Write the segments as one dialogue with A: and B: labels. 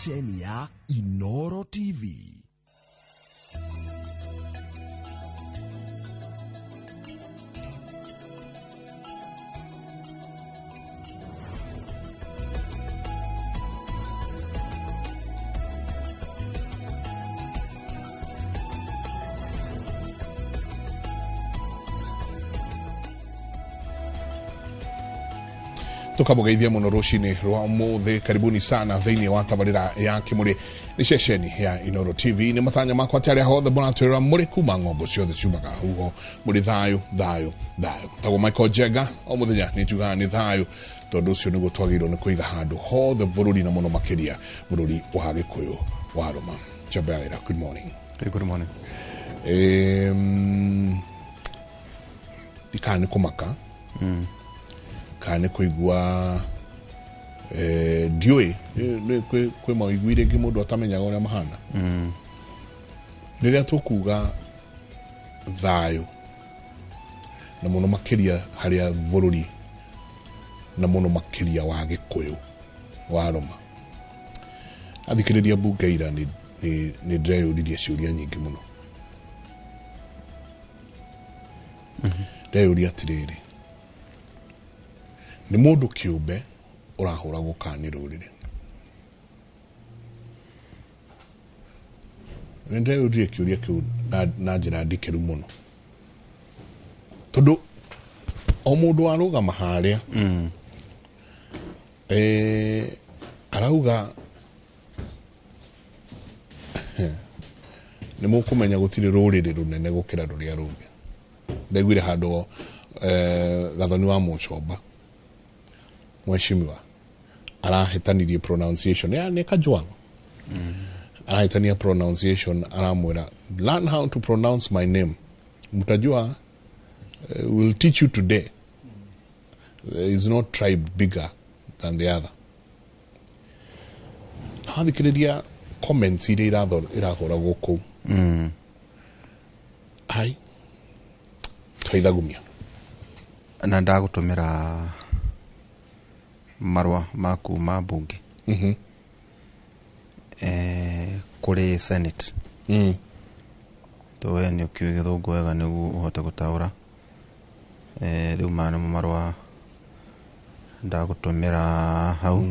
A: Ceceni ya Inoro TV.
B: Tukamugeithia muno rucini rwa umuthi. Karibuni sana thiini wa tabarira ya Kimuri ni ceceni ya Inoro TV. Ni matanya makwa ati aria hothe muratwirora muri kuma ng'ongo ciothe ciumaga huho muri thayu thayu thayu. Tagwo Michael Jenga o muthenya ni njugaga ni thayu tondu ucio niguo twagĩrĩirwo nĩ kũiga handũ hothe bũrũri na mũno makĩria bũrũri wa Gĩkũyũ wa Roma. Chabaira, good morning.
C: Hey, good morning.
B: Ndikana nĩ kũmaka kana nĩ kũigua ndiũĩ kwĩ maũiguire rĩngĩ mũndũ atamenyaga ũrĩa mahana. Rĩrĩa tũkuga thayũ na mũno makĩria harĩa bũrũri na mũno makĩria wa Gĩkũyũ wa Roma, athikĩrĩria mbunge ira nĩ ndĩreyũririe ciũria nyingĩ mũno. Ndĩreyũria atĩrĩrĩ, nĩ mũndũ kĩũmbe ũrahũragwo kana nĩ rũrĩrĩ? Nĩ ndĩreyũririe kĩũria kĩu na njĩra ndikĩru mũno, tondũ o mũndũ arũgama harĩa arauga nĩ mũkũmenya gũtirĩ rũrĩrĩ rũnene gũkĩra rũrĩa rũngĩ. Ndaiguire handũ Gathoni wa Mũchomba mheshimiwa arahĩtanirie pronunciation ya nĩ Kajwang', arahĩtania pronunciation, aramwĩra learn how to pronounce my name, mtajua we'll teach you today, there is no tribe bigger than the other. Na wathikĩrĩria comments iria irahũragwo kũu, ai twaithagumia
C: na ndagũtũmĩra marũa ma kuma mbunge kũrĩ Senate. To we nĩ ũkĩũĩ gĩthũngũ wega nĩguo ũhote gũtaũra. Rĩu maya nĩmo marũa ndagũtũmĩra hau.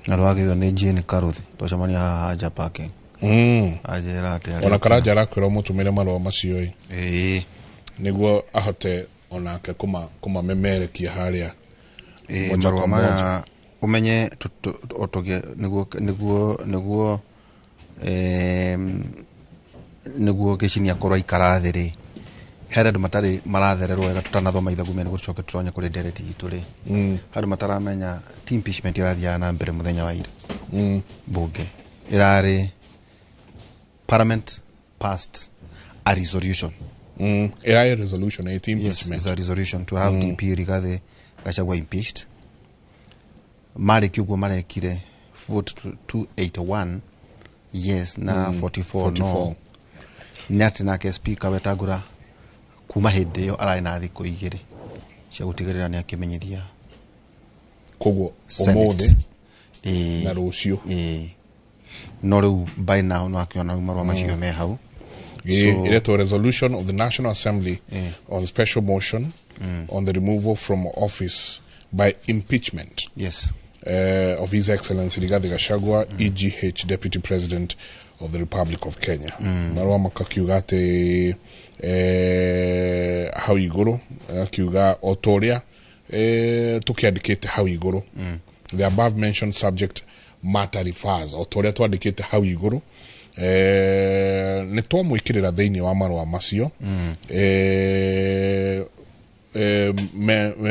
C: Na rwagĩrĩirwo nĩ Jane Karuthi, twacemania haha nja parking. Anjĩra atĩ
B: ona Karanja arakwĩra ũmũtũmĩre marũa macio ĩ.
C: Ĩĩ.
B: Nĩguo ahote onake kũmamemerekia harĩa.
C: Marũa maya ũmenye nĩguo nĩguo gĩcinia akorwo aikara thĩ rĩ, he andũ matarĩ marathererwo wega tũtanathoma ithagumia nĩguo tũcoke tũtonye kũrĩ ndereti itũ rĩ. Andũ mataramenya ti impeachment ĩrathiaga na mbere mũthenya wa ira. Mbunge ĩrarĩ Parliament passed a resolution.
B: Ĩrarĩ resolution, ĩti impeachment.
C: Yes, it's a resolution to have DP Rigathi Gachagua impeached. Marĩkia ũguo marekire vote 281 yes na 44 no. Nĩ atĩ nake speaker Wetangula kuma hĩndĩ ĩyo ararĩ na thikũ igĩrĩ cia gũtigĩrĩra nĩ akĩmenyithia.
B: Koguo ũmũthĩ na rũciũ.
C: No rĩu by now no akĩona rĩu marũa macio me hau.
B: Iretwo resolution of the National Assembly on special motion on the removal from office by impeachment.
C: Yes.
B: Of His Excellency Rigathi Gachagua, EGH, Deputy President of the Republic of Kenya. Marũa makakiuga atĩ hau igũrũ, akiuga o ta ũrĩa tũkĩandĩkĩte hau igũrũ. The above mentioned subject matter refers o ta ũrĩa twandĩkĩte hau igũrũ. Nĩ twamwĩkĩrĩra thĩinĩ wa marũa macio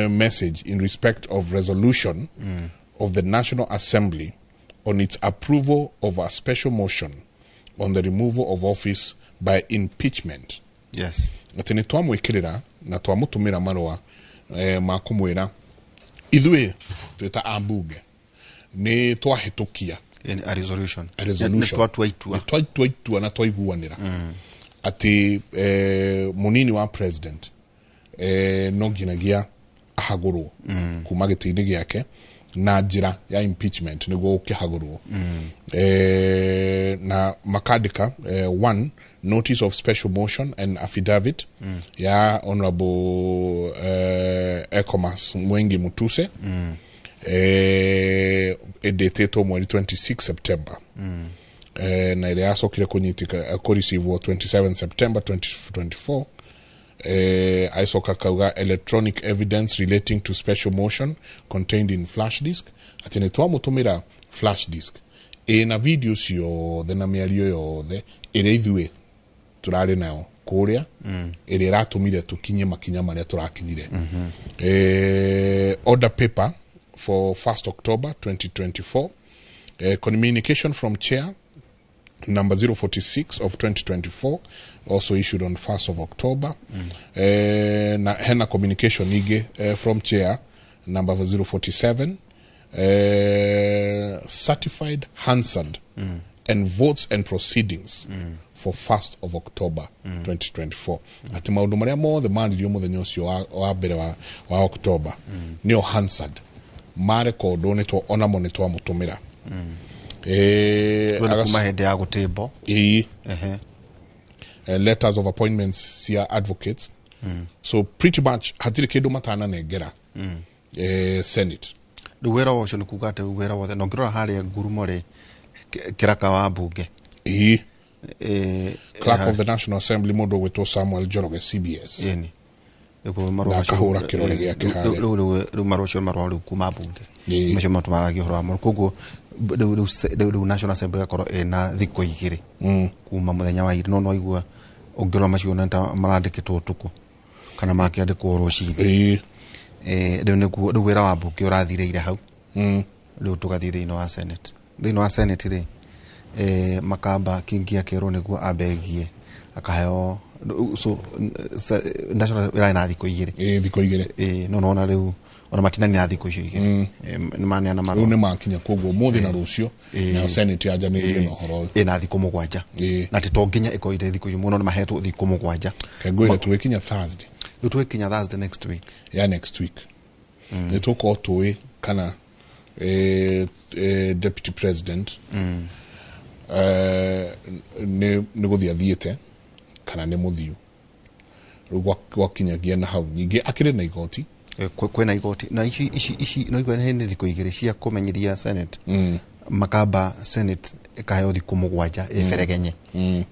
B: message in respect of resolution of the National Assembly on its approval of a special motion on the removal of office by impeachment.
C: Yes.
B: Atĩ nĩ twamwĩkĩrĩra na twamũtũmĩra marũa ma kũmwĩra ithuĩ twĩ ta ambunge nĩ twahĩtũkia
C: a resolution.
B: A resolution.
C: Nĩ twatua itua.
B: Nĩ twatua itua na twaiguanĩra atĩ mũnini wa president no nginyagia Ahagũrwo kuma gĩtĩ-inĩ gĩake na njĩra ya impeachment nĩguo gũkĩhagũrwo. Na makandĩka one notice of special motion and affidavit ya Honorable Ecomas Mwengi Mutuse, ĩndĩtĩtwo mweri 26 September, na ĩrĩa yacokire kũnyitĩka kũreceivwo 27 September 2024. Aicoka kauga electronic evidence relating to special motion contained in flash disk, atĩ nĩ twamũtũmĩra flash disk ĩna video ciothe na mĩario yothe ĩrĩa ithuĩ tũrarĩ nayo kũrĩa, ĩrĩa ĩratũmire tũkinye makinya marĩa tũrakinyire. Order paper for 1st October 2024, communication from chair number 046 of 2024, also issued on 1st of October. Na hena communication ingĩ from chair number 047, certified Hansard and votes and proceedings for 1st of October 2024, atĩ maũndũ marĩa mothe maririo mũthenya ũcio wa mbere wa October nĩo Hansard marekondwo, nĩ onamo nĩ twamũtũmĩra.
C: Rĩu nĩ kuma hĩndĩ ya gũtĩmbo.
B: Ĩĩ.
C: Ehe.
B: Letters of appointments cia advocates. So pretty much hatirĩ kĩndũ matananengera Senate.
C: Rĩu wĩra ũcio nĩ kuga atĩ wĩra wothe na ũngĩrora harĩa ngurumo rĩ, kĩraka wa mbunge.
B: Ĩĩ. Clerk of the National Assembly, mũndũ ũgwĩtwo Samuel Njoroge CBS.
C: Ĩni. Rĩu marũa
B: Na
C: macio-
B: akahũra kĩrore gĩake harĩa.
C: Rĩu marũa ũcio, marũa rĩu kuma mbunge macio matũmaragia ũhoro wa mo. Koguo rĩu National Assembly ĩgakorwo ĩna thikũ 2 kuma mũthenya wa ira, no igua ũngĩrora macio nĩ ta marandĩkĩtwo ũtukũ kana makĩandĩkwo rũcinĩ. Rĩu nĩguo rĩu wĩra wa mbunge ũrathirĩire hau. Rĩu tũgathiĩ thĩinĩ wa Senate. Thĩinĩ wa Senate rĩ, makamba Kingi akerwo nĩguo ambegie akaheo, so national ĩrarĩ na thikũ 2.
B: Ĩĩ, thikũ 2.
C: No nona rĩu ona matinanina thikũ icio 2. Nĩ maneana
B: Rĩu
C: marũa.
B: Nĩ makinya, koguo ũmũthĩ na rũciũ nayo Senate yanjanĩrie na ũhoro ũyũ.
C: Ĩna thikũ 7. Na ti to nginya ĩkorwo ĩrĩ thikũ icio mũno, nĩ mahetwo thikũ 7.
B: Kengwĩre tũgĩkinya Thursday.
C: Rĩu tũgĩkinya Thursday next week.
B: Ya next week nĩ tũkorwo tũĩ kana deputy president nĩ gũthiĩ athiĩte kana nĩ mũthiu. Rĩu gwakinyagia na hau ningĩ akĩrĩ na igoti.
C: Kwĩna igoti na ici no igua nĩ thikũ 2 cia kũmenyithia Senate. Makamba Senate ĩkaheo thikũ 7 ĩberegenye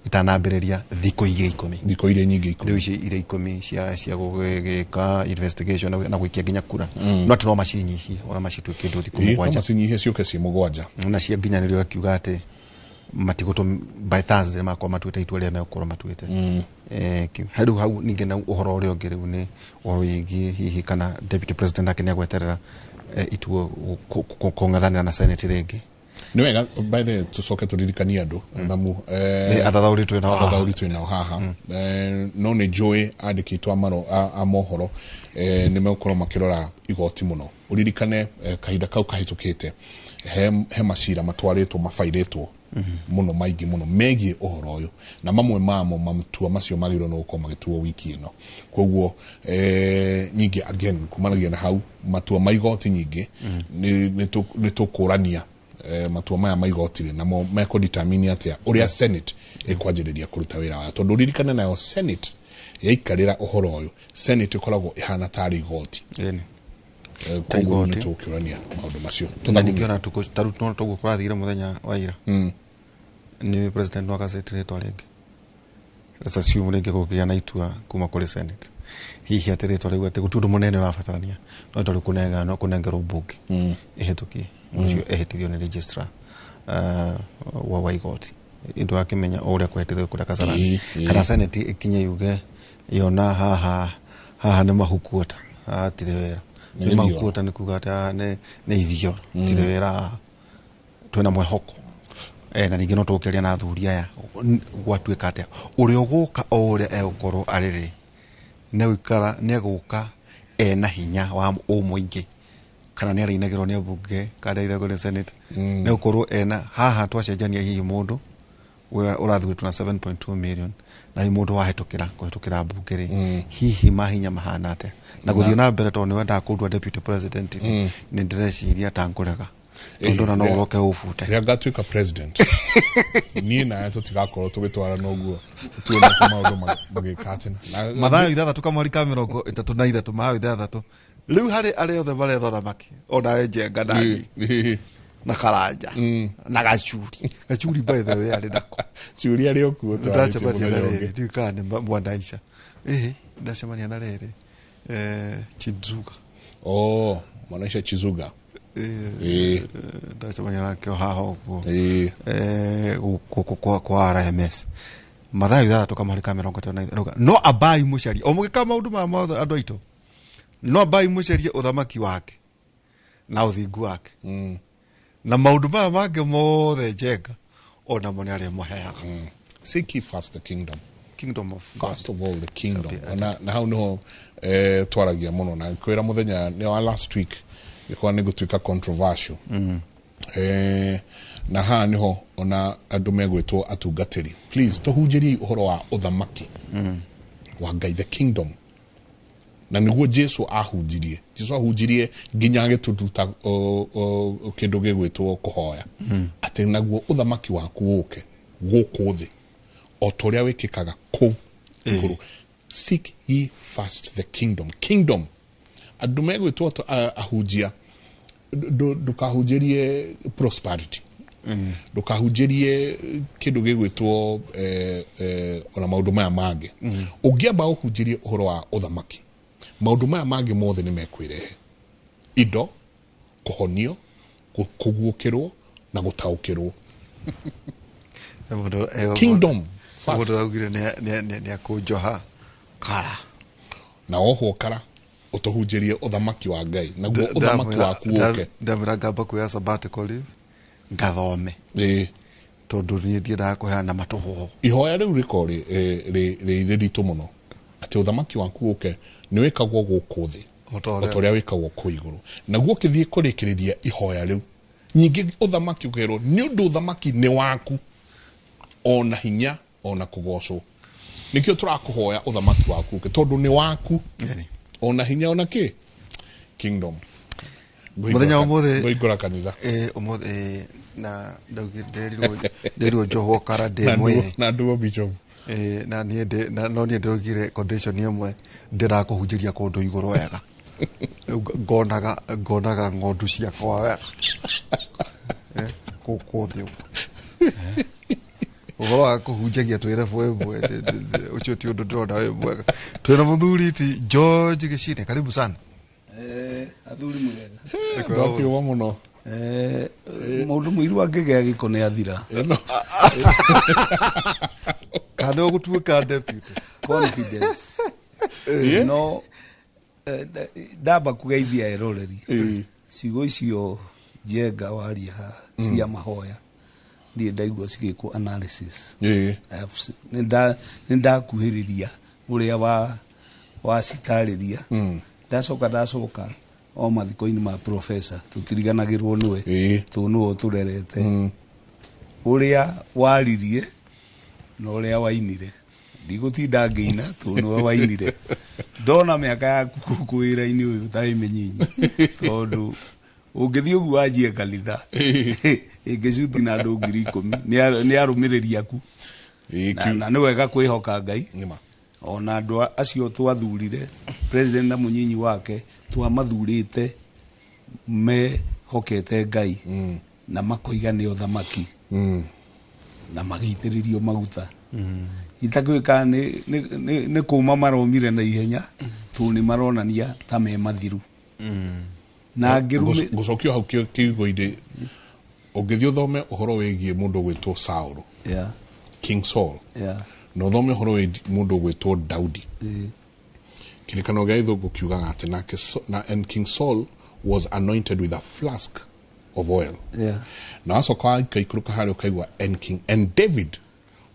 C: itanambĩrĩria thikũ igĩ 10.
B: Thikũ iria nyingĩ 10.
C: Rĩu ici iria 10 cia gũgĩka investigation na gũikia nginya kura, no atĩ no macinyihie ona macitue kĩndũ thikũ
B: Ĩĩ, no
C: 7.
B: macinyihie ciũke ciĩ 7.
C: Na cia nginyanĩrio akiuga atĩ matigũtũ by Thursday makorwo matuĩte itua rĩrĩa megũkorwo matuĩte. Rĩu hau ningĩ na ũhoro ũrĩa ũngĩ rĩu nĩ ũhoro wĩgiĩ hihi kana deputy president ake nĩagweterera itua kũng'ethanĩra na Senate rĩngĩ.
B: Nĩ wega, by the way, tũcoke tũririkanie andũ thamu
C: Athathaũri twĩ nao haha.
B: Athathaũri twĩ nao haha. No nĩ njũĩ andĩkĩtwo a mohoro nĩ megũkorwo makĩrora igoti mũno. Ũririkane kahinda kau kahĩtũkĩte he macira matwarĩtwo mabairĩtwo mũno maingĩ mũno megiĩ ũhoro ũyũ, na mamwe mamo matua macio magĩrĩirwo nĩ gũkorwo magĩtuo wiki ĩno. Koguo nyingĩ again kumanagia na hau matua ma igoti nyingĩ nĩ tũkũrania matua maya ma igoti rĩ namo mekũdetermine atĩa ũrĩa Senate ĩkwanjĩrĩria kũruta wĩra wayo, tondũ ririkane nayo Senate yaikarĩra ũhoro ũyũ, Senate ĩkoragwo ĩhana tarĩ igoti.
C: Ĩni.
B: Koguo
C: Igoti.
B: nĩ tũkĩũrania maũndũ macio.
C: Na ningĩ ona tukũ tarĩu no toguo kũrathire mũthenya wa ira, nĩ president no agacete rĩtwa rĩngĩ. Let's assume rĩngĩ gũkĩgĩa na itua kuma kũrĩ Senate, hihi atĩ rĩtwa rĩu atĩ gũtirĩ ũndũ mũnene ũrabatarania, no rĩtwa rĩu kũnenga no kũnengerwo mbunge ĩhĩtũkie, mũndũ ũcio ehĩtithio nĩ registrar wa igoti, indũ akĩmenya o ũrĩa kũhĩtithio kũrĩa Kasarani.
B: Ĩĩ, ĩĩ.
C: Kana Senate ĩkinye yuge yona haha nĩ mahukuota, haha hatirĩ wĩra.
B: Nĩ
C: Nĩ
B: gĩthioro.
C: mahukuota nĩ kuga atĩ haha nĩ ithioro, tirĩ wĩra haha, twĩna mwĩhoko. Na ningĩ no tũgũkĩaria na athuri aya gwatuĩka atĩa ũrĩa ũgũka o ũrĩa egũkorwo arĩ rĩ, nĩegũikara nĩegũka ena hinya wa ũmũingĩ, kana nĩ arĩinagĩrwo nĩ mbunge kana nĩ arĩinagĩrwo nĩ Senate, nĩegũkorwo ena haha twacenjania hihi mũndũ Ũrathurĩtwo na 7.2 million na hi mũndũ wahĩtũkĩra kũhĩtũkĩra mbunge rĩ, hihi mahinya mahana atĩa na gũthiĩ na mbere, tondũ nĩ wendaga kũndua deputy president? Nĩ ndĩreciria ta ngũrega, tondũ ona no ũroke ũbute.
B: Rĩrĩa ngatuĩka president, niĩ nawe tũtigakorwo tũgĩtwarana ũguo tuonete maũndũ magĩka atĩ
C: Mathayo 6 kamweri ka 33, Mathayo 6. Rĩu harĩ arĩa othe maretha thamaki, onawe Njenga nani na Karanja na Gacuri. Gacuri, by the way, arĩ nako?
B: Ciũria rĩ okuo.
C: Ndacemania na rĩrĩ, ndiũĩ kana nĩ Mwanaica. Ĩhĩ, ndacemania na rĩrĩ, Chidzuga.
B: Oh, Mwanaisha Chizuga.
C: Ndacemania nake o haha ũguo. Gũkũ kwa RMS. Mathayo 6 kamweri ka 33 rauga, no ambai mũcarie, o mũgĩka maũndũ maya mothe, andũ aitũ, no ambai mũcarie ũthamaki wake na ũthingu wake, na maũndũ maya mangĩ mothe, Njenga, onamo nĩ arĩa mũheaga.
B: Seek ye first the kingdom.
C: Kingdom of God.
B: First of all the kingdom. Na hau niho twaragia muno na kwira muthenya ni wa last week gĩkorwa nĩ gũtuĩka controversial. Na haha niho ona andũ megwĩtwo atungatĩri, please tũhunjĩriei ũhoro wa ũthamaki wa Ngai, the kingdom, na nĩguo Jesu ahunjirie. Jesu ahunjirie nginya agĩtũruta kĩndũ gĩgwĩtwo kũhoya atĩ naguo ũthamaki waku ũke gũkũ thĩ o ta ũrĩa wĩkĩkaga kũu igũrũ. Seek ye first the kingdom. Kingdom, andũ megwĩtwo ahunjia, ndũkahunjĩrie prosperity, ndũkahunjĩrie kĩndũ gĩgwĩtwo ona maũndũ maya mangĩ. Ũngĩamba ũhunjĩrie ũhoro wa ũthamaki, maũndũ maya mangĩ mothe nĩ mekwĩrehe: indo, kũhonio, kũguũkĩrwo na gũtaũkĩrwo. Kingdom first.
C: Mũndũ augire nĩ akũnjoha kara.
B: Na wohwo kara, ũtũhunjĩrie ũthamaki wa Ngai, naguo ũthamaki waku ũke.
C: Ndamwĩra ngamba kuoya sabbatical leave ngathome, tondũ niĩ ndiendaga kũheana matũhũhũ.
B: Ihoya rĩu rĩkorwo rĩ rĩritũ mũno, atĩ ũthamaki waku ũke nĩ wĩkagwo gũkũ thĩ
C: O ta ũrĩa
B: o ta ũrĩa wĩkagwo kũu igũrũ. Naguo ũkĩthiĩ kũrĩkĩrĩria ihoya rĩu nyingĩ, ũthamaki ũkerwo nĩ ũndũ ũthamaki nĩ waku, ona hinya, ona kũgocwo. Nĩkĩo tũrakũhoya ũthamaki waku ũke, tondũ nĩ waku, ona hinya, ona kĩ kingdom.
C: Mũthenya wa ũmũthĩ
B: Ngũhingũra kanitha.
C: Ũmũthĩ na ndaugire nderirwo njohwo kara ndĩ
B: Na
C: mwĩthĩ.
B: na nduo bishop.
C: Na niĩ no niĩ ndĩraugire condition ĩmwe, ndĩraga kũhunjĩria kũndũ igũrũ wega. Rĩu ngonaga ng'ondu ciakwa wega gũkũ thĩ ũguo. Ũhoro wa kũhunjagia twĩ level ĩmwe, ũcio ti ũndũ ndĩrona wĩ mwega. Twĩna mũthuri ti George Gĩcine, karibu sana.
D: Athuri mwega.
B: Ndakiuma mũno.
D: Mũndũ mũiru angĩgĩa gĩko nĩ athira.
B: Ĩno.
C: Kana ũgũtuĩka deputy?
D: Confidence. No ndamba kũgeithia eroreri. Ciugo icio, Njenga, waria haha cia mahoya, niĩ ndaigua cigĩkwo analysis. Nĩ ndakuhĩrĩria ũrĩa wa wacitarĩria. Ndacoka o mathiko-inĩ ma professor, tũtiriganagĩrwo nĩwe, tondũ nĩwe ũtũrerete. Ũrĩa waririe na ũrĩa wainire, ndigũtinda ngĩina tondũ nĩwe wainire. Ndona mĩaka yaku gũkũ wĩra-inĩ ũyũ ta ĩ mĩnyinyi, tondũ ũngĩthiĩ ũguo wanjie kanitha ĩngĩcuti na andũ 10,000 nĩ arũmĩrĩri aku. Na nĩ wega kwĩhoka Ngai.
B: Nĩma.
D: Ona andũ acio twathurire, president na mũnyinyi wake, twamathurĩte mehokete Ngai na makoiga nĩ ũthamaki na magĩitĩrĩrio maguta. Itakĩũĩ kana nĩ kũma maromire na ihenya, tondũ nĩ maronania ta me mathiru na ngĩrumĩ.
B: Ngũcokio hau kiugo-inĩ, ũngĩthiĩ ũthome ũhoro wĩgiĩ mũndũ ũgwĩtwo Saul, King Saul, na ũthome ũhoro wĩgiĩ mũndũ ũgwĩtwo Daudi, kĩrĩkanĩro gĩa gĩthũngũ kiugaga atĩ nake na and King Saul was anointed with a flask of oil, na wacoka waikaikũrũka harĩa ũkaigua and king and David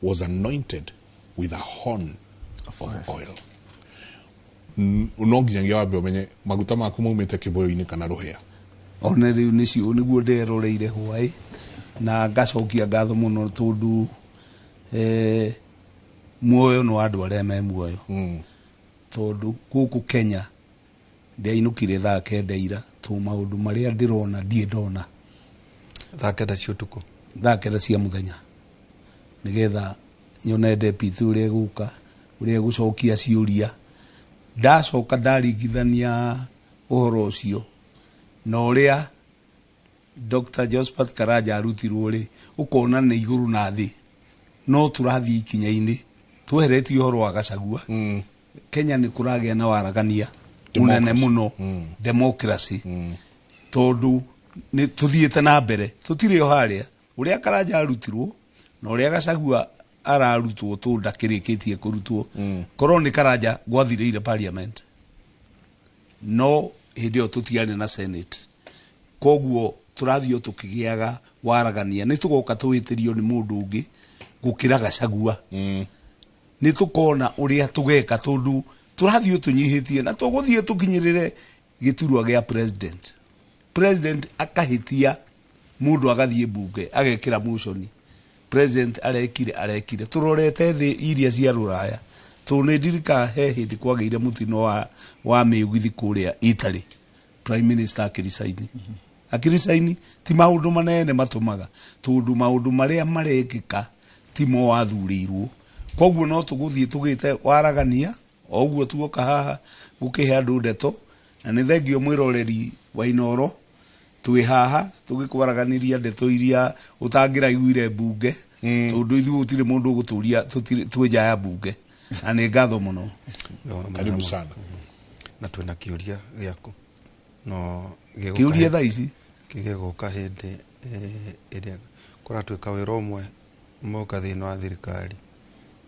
B: was anointed with a horn of oil. No nginyagia wambe ũmenye maguta maku maumĩte kĩbũyũ-inĩ kana rũhĩa.
D: Ona rĩu nĩcio nĩguo nderoreire hwaĩ na ngacokia ngatho mũno, tondũ Muoyo nĩ wa andũ arĩa me muoyo. Tondũ gũkũ Kenya ndiainũkire thaa 9 ira, tondũ maũndũ marĩa ndĩrona ndiĩ ndona.
C: Thaa 9 cia ũtukũ?
D: Thaa 9 cia mũthenya, nĩgetha nyone deputy ũrĩa ĩgũka, ũrĩa ĩgũcokia ciũria. Ndacoka ndaringithania ũhoro ũcio na ũrĩa Dr. Josephat Karanja arutirwo rĩ, ũkona nĩ igũrũ na thĩ. No tũrathiĩ ikinya-inĩ tweheretie ũhoro wa Gachagua. Kenya nĩ kũragĩa na waragania mũnene mũno, democracy, tondũ nĩ tũthiĩte na mbere, tũtirĩ o harĩa ũrĩa Karanja arutirwo na ũrĩa Gachagua ararutwo, tũ ndakĩrĩkĩtie kũrutwo. Korwo nĩ Karanja gwathirĩire parliament, no hĩndĩ ĩyo tũtiarĩ na senate. Koguo tũrathiĩ o tũkĩgĩaga waragania. Nĩ tũgoka tũhĩtĩrio nĩ mũndũ ũngĩ gũkĩra Gachagua. Nĩ tũkona ũrĩa tũgeka, tondũ tũrathiĩ o tũnyihĩtie na tũgũthiĩ tũkinyĩrĩre gĩturwa gĩa president. President akahĩtia, mũndũ agathiĩ mbunge agekĩra motion, president arekire arekire. Tũrorete thĩ iria cia rũraya, tondũ nĩ ndirikana he hĩndĩ kwagĩire mũtino wa mĩũgithi kũrĩa Italy, prime minister akĩricaini. Akĩricaini ti maũndũ manene matũmaga, tondũ maũndũ marĩa marekĩka timo wathurĩirwo. Koguo no tũgũthiĩ tũgĩte waragania o ũguo tuoka haha gũkĩhe andũ ndeto. Na nĩ thengio mwĩroreri wa Inoro, twĩ haha tũgĩkwaraganĩria ndeto iria ũtangĩraiguire mbunge, tondũ ithuĩ gũtirĩ mũndũ ũgũtũria twĩ nja ya mbunge. Na nĩ ngatho mũno.
B: Karibu sana.
C: Na twĩna kĩũria gĩaku no
D: Kĩũria thaa ici?
C: Gĩgũka hĩndĩ ĩrĩa kũratuĩka wĩra ũmwe moka thĩinĩ wa thirikari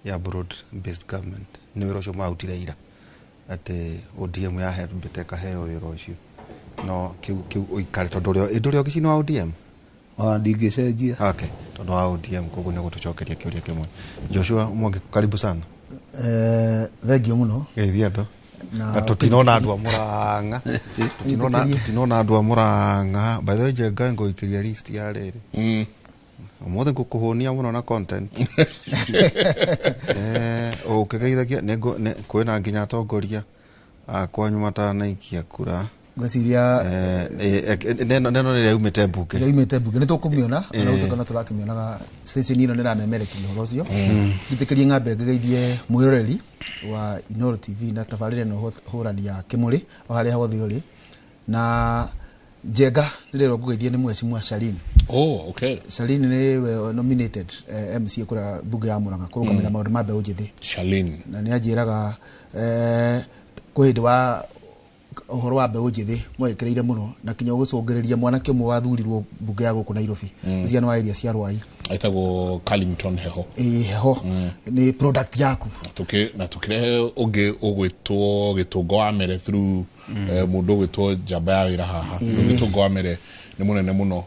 C: ya broad based government nĩ wĩra ũcio marutire ira atĩ ODM yahembete ĩkaheo wĩra ũcio. No kĩu ũikare, tondũ ũrĩa ndũrĩ obici-inĩ wa ODM.
D: Ona ndingĩcenjia.
C: Okay, tondũ wa ODM, koguo nĩ gũtũcokeria kĩũria kĩmwe. Joshua Mwangi, karibu sana.
E: Thengio mũno.
C: Geithia andũ.
E: Na
C: na tũtinona andũ a Mũrang'a, tũtinona andũ a Mũrang'a. By the way, Njenga, ngũikĩria list ya rĩrĩ ũmũthĩ, ngũkũhũnia mũno na content. Ũkĩgeithagia kwĩna nginya atongoria akwanyu matanaikia kura.
E: Ngwĩciria
C: Neno nĩ ĩrĩa yumĩte mbunge.
E: Ĩrĩa yumĩte mbunge nĩ tũkũmĩona, ona gũtuĩka no tũrakĩmĩonaga station ĩno nĩ ĩramemerekia ũhoro ũcio. Njĩtĩkĩrie ng'ambe ngĩgeithie mwĩroreri wa Inoro TV na tabarĩra ĩno hũrani ya Kĩmũrĩ o harĩa hothe ũrĩ. Na Njenga, nĩ rĩrĩa ngũgeithie nĩ Mheshimiwa Shalin.
B: Oh, okay.
E: Shalin nĩwe nominated MCA kũrĩa mbunge ya Murang'a kũrũgamĩrĩra maũndũ ma mbeũ njĩthĩ.
B: Shalin.
E: Na nĩ anjĩraga kwĩ hĩndĩ wa ũhoro wa mbeũ njĩthĩ mwekĩrĩire mũno na kinya gũcũngĩrĩria mwanake ũmwe wathurirwo mbunge ya gũkũ Nairobi, mm. wa area cia Rwai.
B: Etagwo Carlington Heho.
E: Ĩĩ, Heho nĩ product yaku.
B: Na tukirehe ũngĩ ũgwĩtwo Gĩtũngo wa Mere through mũndũ ũgwĩtwo njamba ya wĩra haha. Gĩtũngo wa Mere nĩ mũnene mũno,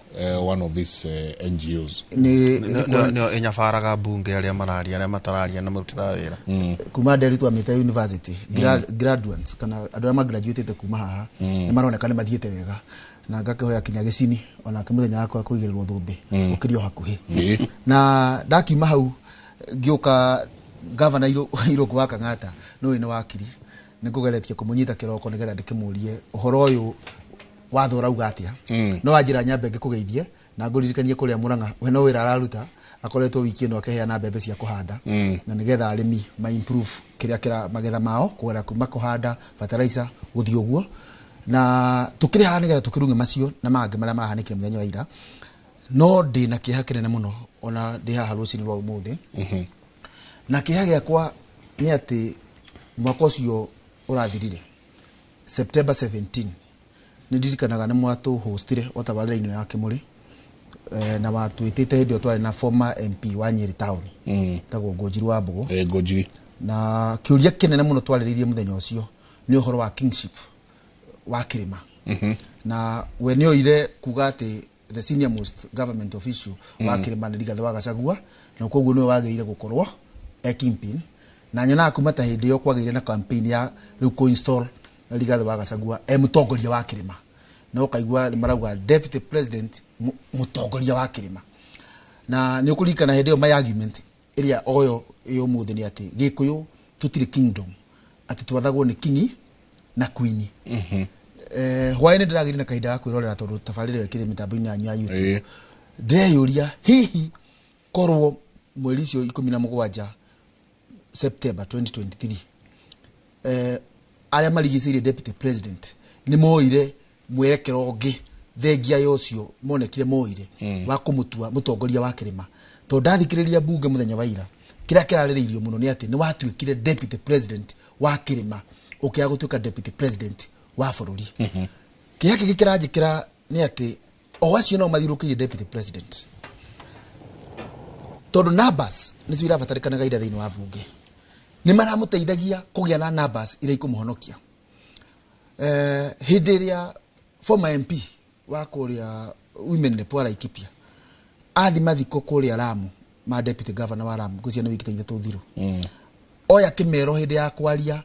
B: one of these NGOs.
E: Nĩ
C: nĩo ĩnyabaraga mbunge, arĩa mararia, arĩa matararia na marutĩra wĩra.
E: Kuma Nderi twamĩte university graduates kana andũ arĩa magraduatĩte kuma haha nĩ maroneka nĩ mathiĩte wega, na ngakĩhoya kinya gĩcini onake mũthenya wakwa kũigĩrĩrwo thũmbĩ ũkĩrĩ o hakuhĩ. Na ndakiuma hau ngĩũka gavana Irũngũ wa Kang'ata nĩ nĩ wakiri, nĩ ngũgeretie kũmũnyita kĩroko nĩgetha ndĩkĩmũrie ũhoro ũyũ watho ũrauga atĩa. No wanjĩra nyambe ngĩkũgeithie na ngũririkanie kũrĩa Murang'a we no wĩra araruta, akoretwo wiki ĩno akĩheana mbembe cia kũhanda na nĩgetha arĩmi ma improve kĩrĩa kĩra magetha mao kũgera kuma kũhanda, fertilizer, gũthiĩ ũguo. Na tũkĩrĩ haha nĩgetha tũkĩrung'e macio na mangĩ marĩa marahanĩkire mũthenya wa ira. No ndĩna kĩeha kĩnene mũno ona ndĩ haha rũcinĩ rwa ũmũthĩ, na kĩeha gĩakwa nĩ atĩ mwaka ũcio ũrathirire September 17, nĩ ndirikanaga nĩ mwatũhostire o tabarĩra-inĩ ya Kĩmũrĩ, na watwĩtĩte hĩndĩ ĩyo twarĩ na former MP wa Nyeri town tagwo Ngũnjiri wa Mbũgũ.
B: Ngũnjiri.
E: Na kĩũria kĩnene mũno twarĩrĩirie mũthenya ũcio nĩ ũhoro wa kingship wa kĩrĩma, na we nĩ oire kuga atĩ the senior most government official wa kĩrĩma nĩ Rigathĩ wa Gachagua, na koguo nĩwe wagĩrĩire gũkorwo e kingpin. Na nyonaga kuma ta hĩndĩ ĩyo kwagĩire na campaign ya rĩu kũ-install Rigathĩ wa Gachagua e mũtongoria wa kĩrĩma, na ũkaigua nĩ marauga deputy president, mũtongoria wa kĩrĩma. Na nĩ ũkũririkana hĩndĩ ĩyo my argument Ĩrĩa oyo ĩ ũmũthĩ nĩ atĩ Gĩkũyũ tũtirĩ kingdom, atĩ twathagwo nĩ kingi na queen. Hwaĩ-inĩ ndĩragĩire na kahinda ga kwĩrorera tondũ tabarĩra ĩyo ĩkĩrĩ mĩtambo-inĩ yanyu ya YouTube. Ndĩreyũria hihi korwo mweri ũcio 17 September 2023 arĩa marigicĩirie deputy president nĩ moire mwerekero ũngĩ thengia ya ũcio monekire moire wa kũmũtua mũtongoria wa kĩrĩma, tondũ ndathikĩrĩria bunge mũthenya wa ira, kĩrĩa kĩrarĩrĩirio mũno nĩ atĩ nĩ watuĩkire deputy president wa kĩrĩma ũkĩaga gũtuĩka deputy president wa bũrũri. Kĩrĩa kĩngĩ kĩranjĩkĩra nĩ atĩ o acio no mathiũrũrũkĩirie deputy president, tondũ numbers nĩcio irabatarĩkanaga ira thĩinĩ wa bunge, nĩ maramũteithagia kũgĩa na numbers iria ikũmũhonokia. Hĩndĩ ĩrĩa former MP wa kũrĩa Women Rep wa Laikipia athi mathiko kũrĩa Lamu ma deputy governor wa Lamu, ngwĩciria nĩ wiki ta 3 thiru, oya kĩmero hĩndĩ ya kwaria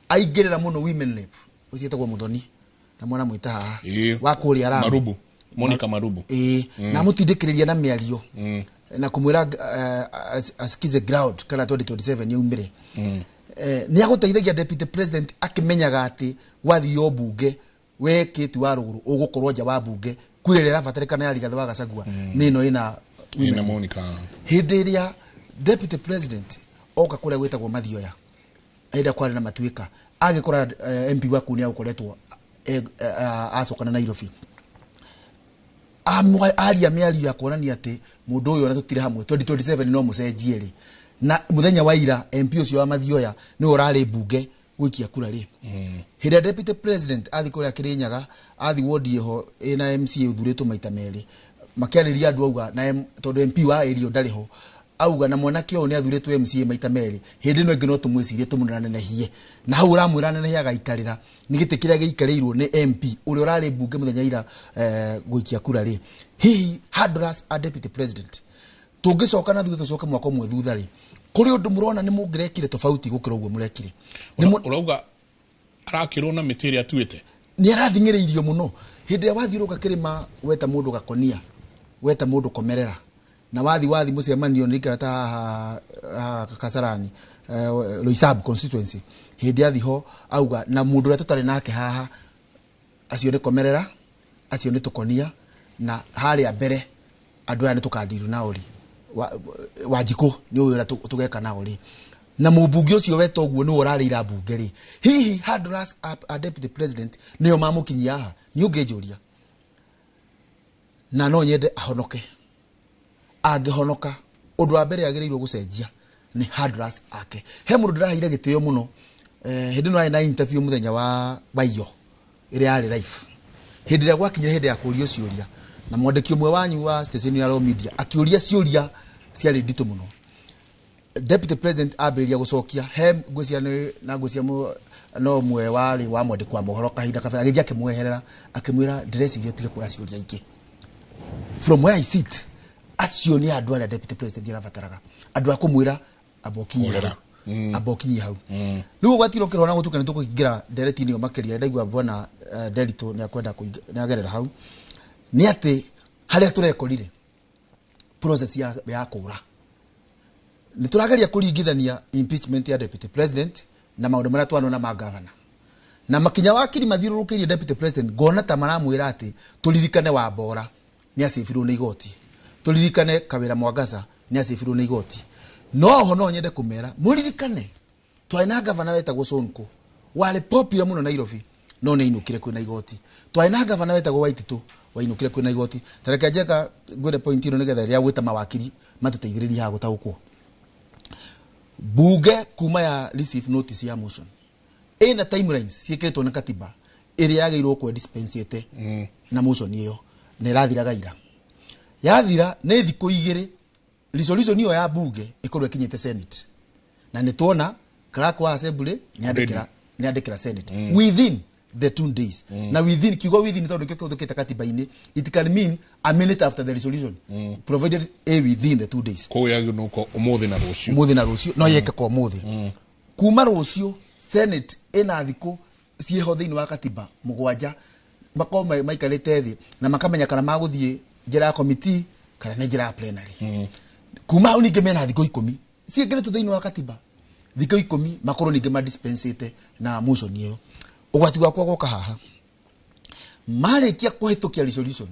E: aingĩrĩra mũno Women Rep ũcio etagwo Muthoni na mwana mwĩta haha wa kũrĩa Lamu.
B: Marubu, Monica Marubu.
E: Ĩĩ, na amũtindĩkĩrĩria na mĩario na kũmwĩra asikize ground kana 2027 yaumĩre. Nĩ agũteithagia deputy president akĩmenyaga atĩ gwathio bunge we Kĩti wa Rũgũrũ ũgũkorwo nja wa bunge kura ĩrĩa ĩrabatarĩkana ya Rigathĩ wa Gachagua nĩ ĩno ĩna
B: ina Monica.
E: Hĩndĩ ĩrĩa deputy president oka kũrĩa gwĩtagwo Mathioya hĩndĩ ĩrĩa kwarĩ na matuĩka, agĩkora MP wa kũu nĩ agũkoretwo acokana Nairobi, aria mĩario ya kuonania atĩ mũndũ ũyũ ona tũtirĩ hamwe 2027 no mũcenjie rĩ, na mũthenya wa ira MP ũcio wa Mathioya nĩwe ũrarĩ mbunge gũikia kura rĩ. Hĩndĩ ĩrĩa deputy president athi kũrĩa Kĩrĩnyaga, athi wodi ĩho ĩna MCA ũthurĩtwo maita merĩ, makĩarĩria andũ auga na tondũ MP wa area ndarĩ ho, auga na mwanake ũyũ nĩ athurĩtwo MCA maita merĩ, hĩndĩ ĩno ĩngĩ no tũmwĩcirie tũmũnenehie, na hau ũramwĩra nenehe agaikarĩra nĩ gĩtĩ kĩrĩa gĩikarĩirwo nĩ MP ũrĩa ũrarĩ mbunge mũthenya ira gũikia kura rĩ. Hihi handlers a deputy president tũngĩcoka na thutha, tũcoke mwaka ũmwe thutha rĩ, kũrĩ ũndũ mũrona nĩ mũngĩrekire tofauti gũkĩra ũguo mũrekire?
B: Ũrauga arakĩrwo na mĩtĩ ĩrĩa atuĩte?
E: Nĩ arathing'ĩrĩirio mũno. Hĩndĩ ĩrĩa wathiũrũka kĩrĩma weta mũndũ gakonia, weta mũndũ komerera, na wathi mũcemanio nĩ ikara ta haha Kasarani, Loisab constituency, hĩndĩ athi ho auga na mũndũ ũrĩa tũtarĩ nake haha, acio nĩ komerera, acio nĩ tũkonia, na harĩa mbere andũ aya nĩ tũkandiru nao rĩ, Wanjikũ nĩ ũyũ ũrĩa tũgeka nao rĩ, na mũmbunge ũcio weta ũguo nĩwe ũrarĩira mbunge rĩ, hihi handlers a deputy president nĩo mamũkinyia haha? Nĩ ũngĩnjũria, na no nyende ahonoke. Angĩhonoka, ũndũ wa mbere agĩrĩirwo gũcenjia nĩ handlers ake. He mũndũ ndĩraheire gĩtĩo mũno, hĩndĩ ĩno arĩ na interview mũthenya wa waiyo ĩrĩa yarĩ live, hĩndĩ ĩrĩa gwakinyire hĩndĩ ya kũũrio ciũria, na mwandĩki ũmwe wanyu wa station ya Royal Media akĩũria ciũria ciarĩ nditũ mũno, deputy president ambĩrĩria gũcokia he ngwĩciria nĩ na ngwĩciria no ũmwe warĩ wa mwandĩki wa mohoro kahinda kabere, agĩthiĩ akĩmweherera akĩmwĩra ndĩreciria ũtige kuoya ciũria ingĩ. From where I sit, acio nĩ andũ arĩa deputy president arabataraga, andũ a kũmwĩra amba ũkinyie hau, amba ũkinyie hau. Rĩu ũgwatirwo kĩrona gũtuĩka nĩ tũkũingĩra ndereti-inĩ ĩyo makĩria, ndaigua bwana Nderitu nĩ akwenda nĩ agerera hau, nĩ atĩ harĩa tũrekorire process ya kũra, nĩ tũrageria kũringithania impeachment ya deputy president na maũndũ marĩa twanona ma governor na makinya wakiri mathiũrũrũkĩirie deputy president, ngona ta maramwĩra atĩ tũririkane Wambora nĩ acĩbirwo nĩ igoti, tũririkane Kawĩra Mwangaza nĩ acĩbirwo nĩ igoti. No ho no nyende kũmera mũririkane twarĩ na gavana wetagwo Sonko warĩ popular mũno Nairobi, no nĩ ainũkire kwĩna igoti. Twarĩ na gavana wetagwo Waititu wainũkire kwĩna igoti. Ta reke njeka ngwĩre point ĩno nĩgetha rĩrĩa gwĩta mawakiri matũteithĩrĩrie haha gũtaũkwo. Bunge kuma ya receive notice ya motion ĩna timelines ciĩkĩrĩtwo nĩ katiba ĩrĩa yagĩrĩirwo gũkorwo dispensate na motion ĩyo, na ĩrathiraga ira. Yathira nĩ thikũ 2 resolution ĩyo ya bunge ĩkorwo ĩkinyĩte Senate, na nĩ tuona clerk wa assembly nĩ andĩkĩra Senate within the 2 days. Na within, kiugo within tondũ nĩkĩo kĩhũthĩkĩte katiba-inĩ, it can mean a minute after the resolution, provided a within the 2 days.
B: Koguo yagĩrĩirwo gũkorwo ũmũthĩ na rũciũ.
E: Ũmũthĩ na rũciũ no yeke kwa ũmũthĩ. Kuma rũciũ Senate ĩna thikũ ciĩho thĩinĩ wa katiba 7, makorwo maikarĩte thĩ na makamenya kana magũthiĩ njĩra ya committee kana nĩ njĩra ya plenary. Kuma hau ningĩ mena thikũ 10 ciĩkĩrĩtwo thĩinĩ wa katiba, thikũ 10 makorwo ningĩ madispensĩte na motion ĩyo. Ũgwati wakwa goka haha, marĩkia kũhĩtũkia resolution,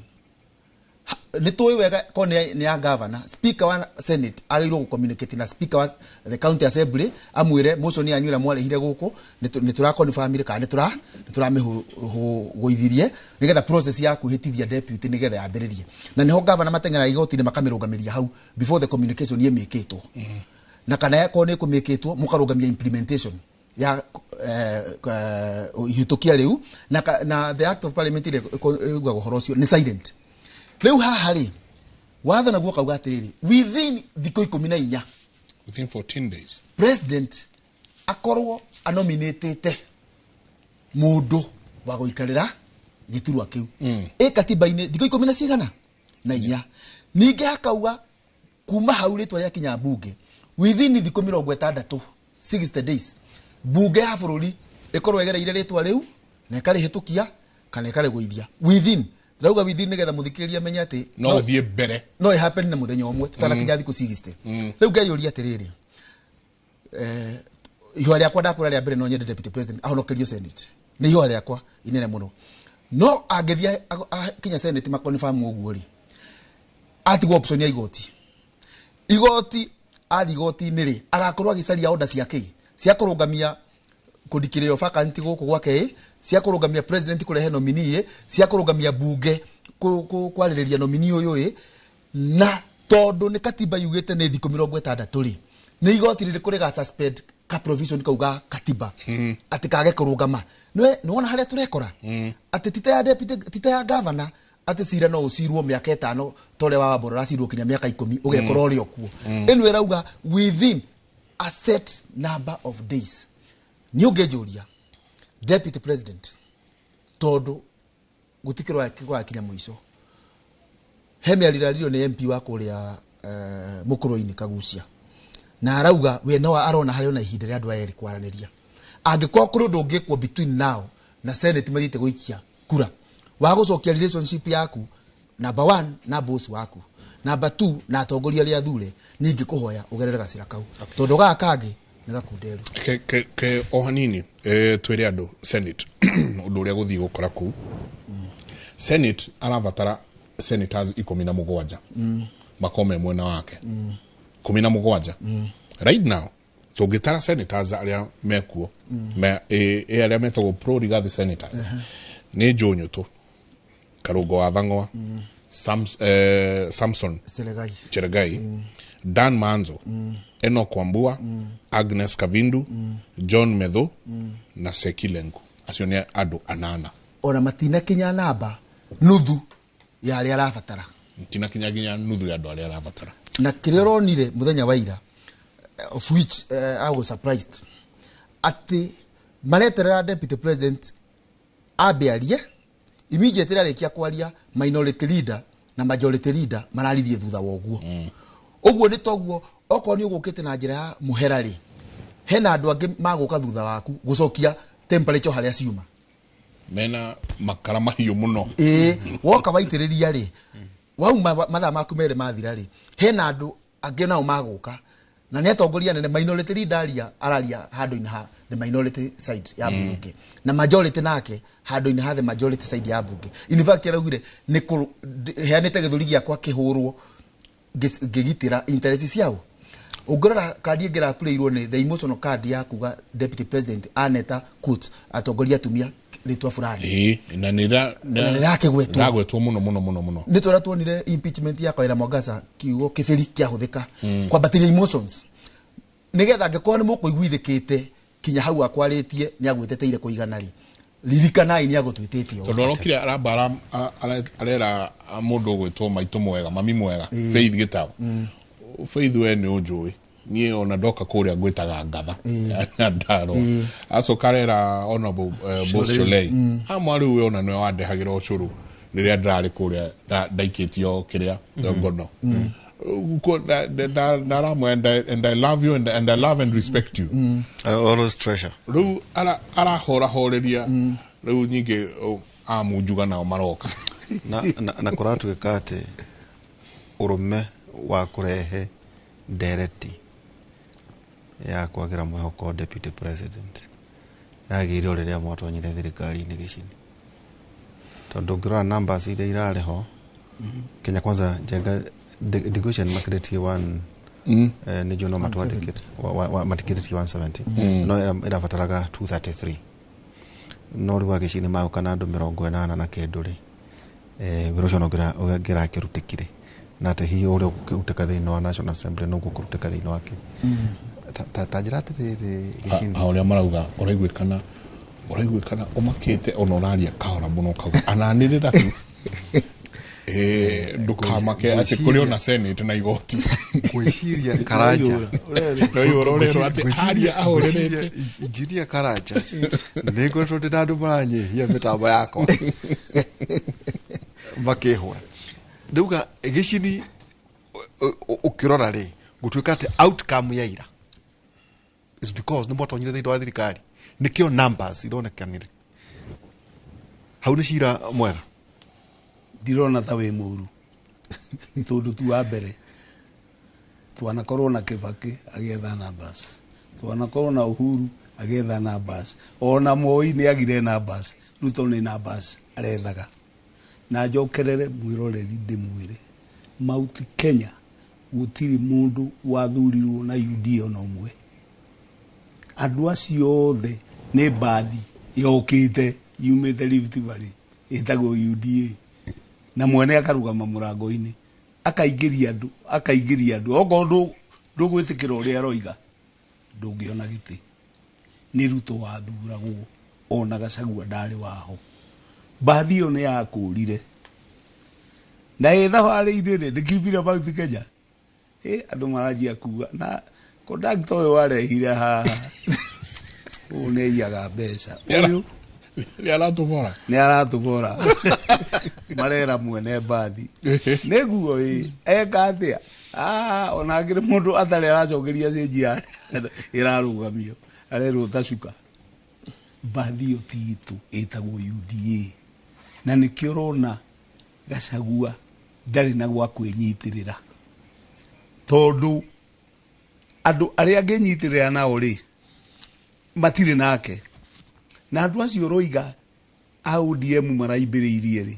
E: nĩ tũĩ wega ko nĩ ya governor, speaker wa senate agĩrĩirwo gũ-communicate na speaker wa the county assembly, amwĩre motion yanyu ĩrĩa mwarehire gũkũ nĩ tũra-confirmire kana nĩ tũramĩgũithirie, nĩgetha process ya kwĩhĩtithia deputy nĩgetha yambĩrĩrie. Na nĩho governor mateng'eraga igoti-inĩ makamĩrũgamĩria hau before the communication ĩmĩkĩtwo, na kana yakorwo nĩ ĩkũmĩkĩtwo mũkarũgamia implementation ya ihĩtũkia rĩu. Na the act of parliament ĩrĩa ĩugaga ũhoro ũcio nĩ silent. Rĩu haha rĩ, watho naguo kauga atĩrĩrĩ, within thikũ 14,
B: within 14 days,
E: president akorwo anominĩtĩte mũndũ wa gũikarĩra gĩturwa kĩu. Ĩ katiba-inĩ thikũ ikũmi na cigana na inya. Ningĩ hakauga kuma hau rĩtwa rĩa kinya mbunge, within thikũ 60, 60 days, mbunge ya bũrũri ĩkorwo ĩgereire rĩtwa rĩu na ĩkarĩhĩtũkia kana ĩkarĩgũithia. Within, ndĩrauga within nĩgetha mũthikĩrĩria amenye atĩ
B: no ũthiĩ mbere,
E: no ĩhappen na mũthenya ũmwe tũtanakinya thikũ 60. Rĩu ngeyũria atĩrĩrĩ, ihoya rĩakwa ndakũra rĩa mbere, no nyende deputy president ahonokerio senate, nĩ ihoya rĩakwa inene mũno. No angĩthiĩ kinya senate makonfirm ũguo rĩ, atigwo option ya igoti. Igoti athi igoti-inĩ rĩ, agakorwo agĩcaria order cia kĩ, cia kũrũgamia kũndikĩrĩo vacancy gũkũ gwake ĩ, cia kũrũgamia president kũrehe nominee ĩ, cia kũrũgamia bunge kwarĩrĩria nominee ũyũ ĩ. Na tondũ nĩ katiba yugĩte nĩ thikũ 60 rĩ, nĩ igoti rĩrĩkũ rĩga suspend ka provision kau ga katiba atĩ kage kũrũgama? Nĩ wona harĩa tũrekora atĩ ti ta ya deputy, ti ta ya governor, atĩ cira no ũcirwo mĩaka 5, ta ũrĩa wa Wambora ũracirwo kinya mĩaka 10 ũgekora ũrĩ o kuo. Ĩno ĩrauga within a set number of days. Nĩ ũngĩnjũria deputy president, tondũ gũtikĩrwo kũrakinya mũico, he mĩario ĩraririo nĩ MP wa kũrĩa mũkũrũ-inĩ Kagucia, na arauga we no arona harĩ ona ihinda rĩa andũ aya erĩ kwaranĩria, angĩkorwo kũrĩ ũndũ ũngĩkwo between now na senate mathiĩte gũikia kura wa gũcokia relationship yaku, number one na boss waku, number two na atongoria arĩa athure. Ningĩ kũhoya ũgerere gacĩra kau, tondũ gaka kangĩ nĩ gakunderu.
B: Ke o hanini, twĩre andũ senate ũndũ ũrĩa gũthiĩ gũkora kũu. Senate arabatara senators 17 makorwo me mwena wake, 17. Right now tũngĩtara senators arĩa mekuo arĩa metagwo pro Rigathi senators nĩ Joe Nyutu, Karũngo wa Thang'wa, Samson
E: Selegai,
B: Cherargei, Dan Manzo, Enoch Wambua, Agnes Kavindu, John Methu na Seki Lenku. Acio nĩ andũ 8.
E: Ona matinakinya namba nuthu ya arĩa arabatara.
B: Tinakinya nginya nuthu ya andũ arĩa arabatara.
E: Na kĩrĩa ũronire mũthenya wa ira, of which I was surprised, atĩ mareterera deputy president ambe arie. Immediately arĩkia kwaria, minority leader na majority leader mararirie thutha wa ũguo. Ũguo nĩ toguo okorwo nĩ ũgũkĩte na njĩra ya mũhera rĩ, hena andũ angĩ magũka thutha waku gũcokia temperature harĩa ciuma.
B: Mena makara mahiũ mũno.
E: Ĩĩ, woka waitĩrĩria rĩ, wauma mathaa maku merĩ mathira rĩ, hena andũ angĩ nao magũka na nĩ atongoria anene. Minority leader aria, araria handũ-inĩ ha the minority side ya mbunge, na majority nake handũ-inĩ ha the majority side ya mbunge. In fact araugire nĩ heanĩte gĩthũri gĩakwa kĩhũrwo ngĩgitĩra interest ciao. Ũngĩrora kandi ĩngĩ ĩrapurĩirwo nĩ the emotional card ya kuga deputy president aneta quotes atongoria atumia rĩtwa fulani.
B: Ĩĩ, na nĩ
E: Na nĩ rakĩgwetwo.
B: Ragwetwo mũno mũno mũno mũno.
E: Nĩ tũrĩa tuonire impeachment ya Kawira Mwangaza, kiugo kĩbĩri kĩahũthĩka kwambatĩria emotions, nĩgetha angĩkorwo nĩ mũkũiguithĩkĩte kinya hau akwarĩtie nĩ agwĩteteire kũigana rĩ, ririkanai nĩ agũtwĩtĩte ũũ.
B: Tondũ arokire aramba arera mũndũ ũgwĩtwo maitũ mwega, mami mwega, Faith Gĩtaũ. Faith, we nĩ ũnjũĩ niĩ, ona ndoka kũrĩa ngwĩtaga ngatha ndaro. Acoka arera honorable Boss Sholei hamwe, rĩu we ona nĩwe wandehagĩra ũcũrũ rĩrĩa ndĩrarĩ kũrĩa ndaikĩtio kĩrĩa ngono. Ndaramwe and I love you and I love and respect you.
C: I always treasure.
B: Rĩu arahorahoreria rĩu nyingĩ amunjuga nao maroka.
C: Na kũratuĩka atĩ ũrũme wa kũrehe Ndereti ya kwagĩra mwĩhoko deputy president yagĩire o rĩrĩa mwatonyire thirikari-inĩ gĩcini, tondũ ũngĩrora numbers iria irarĩ ho Kenya Kwanza, Njenga ndigwĩciria nĩ makĩrĩtie one, nĩ njũĩ no matwandĩkĩte matikĩrĩtie 170, no ĩrabataraga 233, no rĩu agĩcini magũka na andũ 89 rĩ, wĩra ũcio no ũngĩrakĩrutĩkire na atĩ hihi ũrĩa ũkũrutĩka thĩinĩ wa National Assembly noguo ũkũrutĩka thĩinĩ wake. Ta njĩra atĩrĩrĩ, Gĩcini.
B: A ũrĩa marauga ũraiguĩkana ũmakĩte ona ũraria kahora mũno, ũkauga ananĩrĩra tu. Ndũkamake atĩ kũrĩ ona senate na igoti.
C: Ngwĩciria Karanja
B: no igũrũ ũrerwo atĩ aria ahorerete.
C: Injinia Karanja, nĩ ngoretwo ndĩ na andũ maranyihia mĩtambo yakwa makĩhũra. Ndauga Gĩcini, ũkĩrora rĩ, gũtuĩka atĩ outcome ya ira is because nĩ mwatonyire thĩinĩ wa thirikari, nĩkĩo numbers ironekanire hau. Nĩ cira mwega?
D: Ndirona ta wĩ mũru, tondũ tu wa mbere twanakorwo na Kibaki agĩetha numbers, twanakorwo na Uhuru agĩetha numbers, ona Moi nĩ agire numbers. Ruto nĩ numbers arethaga. Na njokerere mwĩroreri ndĩmwĩre, Mount Kenya gũtirĩ mũndũ wathurirwo na UDA ona ũmwe. Andũ acio othe nĩ mbathi yokĩte yumĩte Rift Valley ĩtagwo UDA, na mwene akarũgama mũrango-inĩ akaingĩria andũ, akaingĩria andũ. Okorwo ndũgwĩtĩkĩra ũrĩa aroiga, ndũngĩona gĩtĩ. Nĩ Ruto wathuragwo, ona Gachagua ndarĩ waho. Mbathi ĩyo nĩ yakũrire na ĩ thabarĩ-inĩ rĩ, ndĩkiumire Mount Kenya. Andũ maranjia kuga na kondakta ũyũ warehire haha, ũyũ nĩ aiyaga mbeca ũyũ.
B: Nĩ aratũbora.
D: Nĩ aratũbora, marera mwene mbathi nĩguo ĩ eka atĩa. Ah, ona angĩrĩ mũndũ atarĩ aracokeria cĩnji ya ĩrarũgamio, arerwo ta cuka. Mbathi ĩyo ti itũ, ĩtagwo UDA, na nĩkĩo ũrona Gachagua ndarĩ na gwa kwĩnyitĩrĩra, tondũ andũ arĩa angĩnyitĩrĩra nao rĩ, matirĩ nake. Na andũ acio ũroiga a ODM maraimbĩrĩirie rĩ,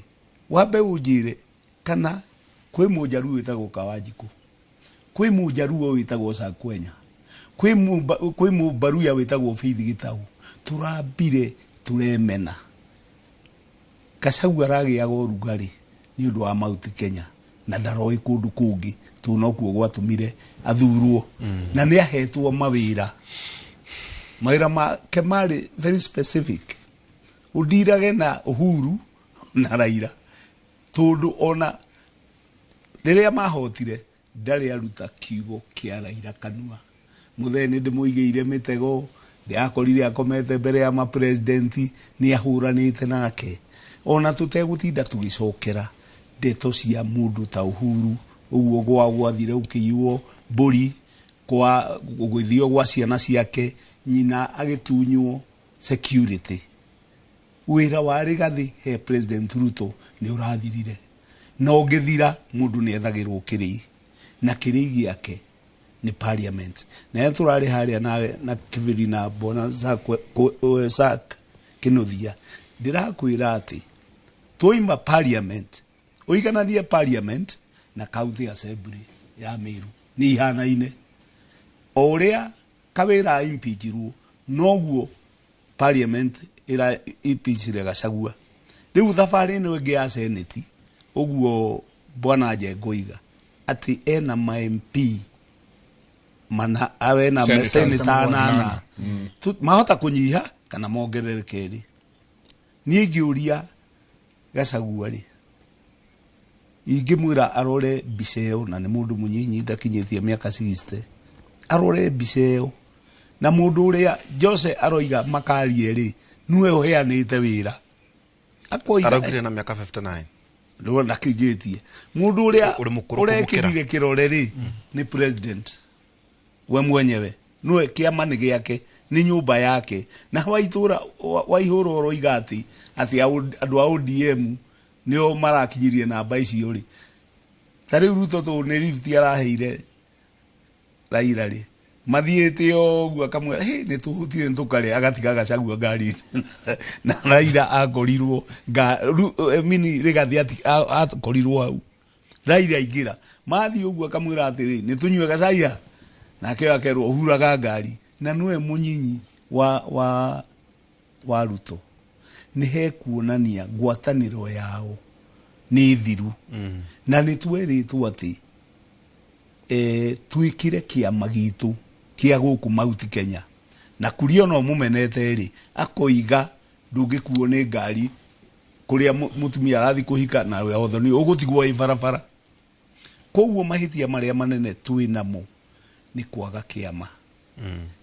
D: wambe ũnjĩre kana kwĩ mũnjaruo wĩtagwo Kawanjikũ, kwĩ mũnjaruo wĩtagwo Sakwenya, kwĩ mũmbaruya wĩtagwo Faith Gĩtau. Tũrambire tũremena. Gachagua aragĩaga ũrugarĩ nĩ ũndũ wa Mount Kenya na ndaroĩ kũndũ kũngĩ, tondũ nokuo gwatũmire athurwo. Na nĩ ahetwo mawĩra, mawĩra make marĩ very specific: ũndirage na Uhuru na Raila, tondũ ona rĩrĩa mahotire ndarĩ aruta kiugo kĩa Raila kanua. Mũthee nĩ ndĩmũigĩire mĩtego, ndĩrakorire akomete mbere ya mapresidenti, nĩ ahũranĩte nake. Ona tũtegũtinda tũgĩcokera ndeto cia mũndũ ta Uhuru, ũguo gwao gwathire gũkĩiywo mbũri, kwa gũgĩthio gwa ciana ciake, nyina agĩtunywo security. Wĩra wa Rigathi he President Ruto nĩ ũrathirire, na ũngĩthira mũndũ nĩ ethagĩrwo kĩrĩi, na kĩrĩi gĩake nĩ parliament. Na rĩrĩa tũrarĩ harĩa nawe na Kibiri na Bwana Sak Kĩnuthia, ndĩrakwĩra atĩ twoima parliament, ũigananie parliament na county assembly ya Meru nĩ ihanaine. O ũrĩa kawĩra impeachirwo, noguo parliament ĩra impeachire Gachagua. Rĩu thabarĩ ĩno ĩngĩ ya senate, ũguo bwana Njenga oiga atĩ ena ma MP mana awe na
B: Senators.
D: Senator anana. Mahota kũnyiha kana mongerereke rĩ, niĩ ingĩũria Gachagua rĩ, ingĩmwĩra arore mbica ĩyo, na nĩ mũndũ mũnyinyi, ndakinyĩtie mĩaka 60, arore mbica ĩyo na mũndũ ũrĩa Jose aroiga makarie rĩ, nĩwe ũheanĩte wĩra akoiga.
C: Araugire na mĩaka 59.
D: Nĩwe ndakinyĩtie mũndũ ũrĩa
C: Ũrĩ mũkũrũ kũmũkĩra.
D: ũrekĩrire kĩrore rĩ, nĩ president we mwenyewe, nĩwe kĩama nĩ gĩake, nĩ nyũmba yake. Na waitũra waihũra ũroiga atĩ andũ a ODM nĩo marakinyirie namba icio rĩ. Ta rĩu Ruto tũ nĩ lift araheire Raila rĩ mathiĩte ũguo akamwĩra, "Hĩ, nĩ tũhutire nĩ tũkarĩa," agatiga Gachagua ngari na Raila akorirwo mini Rigathi akorirwo hau. Raila aingĩra mathiĩ ũguo akamwĩra atĩrĩ, "Nĩ tũnyue gacai haha?" Nake akerwo ũhuraga ngari na nĩwe mũnyinyi wa Ruto. Nĩ hekuonania ngwatanĩro yao nĩ thiru. Na nĩ twerĩtwo atĩ twĩkĩre kĩama gitũ kĩa gũkũ Mount Kenya, na kuria ona mũmenete rĩ, akoiga ndũngĩkuo nĩ ngari kũrĩa mũtumia arathiĩ kũhika na wathoni ũgũtigwo ĩ barabara. Koguo mahĩtia marĩa manene twĩ namo nĩ kwaga kĩama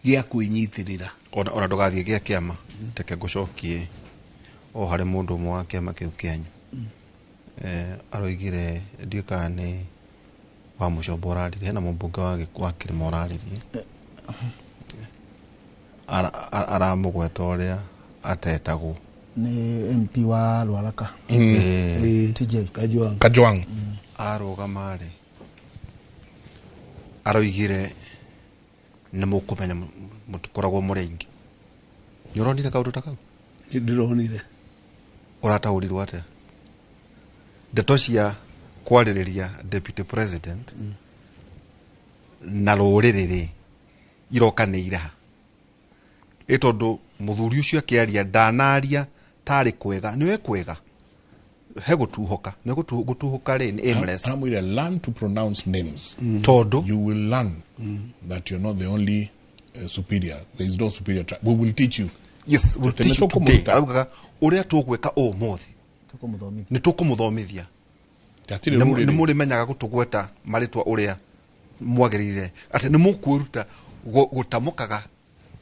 D: gĩa kwĩnyitĩrĩra.
C: Ona ndũgathiĩ gĩa kĩama, reke ngũcokie o harĩ mũndũ ũmwe wa kĩama kĩu kĩanyu. Aroigire ndiũĩ kana nĩ wa Mũcomba ũraririe, hena mũmbunge wa Kĩrĩma ũraririe, aramũgweta ũrĩa atetagwo.
E: Nĩ MP wa Ruaraka, TJ
D: Kajwang.
B: Kajwang.
C: Arũgama rĩ, aroigire nĩ mũkũmenya mũtikoragwo mũrĩ aingĩ. Nĩ ũronire kaũndũ ta kau?
D: Nĩ ndĩronire.
C: Ũrataũrirwo atĩa ndeto cia kwarĩrĩria deputy president na rũrĩrĩ rĩ irokanĩire ha? Ĩ tondũ mũthuri ũcio akĩaria ndanaria tarĩ kwega, nĩwe kwega he gũtuhũka, nĩ gũtuhũka rĩ nĩ aimless.
B: Aramwĩra, "Learn to pronounce names."
C: Tondũ
B: "You will learn that you're not the only superior. There is no superior tribe. We will teach you."
C: Yes, we'll
B: Tũteme
C: teach you today.
B: tũkũmũruta.
C: Araugaga ũrĩa tũgwĩka ũmũthĩ
E: tũkũmũthomithia.
C: Nĩ tũkũmũthomithia.
B: Hatirĩ
C: Nĩ
B: rũrĩrĩ.
C: Mũrĩmenyaga gũtũgweta marĩtwa ũrĩa mwagĩrĩire, atĩ nĩ mũkwĩruta gũtamũkaga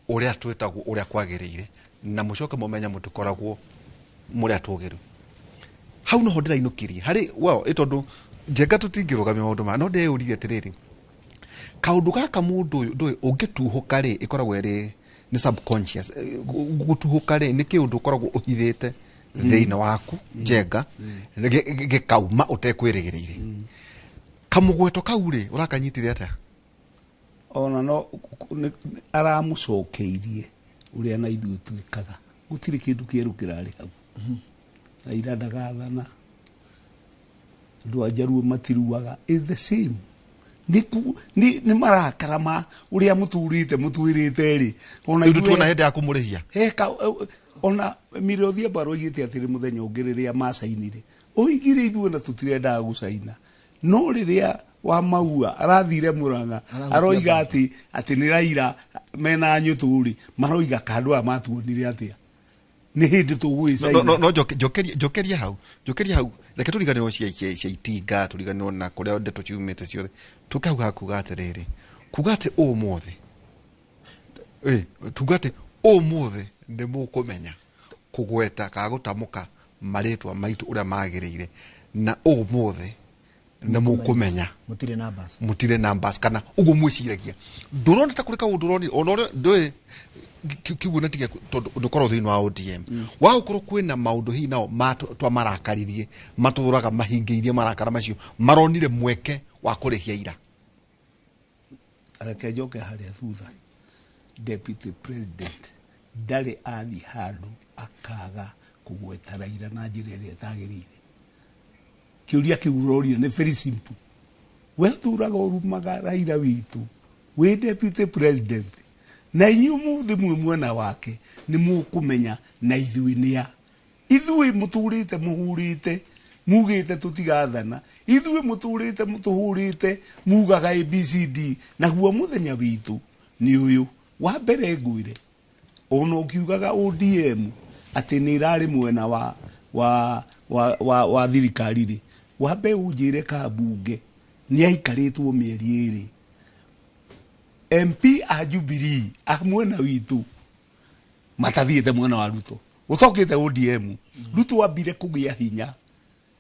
C: ũrĩa twĩtagwo ũrĩa kwagĩrĩire, na mũcoke mũmenye mũtikoragwo mũrĩ atũgĩru. Hau noho ndĩrainũkirie harĩ, well, ĩ tondũ Njenga tũtingĩrũgamia maũndũ maya, no ndeyũririe atĩrĩrĩ, kaũndũ gaka mũndũ ũyũ ndũĩ ũngĩtuhũka rĩ, ĩkoragwo ĩrĩ nĩ subconscious. Gũtuhũka rĩ, nĩ kĩũndũ ũkoragwo ũhithĩte thĩinĩ waku, Njenga, gĩkauma ũtekwĩrĩgĩrĩire. Kamũgweto kau rĩ, ũrakanyitire atĩa?
D: Ona no aramũcokeirie ũrĩa na ithuĩ twĩkaga, gũtirĩ kĩndũ kĩerũ kĩrarĩ hau. Raila ndagathana, andũ a Njaruo matiruaga, is the same. Nĩ marakara ma ũrĩa mũtũrĩte mũtwĩrĩte rĩ, ona
C: Rĩu tuona hĩndĩ ya kũmũrĩhia.
D: Heka ona Mire Odhiambo aroigĩte atĩrĩ, mũthenya ũngĩ rĩrĩa macainire, oigire ithuĩ na tũtirendaga gũcaina, no rĩrĩa wa Maua arathire Murang'a,
E: Arahutia
D: aroiga atĩ nĩ Raila mena nyũtũ rĩ, maroiga kandũ aya matuonire atĩa nĩ hĩndĩ tũgwĩcaina.
C: No njokerie hau, reke tũriganĩrwo cia itinga, tũriganĩrwo na kũrĩa ndeto ciumĩte ciothe, tũke hau hakuga atĩrĩrĩ, kuga atĩ ũmũthĩ, tuga atĩ ũmũthĩ nĩ mũkũmenya kũgweta kana gũtamũka marĩtwa maitũ ũrĩa magĩrĩire, na ũmũthĩ nĩ mũkũmenya
E: mũtirĩ numbers.
C: Mũtirĩ numbers kana ũguo mwĩciragia. Ndũrona ta kũrĩ kaũndũ ũronire ona ũrĩa ndũĩ kiugo na tiga tondũ ndũkorwo thĩinĩ wa ODM wa gũkorwo kwĩna maũndũ hihi nao twamarakaririe, matũraga mahingĩirie marakara macio, maronire mweke wa kũrĩhia ira.
D: Reke njoke harĩa thutha. Deputy president ndarĩ athiĩ handũ akaga kũgweta Raila na njĩra ĩrĩa ĩtagĩrĩire. Kĩũria kĩu ũroria nĩ very simple. We tũraga ũrumaga Raila witũ wĩ deputy president, na inyuĩ mũthĩ mwĩ mwena wake, nĩ mũkũmenya na ithuĩ nĩa ithuĩ mũtũrĩte mũhũrĩte mugĩte tũtigathana, ithuĩ mũtũrĩte mũtũhũrĩte mugaga ABCD, naguo mũthenya witũ nĩ ũyũ wa mbere. Ngwĩre, ona ũkiugaga ODM atĩ nĩ ĩrarĩ mwena wa thirikari rĩ, wambe ũnjĩre kabunge nĩ aikarĩtwo mĩeri 2, MP a Jubilee a mwena witũ matathiĩte mwena wa Ruto, ũtokĩte ODM. Ruto ambire kũgĩa hinya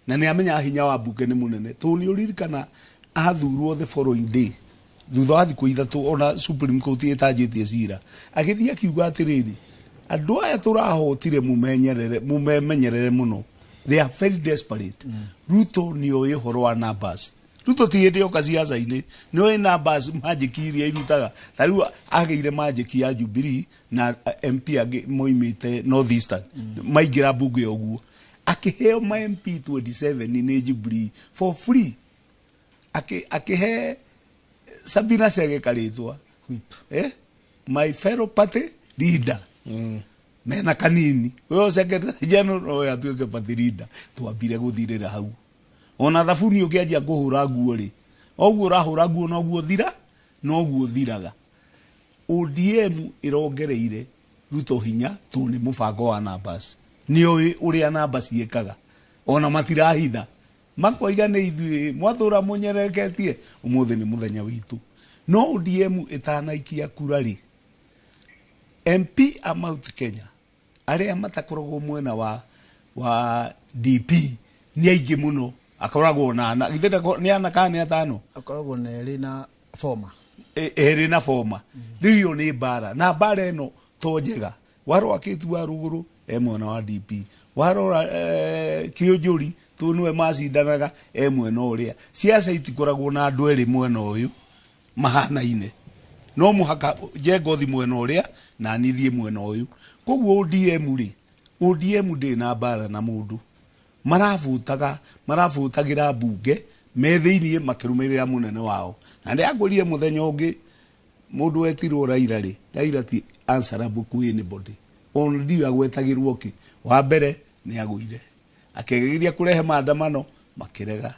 D: na nĩ amenyaga hinya wa mbunge nĩ mũnene, tondũ nĩ ũririkana athurwo the following day, thutha wa thikũ 3, ona Supreme Court ĩtanjĩtie cira, agĩthiĩ akiuga atĩrĩrĩ, andũ aya tũrahotire mumenyerere, mumemenyerere mũno, they are very desperate. Ruto nĩ oĩ ũhoro wa numbers. Ruto ti hĩndĩ oka ciaca-inĩ nĩoĩ numbers magic iria irutaga. Ta rĩu agĩire magic ya Jubilee na MP angĩ moimĩte North Eastern maingĩra mbunge ũguo, akĩheo ma MP 27 nĩ Jubilee for free, akĩhe Sabina Chege karĩtwa
E: Whip.
D: My fellow party leader mena kanini ũyũ secretary general ũyũ atuĩke party leader. Twambire gũthirĩra hau. Ona thabuni ũkĩanjia kũhũra nguo rĩ, oguo ũrahũra nguo noguo thira noguo thiraga. ODM ĩrongereire Ruto hinya tondũ nĩ mũbango wa numbers, nĩoĩ ũrĩa namba ciĩkaga, ona matirahitha makoiga nĩ ithuĩ mwatũra mũnyereketie, ũmũthĩ nĩ mũthenya witũ. No ODM ĩtanaikia kura rĩ, MP a Mount Kenya arĩa matakoragwo mwena wa DP nĩ aingĩ mũno, akoragwo na ana githĩ nĩ ana kana nĩ atano?
E: Akoragwo na erĩ na former.
D: Erĩ na former. Rĩu iyo nĩ mbara, na mbara ĩno to njega. Warora Kĩtu wa rũgũrũ e mwena wa DP, warora Kĩũnjũri tũ nĩwe macindanaga e mwena ũrĩa. Ciaca itikoragwo na andũ erĩ mwena ũyũ mahanaine, no mũhaka Njenga ũthi mwena ũrĩa na niĩ thiĩ mwena ũyũ. Koguo ODM rĩ, ODM ndĩ na mbara na mũndũ, marabutagira mbunge me thĩiniĩ makĩrũmĩrĩra mũnene wao. Na ndĩrakwĩrire mũthenya ũngĩ mũndũ wetirwo Raila rĩ, Raila ti answerable to anybody, ona ndiũ agwetagĩrwo kĩ. Wa mbere nĩ agũire akĩgeria kũrehe maandamano makĩrega.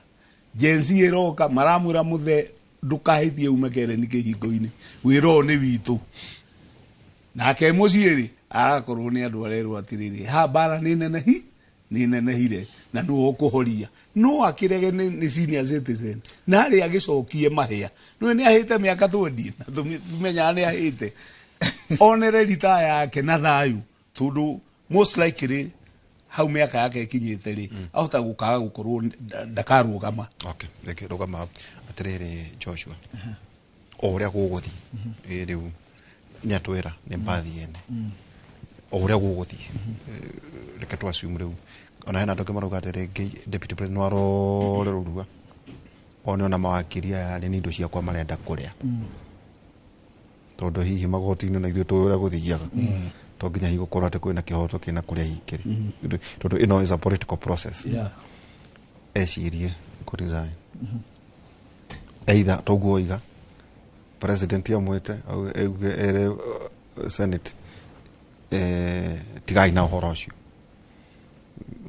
D: Gen Z ĩroka maramwĩra mũthe ndũkahĩtie ume kereni kĩhingo-inĩ, wĩra ũyũ nĩ witũ. Nake mũciĩ rĩ arakorwo nĩ andũ arerwo atĩrĩrĩ, ha mbara nĩ nenehi nĩ nenehire na nĩwe ũkũhoria, no akĩrege nĩ senior citizen na arĩ agĩcokie mahĩa nĩwe nĩ ahĩte mĩaka 20 na tũmenyaga nĩ ahĩte onere ritaya yake na thayũ, tondũ most likely hau mĩaka yake ĩkinyĩte rĩ ahota gũkaga gũkorwo ndakarũgama.
C: Okay, reke rũgama atĩrĩrĩ Joshua, o ũrĩa gũgũthiĩ rĩu nĩ atwĩra nĩ mbathi ene, o ũrĩa gũgũthiĩ reke tũ assume rĩu ona hena andũ angĩ marauga atĩ rĩngĩ deputy president no arore rũrua one ona mawakiri aya nĩ indo ciakwa marenda kũrĩa, tondũ hihi magoti-inĩ na ithuĩ tũĩ ũrĩa gũthiaga, to nginya hihi gũkorwo atĩ kwĩna kĩhoto kĩna kũrĩa hihi kĩrĩ, tondũ ĩno is a political process. Ecirie kũ resign either toguo oiga president amwĩte auge ere senate tigai na ũhoro ũcio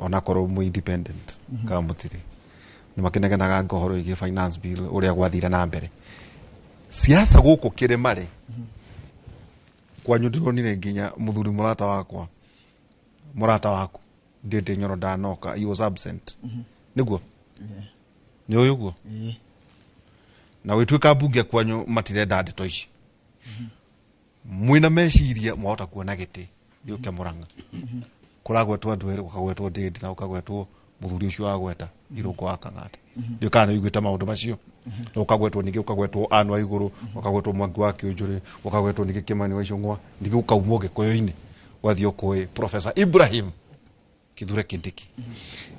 C: onakorwo mwĩ independent kana mũtirĩ. Nĩ makĩnegenaga nga ũhoro wĩgiĩ finance bill ũrĩa gwathire na mbere siasa gũkũ kĩrĩma rĩ kwanyu. Ndĩronire nginya mũthuri mũrata wakwa, mũrata waku Ndĩndĩ Nyoro ndanoka, he was absent. Nĩguo nĩ ũyũ ũguo na gwĩtuĩka mbunge kwanyu matirenda ndeto ici mwĩna meciria mwahota kuona gĩtĩ gĩũke Mũrang'a kũragwetwo andũ erĩ, gũkagwetwo Ndĩndĩ na gũkagwetwo mũthuri ũcio wagweta Irũngũ wa Kang'ata. Ndiũĩ kana nĩ ũiguĩte maũndũ macio. Na ũkagwetwo ningĩ, ũkagwetwo Anne wa Igũrũ, ũkagwetwo Mwangi wa Kĩũnjũrĩ, ũkagwetwo ningĩ Kĩmani wa Icũng'wa, ningĩ gũkaumwo Gĩkũyũ-inĩ gwathiĩ kwĩ Professor Ibrahim Kithure Kindiki.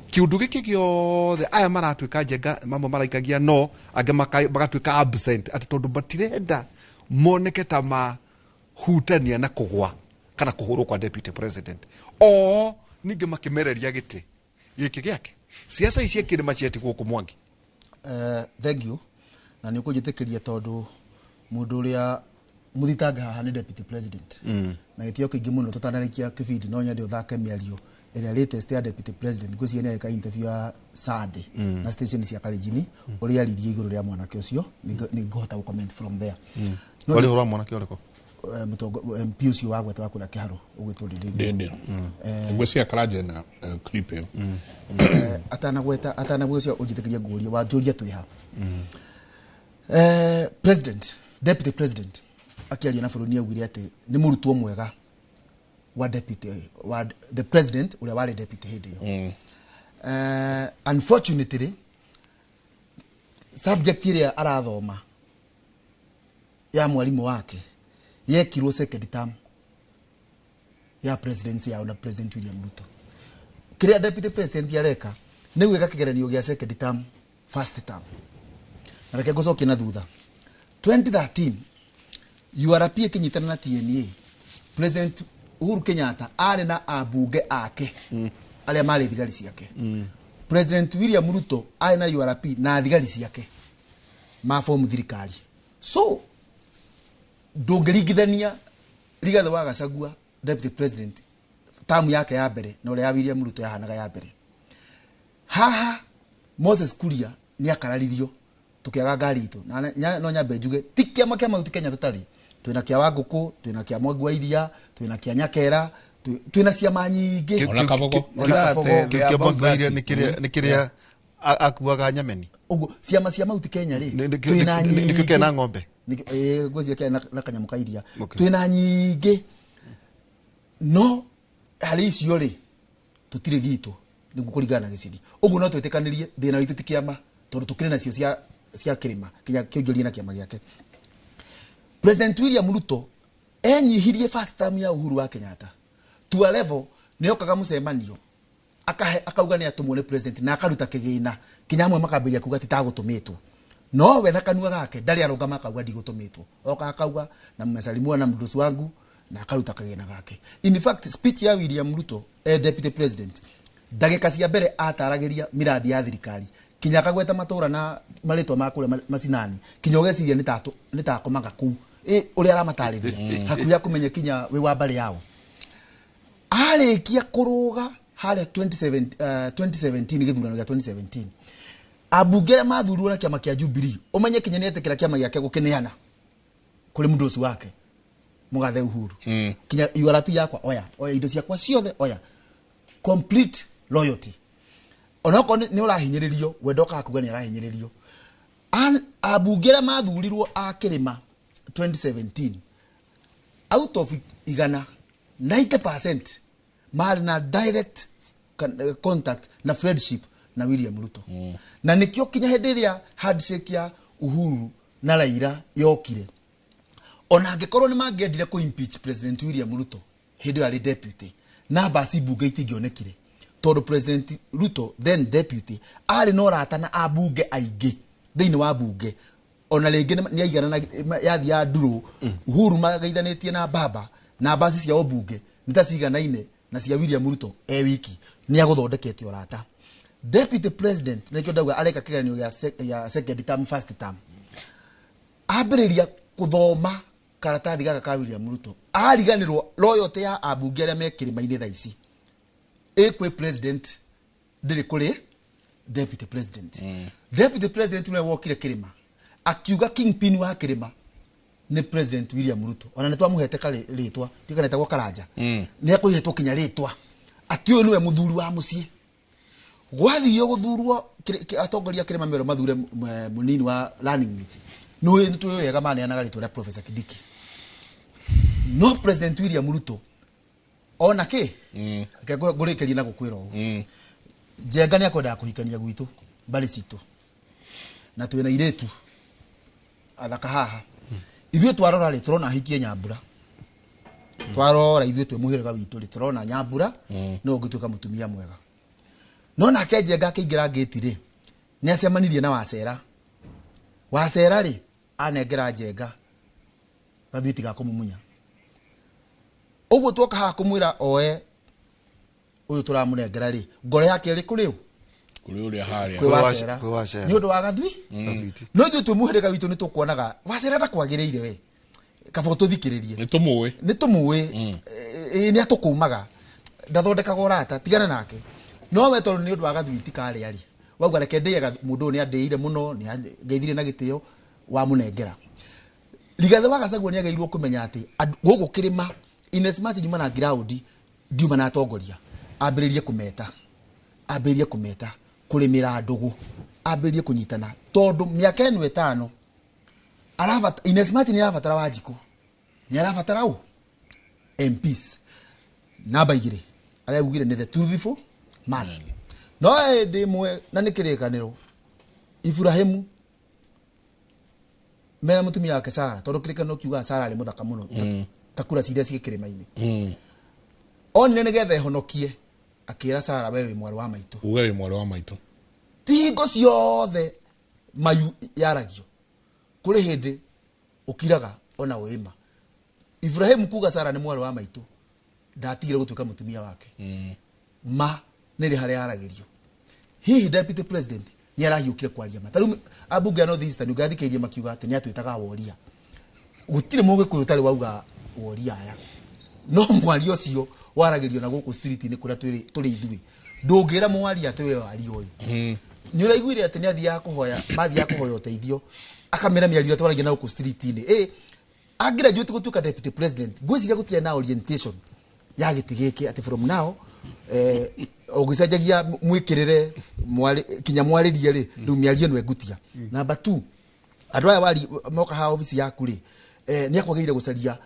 C: Kiundu gĩkĩ gĩothe aya maratuĩka njenga, mamwe maraikagia no angĩ magatuĩka absent atĩ tondũ matirenda moneke ta mahutania na kũgwa kana kũhũrwo kwa deputy president, o ningĩ makĩmereria gĩtĩ gĩkĩ gĩake. Siasa ici kĩrĩma cieti gũkũ Mwangi.
E: Thank you, na nĩ ũkũnjĩtĩkĩria tondũ mũndũ ũrĩa mũthitanga haha nĩ deputy president na gĩtĩo kĩingĩ mũno. Tũtanarĩkia kĩbindi no nyende ũthake mĩario ĩrĩa latest ya deputy president. Ngwĩciria nĩ agĩka interview ya Sunday na station cia Kalenjin ũrĩa aririe igũrũ rĩa mwanake ũcio. Nĩ ngũhota gũ comment from there. No
C: Warĩ ũhoro wa mwanake ũrĩkũ?
E: MP ũcio wagweta wa kũrĩa Kĩharũ ũgwĩtwo Ndindi.
B: Ndindi ngwĩciria Karanja na clip ĩyo.
E: Atanagweta atanagwĩcia ũnjĩtĩkĩrie ngũrie wanjũria twĩ ha president deputy president akĩaria na bũrũri nĩ augire atĩ nĩ mũrutwo mwega wa deputy wa the president ũrĩa warĩ deputy hĩndĩ ĩyo. Unfortunately subject ĩrĩa arathoma ya mwarimũ wake yekirwo second term ya presidency yao na President William Ruto. Kĩrĩa deputy president areka nĩ gwĩka kĩgeranio gĩa second term first term. Na reke ngũcokie na thutha. 2013 URP ĩkĩnyitana na TNA, President Uhuru Kenyatta arĩ na ambunge ake arĩa marĩ thigari ciake. President William Ruto arĩ na URP na thigari ciake mabomu thirikari. So ndũngĩringithania Rigathĩ wa Gachagua deputy president tamu yake ya mbere na ũrĩa ya William Ruto yahanaga ya mbere. Haha Moses Kuria nĩ akararirio tukiaga ngari itũ na no nyambe njuge ti kĩama kĩa Mount Kenya tũtarĩ, twĩna kĩa Wangũkũ, twĩna kĩa Mwangi wa Iria, twĩna kĩa Nyakera, twĩna ciama nyingĩ.
B: Ona Kabogo.
E: Ona Kabogo.
C: Kĩu kĩa Mwangi wa Iria nĩ kĩrĩa akuaga nyameni.
E: Ũguo ciama cia Mount Kenya rĩ,
C: twĩna nyingĩ. Nĩkĩo kĩna ng'ombe.
E: Ngwĩciria kĩarĩ na kanyamũ ka iria. Twĩna nyingĩ, no harĩ icio rĩ tũtirĩ gitũ nĩguo kũringana na gĩciri. Ũguo no twĩtĩkanĩrie thĩna witũ ti kĩama, tondũ tũkĩrĩ nacio cia kĩrĩma kinya kĩonjoria na kĩama gĩake. President William Ruto enyihirie first term ya Uhuru wa Kenyatta to a level nĩokaga mũcemanio akauga nĩ atũmwo nĩ president na akaruta kĩgĩna kinya amwe makambĩrĩria kuga ti tagũtũmĩtwo, no we na kanua gake ndarĩ arũgama akauga ndigũtũmĩtwo, oka akauga na mmesalimua na mdosi wangu na akaruta kĩgĩna gake. In fact speech ya William Ruto deputy president ndagĩka cia mbere ataragĩria miradi ya thirikari kinya akagweta matũra na marĩtwa ma kũrĩa macinani kinya ũgeciria nĩ takomaga kũu ũrĩa aramatarĩria hakuhĩ akũmenye kinya wĩ wa mbarĩ yao. Arĩkia kũrũga harĩa 2017 gĩthurano gĩa 2017 ambunge arĩa mathurirwo na kĩama kĩa Jubilee ũmenye kinya nĩetĩkĩra kĩama gĩake gũkĩneana kũrĩ mũndũ ũcio wake mũgathe Uhuru. Kinya URP yakwa oya oya indo ciakwa ciothe oya, complete loyalty. Onokorwo nĩ ũrahinyĩrĩrio wendo ũkaga kuga nĩ arahinyĩrĩrio. Ambunge arĩa mathurirwo a kĩrĩma 2017 out of igana 90% marĩ na direct contact na friendship na William Ruto. Na nĩkĩo kinya hĩndĩ ĩrĩa handshake ya Uhuru na Raila yokire, ona angĩkorwo nĩ mangĩendire kũ impeach President William Ruto hĩndĩ ĩyo arĩ deputy, namba ci mbunge itingĩonekire tondũ President Ruto then deputy arĩ na ũrata na ambunge aingĩ thĩinĩ wa mbunge, ona rĩngĩ nĩ aiganana yathia ndurũ. Uhuru magaithanĩtie na baba namba ci cia ũmbunge nĩ ta ciganaine na cia William Ruto e wiki nĩ agũthondekete ũrata. Deputy president nĩkĩo ndauga areka kĩgeranio gĩa second term first term, ambĩrĩria kũthoma karatathi gaka ka William Ruto ariganĩrwo loyalty ya ambunge arĩa me kĩrĩma-inĩ thaa ici ĩ kwĩ president ndĩrĩ kũrĩ deputy president. Deputy president nĩwe wokire kĩrĩma akiuga kingpin wa kĩrĩma nĩ President William Ruto, ona nĩ twamũhete rĩtwa tikana etagwo Karanja, nĩ akũhetwo kinya rĩtwa atĩ ũyũ nĩwe mũthuri wa mũciĩ. Gwathio gũthurwo atongoria kĩrĩma merwo mathure mũnini wa running mate, nĩ tũĩ wega maneanaga rĩtwa rĩa Professor Kindiki. No President William Ruto ona kĩ reke ngũrĩkĩrie na gũkwĩra ũũ, Njenga nĩ akwendaga kũhikania gwitũ mbarĩ citũ na twĩna irĩtu athaka haha, ithuĩ twarora rĩ tũrona ahikie Nyambura, twarora ithuĩ twĩ mũhĩrĩga witũ rĩ tũrona Nyambura no ũngĩtuĩka mũtumia mwega. No nake Njenga akĩingĩra ngĩti rĩ nĩ acemanirie na Wacera. Wacera rĩ anengera Njenga gathuiti ga kũmumunya. Ũguo twoka haha kũmwĩra oe ũyũ tũramũnengera rĩ ngoro yake ĩrĩ kũrĩ ũ?
B: Kũrĩ ũrĩa harĩa
E: Kwĩ Wacera
C: Kwĩ Wacera.
E: nĩ ũndũ wa gathui. No ithuĩ twĩ mũhĩrĩga witũ nĩ tũkuonaga Wacera ndakwagĩrĩire we, kaba ũtũthikĩrĩrie,
B: nĩ tũmũĩ,
E: nĩ tũmũĩ, nĩ atũkũmaga, ndathondekaga ũrata, tigana nake. No we tondũ nĩ ũndũ wa gathuiti karĩa rĩ wauga reke ndĩe mũndũ ũyũ nĩ andĩire mũno, nĩ angeithirie na gĩtĩo, wamũnengera. Rigathĩ wa Gachagua nĩ agĩrĩirwo kũmenya atĩ gũkũ kĩrĩma in as much nyuma na ground ndiuma na atongoria, ambĩrĩrie kũmeta, ambĩrĩrie kũmeta kũrĩmĩra ndũgũ, ambĩrĩrie kũnyitana, tondũ mĩaka ĩno ĩtano in as much nĩ arabatara Wanjikũ, nĩ arabatara ũ MPs. Namba igĩrĩ arĩa ugire nĩ the truthful man. No hĩndĩ ĩmwe na nĩ kĩrĩkanĩro Ibrahimu mena mũtumia wake Sara, tondũ kĩrĩkanĩro kiugaga Sara arĩ mũthaka mũno ta kura ciria ciĩ kĩrĩma-inĩ. Onire nĩgetha ehonokie akĩra Sara we wĩ mwarĩ wa maitũ,
B: uge wĩ mwarĩ wa maitũ.
E: Ti hingo ciothe Mayu yaragio kuri hindi ukiraga ona wima. Ibrahim kuga Sara ni mwari wa maitu ndatigire gutuika mutumia wake. Ma niri haria yaragirio. Hihi deputy president ni arahiukire kwaria ma. Tariu abunge a North Eastern ungathikiririe makiuga ati ni atwitaga woria. Gutire mugikuyu tari wauga woria aya. No mwario ucio waragirio na guku street ni kuria turi ithui. Ndungira mwaria ati we waria uyu. Ni uraiguire ati ni athiaga kuhoya, mathiaga kuhoya uteithio. Akamera miario twaragia na guku street ini. Agraduate gutuika deputy president. Ngwiciria gutire na orientation ya giti giki ati from now ugicenjagia mwikirire kinya mwaririe ri riu miario no engutia. Number 2, andu aya wari moka ha office yaku ri ni akwagirire gucaria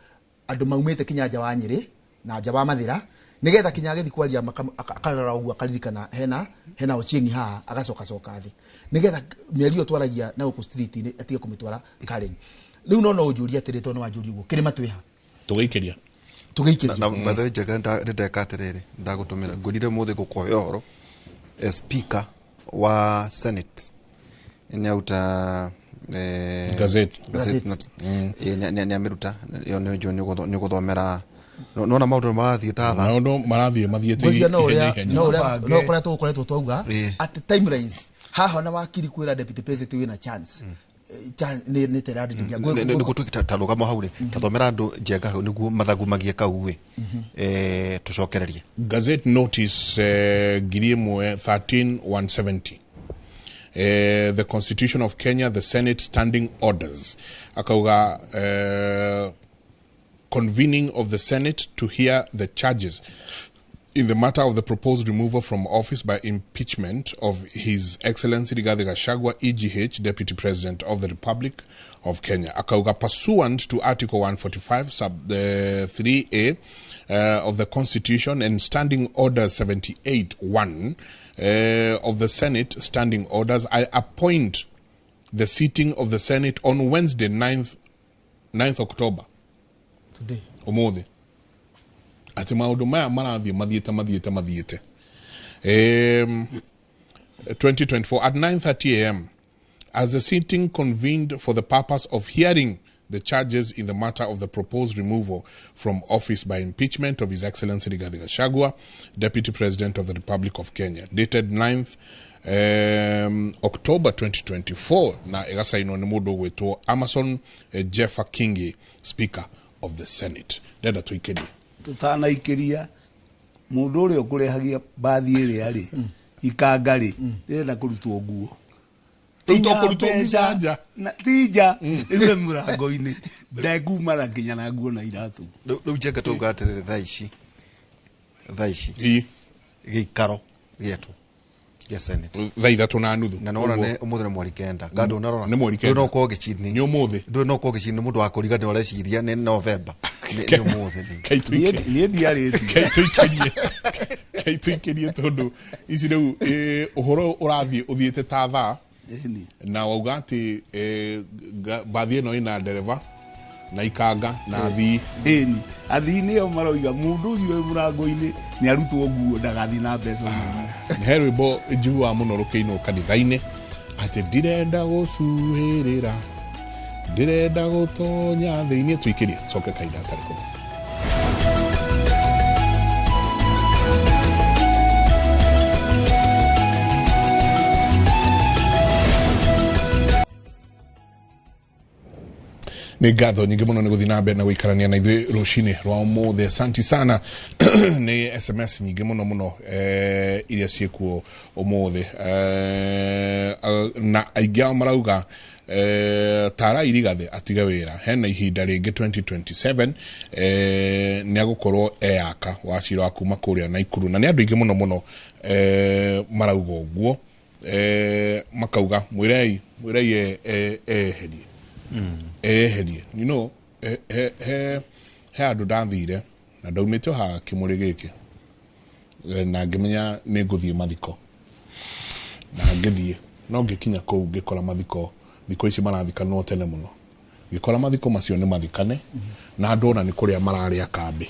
E: andu maumite kinya nja wa Nyeri na nja wa Mathira nigetha kinya agithi kwaria akarora uguo akaririkana hena Ochieng haha agacoka coka thi nigetha miario twaragia na guku street ni atige kumitwara Karen. Riu no unjurie atiri to no wanjurie uguo kirima twiha
B: tugeikiria
E: tugeikiria
C: na by the way Njega ndeka atiriri ndagutumira ngurire muthi gukuhe uhoro speaker wa Senate ni auta
B: Gazette
C: ni amiruta yo ni jo ni guthomera nona maundu marathie ta tha
B: maundu marathie mathiete
E: no uria no koretwo koretwo twauga at timelines haha na wakiri kwira deputy president wina chance ni teradi
C: ni gutuika ta rugamo hau ri ta thomera andu Njenga hau niguo mathagumagie kau wi tucokererie
B: Gazette notice 13170 the Constitution of Kenya, the Senate standing orders akauga convening of the Senate to hear the charges in the matter of the proposed removal from office by impeachment of His Excellency Rigathi Gachagua, EGH, Deputy President of the Republic of Kenya. Akauga pursuant to Article 145, sub 3A of the Constitution and Standing Order 78-1 of the Senate Standing Orders, I appoint the sitting of the Senate on Wednesday, 9th October.
E: Today.
B: Umuthi. Ati maundu maya marathie mathiete 2024 at 9:30 a.m. as the sitting convened for the purpose of hearing the charges in the matter of the proposed removal from office by impeachment of His Excellency Rigathi Gachagua, Deputy President of the Republic of Kenya, dated 9th October 2024 na igasainwo ni mundu gwitwo Amason Jeffa Kingi, Speaker of the Senate. Ndenda tuikerie
D: tutanaikiria mundu uria ukurehagia bathi iria ri ikanga ri rirenda kurutwo nguo
B: kurutwo nja
D: tija ime murango-ini ndenguma na nginya na nguo na iratu.
C: Riu Njenga tuuga atiriri thaa ici giikaro gietu gia Senate
B: thaa 3:30
C: na nora ne umuthi ni mweri 9 kando narora
B: ni mweri 9
C: no ko gicini
B: ni umuthi
C: ndu no ko gicini mundu wa kuriga ni ureciria ni November ni umuthi
D: ni ndiarĩtie
B: kaituikirie tondu ici riu uhoro urathie uthiete ta thaa na wauga ati bathi ĩno ĩna ndereba na ikanga na athii.
D: Ĩni athii nĩo maroiga mũndũ ũcio wĩ mũrango-inĩ nĩ arutwo nguo ndagathiĩ na mbeca.
B: He rwĩmbo njiguaga mũno rũkĩinwo kanitha-inĩ atĩ ndirenda gũcuhĩrĩra ndirenda gũtonya thĩinĩ. Tuikĩrie coke kahinda gatarĩ kũnene. Nĩ ngatho nyingĩ mũno nĩ gũthiĩ na mbere na gũikarania na ithuĩ rũcinĩ rwa ũmũthĩ. Asanti sana. Nĩ SMS nyingĩ mũno mũno iria ciĩkuo ũmũthĩ na aingĩ ao marauga Tara Rigathi atige wĩra hena ihinda rĩngĩ 2027 nĩ agũkorwo eyaka wa cira wa kuma kũrĩa Naikuru na nĩ andũ aingĩ mũno mũno marauga ũguo makauga mwĩrei eherie eherie. You know, he andũ ndathire na ndaumĩte haha kĩmũrĩ gĩkĩ na ngĩmenya nĩ ngũthiĩ mathiko na ngĩthiĩ no ngĩkinya kũu ngĩkora mathiko thikũ ici marathikanwo tene mũno ngĩkora mathiko macio nĩ mathikane na andũ ona nĩ kũrĩa mararĩa kambĩ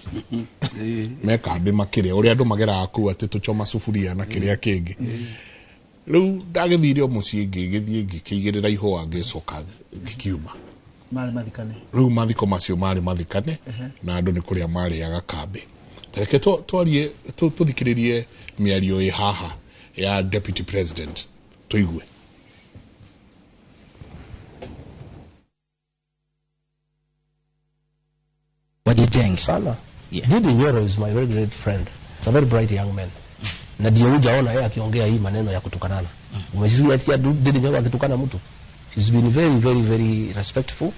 B: me kambĩ makĩrĩa ũrĩa andũ mageraga kũu atĩ tũchoma suburia na kĩrĩa kĩngĩ. Rĩu ndagĩthire o mũciĩ, ngĩgĩthiĩ ngĩkĩigĩrĩra ihũa, ngĩcoka ngĩkiuma.
E: Marĩ mathikane.
B: Rĩu mathiko macio marĩ mathikane na andũ nĩ kũrĩa marĩaga kambĩ. Tareke twarie, tũthikĩrĩrie mĩario ĩ haha ya deputy president, tũigue.
F: Wajijenge.
G: Sana. Yeah. Ndindi Nyoro is my very great friend. He's a very bright young man. Na ndio hujaona yeye akiongea hii maneno ya kutukanana. Umesikia Ndindi Nyoro akitukana mtu? He's been very very very respectful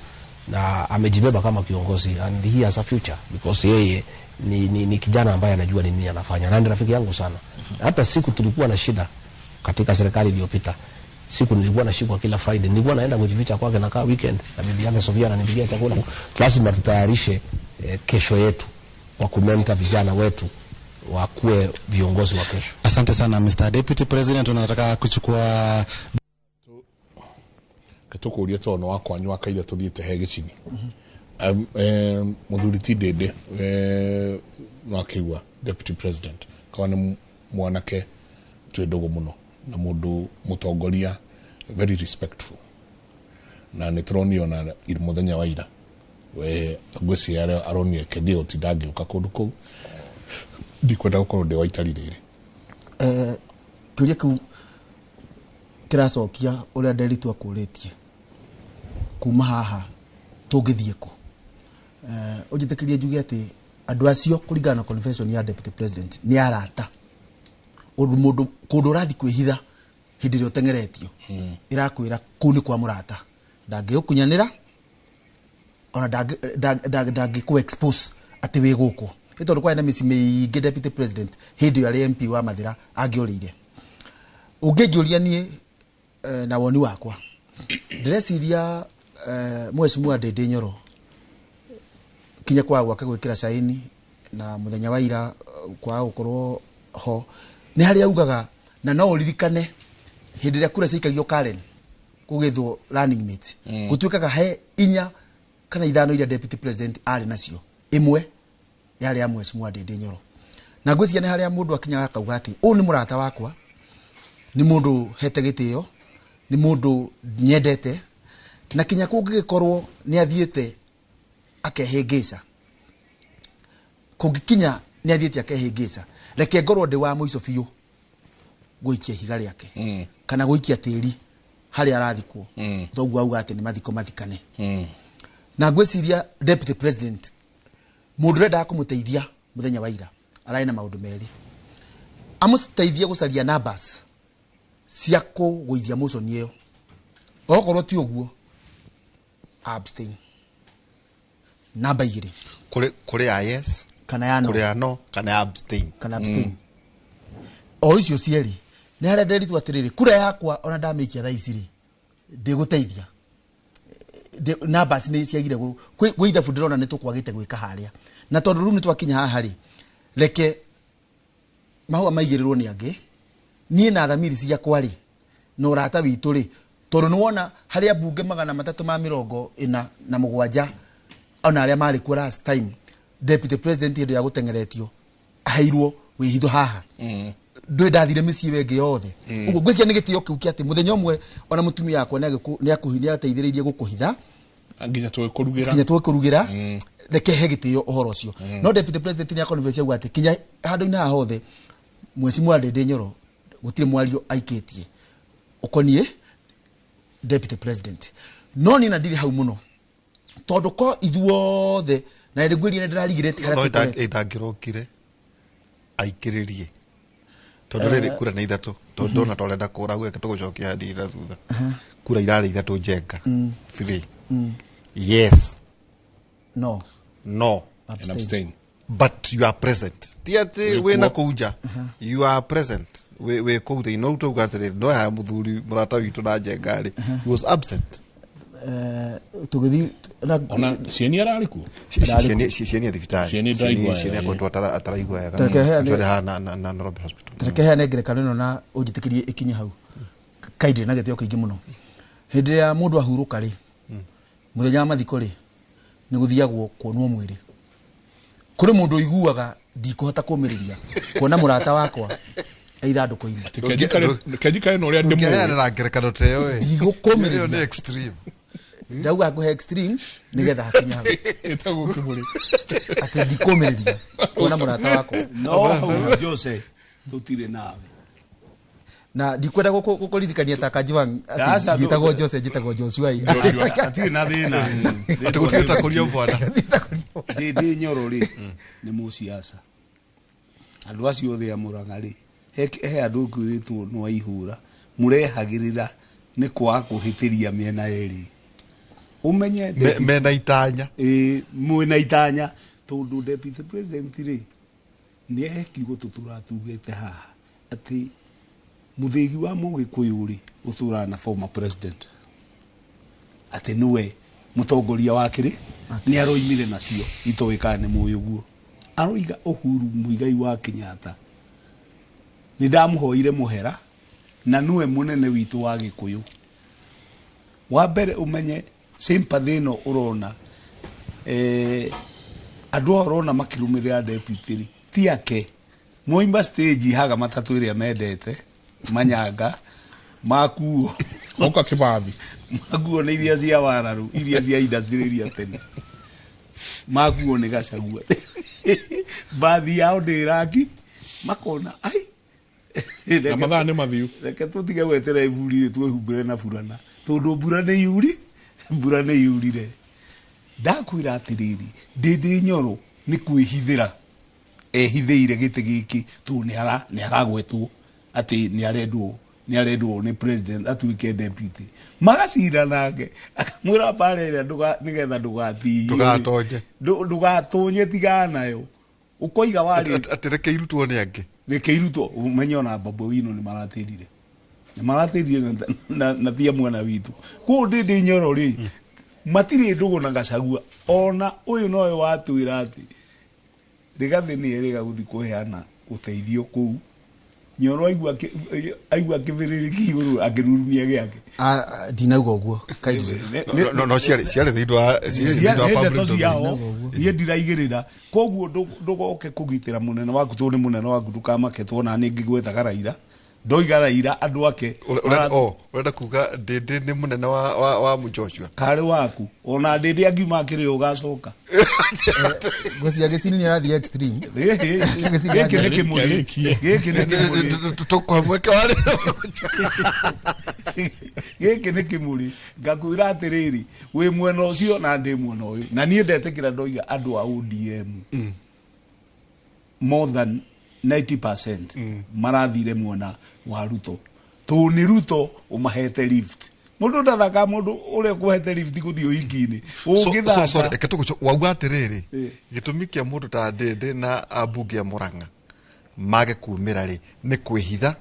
G: na amejibeba kama kiongozi, and he has a future because yeye ni kijana ambaye anajua ni nini anafanya, na ni rafiki yangu sana. Hata siku tulikuwa na shida katika serikali iliyopita, siku nilikuwa nashikwa kila Friday, nilikuwa naenda kujificha kwake, nakaa weekend na bibi yake Sofia ananipigia chakula. Lazima tutayarishe kesho yetu kwa kumenta vijana wetu wakuwe viongozi wa kesho.
C: Asante sana Mr. Deputy President, unataka kuchukua
B: Tũkũria tondũ nĩ wakwanyu akaira tũthiĩte he gĩcini. Mũthuri ti Ndĩndĩ, wakĩigua deputy president kawa nĩ mwanake twĩ ndũgũ mũno na mũndũ mũtongoria very respectful, na nĩ tũronio na mũthenya wa ira we ngwĩciria arĩa aronire kendi gũtinda ngĩũka kũndũ kũu, ndikwenda gũkorwo ndĩ wa itari rĩrĩ.
E: Kĩũria kĩu kĩracokia ũrĩa Nderitu akũrĩtie, kuma haha tũngĩthiĩ kũ? Ũnjĩtĩkĩrie njuge atĩ andũ acio kũringana na convention ya deputy president nĩ arata. Ũndũ mũndũ kũndũ ũrathiĩ kwĩhitha hĩndĩ ĩrĩa ũteng'eretio, ĩrakwĩra kũu nĩ kwa mũrata, ndangĩgũkunyanĩra ona ndangĩkũ expose atĩ wĩ gũkũ. Nĩ tondũ kwarĩ na mĩciĩ mĩingĩ deputy president hĩndĩ ĩyo arĩ MP wa Mathĩra angĩorĩire. Ũngĩnjũria niĩ, na woni wakwa, ndĩreciria mheshimiwa Ndindi Nyoro kinya kwaga gwake gwĩkĩra caini na mũthenya wa ira, kwaga gũkorwo ho, nĩ harĩa augaga, na no ũririkane hĩndĩ ĩrĩa kura ciaikagio Karen kũgĩthwo running mate, gũtuĩkaga he inya kana ithano iria deputy president arĩ nacio, ĩmwe yarĩ ya mheshimiwa Ndindi Nyoro. Na ngwĩciria nĩ harĩa mũndũ akinyaga akauga atĩ ũyũ nĩ mũrata wakwa, nĩ mũndũ hete gĩtĩo, nĩ mũndũ nyendete, na kinya kũngĩgĩkorwo nĩ athiĩte akehĩngĩca, kũngĩkinya nĩ athiĩte akehĩngĩca, reke ngorwo ndĩ wa mũico biũ gũikia ihiga rĩake kana gũikia tĩri harĩa arathikwo, toguo auga atĩ nĩ mathiko mathikane. Na ngwĩciria deputy president mũndũ ũrendaga kũmũteithia mũthenya wa ira ararĩ na maũndũ merĩ, amũteithie gũcaria numbers cia kũgũithia motion ĩyo, okorwo ti ũguo abstain. Namba igĩrĩ,
C: kũrĩ ya yes
E: kana ya no,
C: kũrĩ ya no kana ya abstain,
E: kana abstain. O icio cierĩ nĩ harĩa nderitwo atĩrĩrĩ, kura yakwa ona ndamĩikia thaa ici rĩ, ndĩgũteithia. Numbers nĩ ciagire gwĩ ithabu ndĩrona nĩ tũkwagĩte gwĩka harĩa, na tondũ rĩu nĩ twakinya haha rĩ, reke mahũa maigĩrĩrwo nĩ angĩ. Niĩ na thamiri ciakwa rĩ, na ũrata witũ rĩ, tondũ nĩ wona harĩa mbunge 347 ona arĩa marĩ kuo last time deputy president hĩndĩ ya gũteng'eretio aheirwo wĩhitho haha, ndũĩ ndathire mĩciĩ ĩyo ĩngĩ yothe. Ũguo ngwĩciria nĩ gĩtĩo kĩu kĩa atĩ mũthenya ũmwe ona mũtumia wakwa nĩ ateithĩrĩirie gũkũhitha
B: nginya tũgĩkũrugĩra,
E: nginya tũgĩkũrugĩra, reke he gĩtĩo ũhoro ũcio. No deputy president nĩ aconfess auga atĩ kinya handũ-inĩ haha hothe mheshimiwa Ndindi Nyoro gũtirĩ mwario aikĩtie ũkoniĩ deputy president. No niĩ na ndirĩ hau mũno tondũ ko ithuothe na nĩ ngwĩrire nĩ ndĩrarigire
C: no ĩtangĩrokire aikĩrĩrie tondũ rĩrĩ kura nĩ ithatũ, tondũ ndona ta ũrenda kũra reke tũgũcokia hanini na thutha. Kura irarĩ ithatũ Njenga, 3 yes,
E: no,
C: no
B: and abstain,
C: but you are present. Ti atĩ wĩna kũu nja, you are present, wĩ kũu thĩinĩ. No tauga atĩrĩrĩ, no ya mũthuri mũrata witũ na Njenga rĩ, he was absent.
E: Tũgĩthiĩ
B: ona cieni ararĩ kuo,
C: cieni thibitarĩ,
B: Cieni ndaraigua
C: cieni
B: wega.
C: akoretwo ataraigua wega.
E: Tareke heane-
C: Actually haha na Nairobi Hospital.
E: Tareke heane ngerekano ĩno na ũnjĩtĩkĩrie ĩkinye hau kaindĩ na gĩtĩo kĩingĩ mũno. Hĩndĩ ĩrĩa mũndũ ahurũka rĩ, mũthenya wa mathiko rĩ, nĩ gũthiagwo kuonwo mwĩrĩ. Kũrĩ mũndũ ũiguaga ndikũhota kũmĩrĩria kuona mũrata wakwa Ithandũkũ-inĩ.
B: Atĩ kenjikare na ũrĩa ndĩmũĩ.
C: Ndũngĩheanĩra ngerekano ta ĩyo ĩ.
E: Ndigũkũmĩrĩria.
C: Ĩyo nĩ extreme.
E: Ndauga ngũhe extreme nĩgetha hakinye hau.
B: Ĩtagwo kĩmũrĩ.
E: Atĩ ndikũmĩrĩria kuona mũrata wakwa.
D: No hau Jose tũtirĩ nawe.
E: Na ndikwenda gũkũririkania ta Kajwang atĩ
D: Aca,
E: njĩtagwo Jose, njĩtagwo Joshua.
D: Hatirĩ na thĩna.
C: Atĩ gũtirĩ takũrio mwana.
D: Ndĩ Nyoro rĩ nĩ mũciaca. Andũ acio othe a Mũrang'a rĩ, he andũ ngwĩrĩtwo nĩ wa ihũra mũrehagĩrĩra nĩ kwaga kũhĩtĩria mĩena yerĩ. Ũmenye
C: Mena itanya.
D: Ĩĩ, mwĩna itanya tondũ deputy president rĩ nĩ he kiugo tũtũraga tugĩte haha atĩ mũthĩgi wa Mũgĩkũyũ rĩ ũtũraga na former president, atĩ nĩwe mũtongoria wa kĩrĩ nĩ aroimire nacio itoĩ kana nĩ mũĩ ũguo. Aroiga Uhuru Muigai wa Kenyatta nĩ ndamũhoire mũhera na nĩwe mũnene witũ wa Gĩkũyũ. Wa mbere ũmenye sympathy ĩno ũrona, andũ aya ũrona makĩrũmĩrĩra deputy rĩ ti ake. Moima stage haga matatũ ĩrĩa mendete manyanga makuo
B: Oka kĩbathi.
D: Makuo nĩ iria cia wararu, iria cia industry iria tene makuo nĩ Gachagua. Bathi yao ndĩraki makona ai
B: Na mathaa nĩ mathiu.
D: Reke tũtige gwetera iburi twĩhumbĩre na burana tondũ mbura nĩ yuri, mbura nĩ yurire. Ndakwĩra atĩrĩrĩ, Ndĩndĩ Nyoro nĩ kwĩhithĩra ehithĩire gĩtĩ gĩkĩ tondũ nĩ aragwetwo atĩ nĩ arendwo nĩ president atuĩke deputy. Magacira nake akamwĩra mbara ĩrĩa nĩgetha ndũgatihie.
C: Ndũgatonye.
D: Ndũgatonye tigana nayo. Ũkoiga warĩ
C: Atĩ reke irutwo nĩ angĩ.
D: Reke irutwo, ũmenye ona Babu Owino nĩ maratĩrire. Nĩ maratĩrire na tia mwena witũ. Kũu Ndĩndĩ Nyoro rĩ, matirĩ ndũgũ na Gachagua. Ona ũyũ nowe watwĩra atĩ Rigathĩ nĩ erĩga gũthiĩ kũheana ũteithio kũu. Nyoro aigua kĩbĩrĩrĩki igũrũ akĩrurumia gĩake.
E: Ndinauga ũguo, kindly.
C: No, no, ciarĩ thĩinĩ wa, ciarĩ thĩinĩ wa
D: Nĩ
C: public
D: ndeto
C: domain.
D: ciao, niĩ ndiraigĩrĩra. Koguo ndũgoke kũgitĩra mũnene waku tondũ nĩ mũnene waku, ndũkamake tuona nĩ ngĩgwetaga Raila. Ndoiga Raila andũ ake
C: Ũrenda kuga Ndĩndĩ nĩ mũnene wa Joshua?
D: Karĩ waku. Ona Ndĩndĩ angiuma akĩrĩ ũgacoka.
E: Ngwĩciria Gĩcini nĩ arathiĩ extreme.
D: Gĩkĩ nĩ kĩmũrĩ. Gĩkĩ nĩ kĩmũrĩ.
C: Tũkũhe mweke wa rĩo.
D: Gĩkĩ nĩ kĩmũrĩ. Ngakwĩra atĩrĩrĩ, wĩ mwena ũcio na ndĩ mwena ũyũ. Na niĩ ndetĩkĩra ndoiga andũ a ODM more than 90% marathire mwena wa Ruto. Tondũ nĩ Ruto ũmahete lift. Mũndũ ndathaka mũndũ ũrĩa ũkũhete lift gũthiĩ ũhiki-inĩ. Ũngĩthaka.
C: Sorry, reke tũgũco-, wauga atĩrĩrĩ, gĩtũmi kĩa mũndũ ta Ndĩndĩ na ambunge a Murang'a mage kumĩra rĩ nĩ kwĩhitha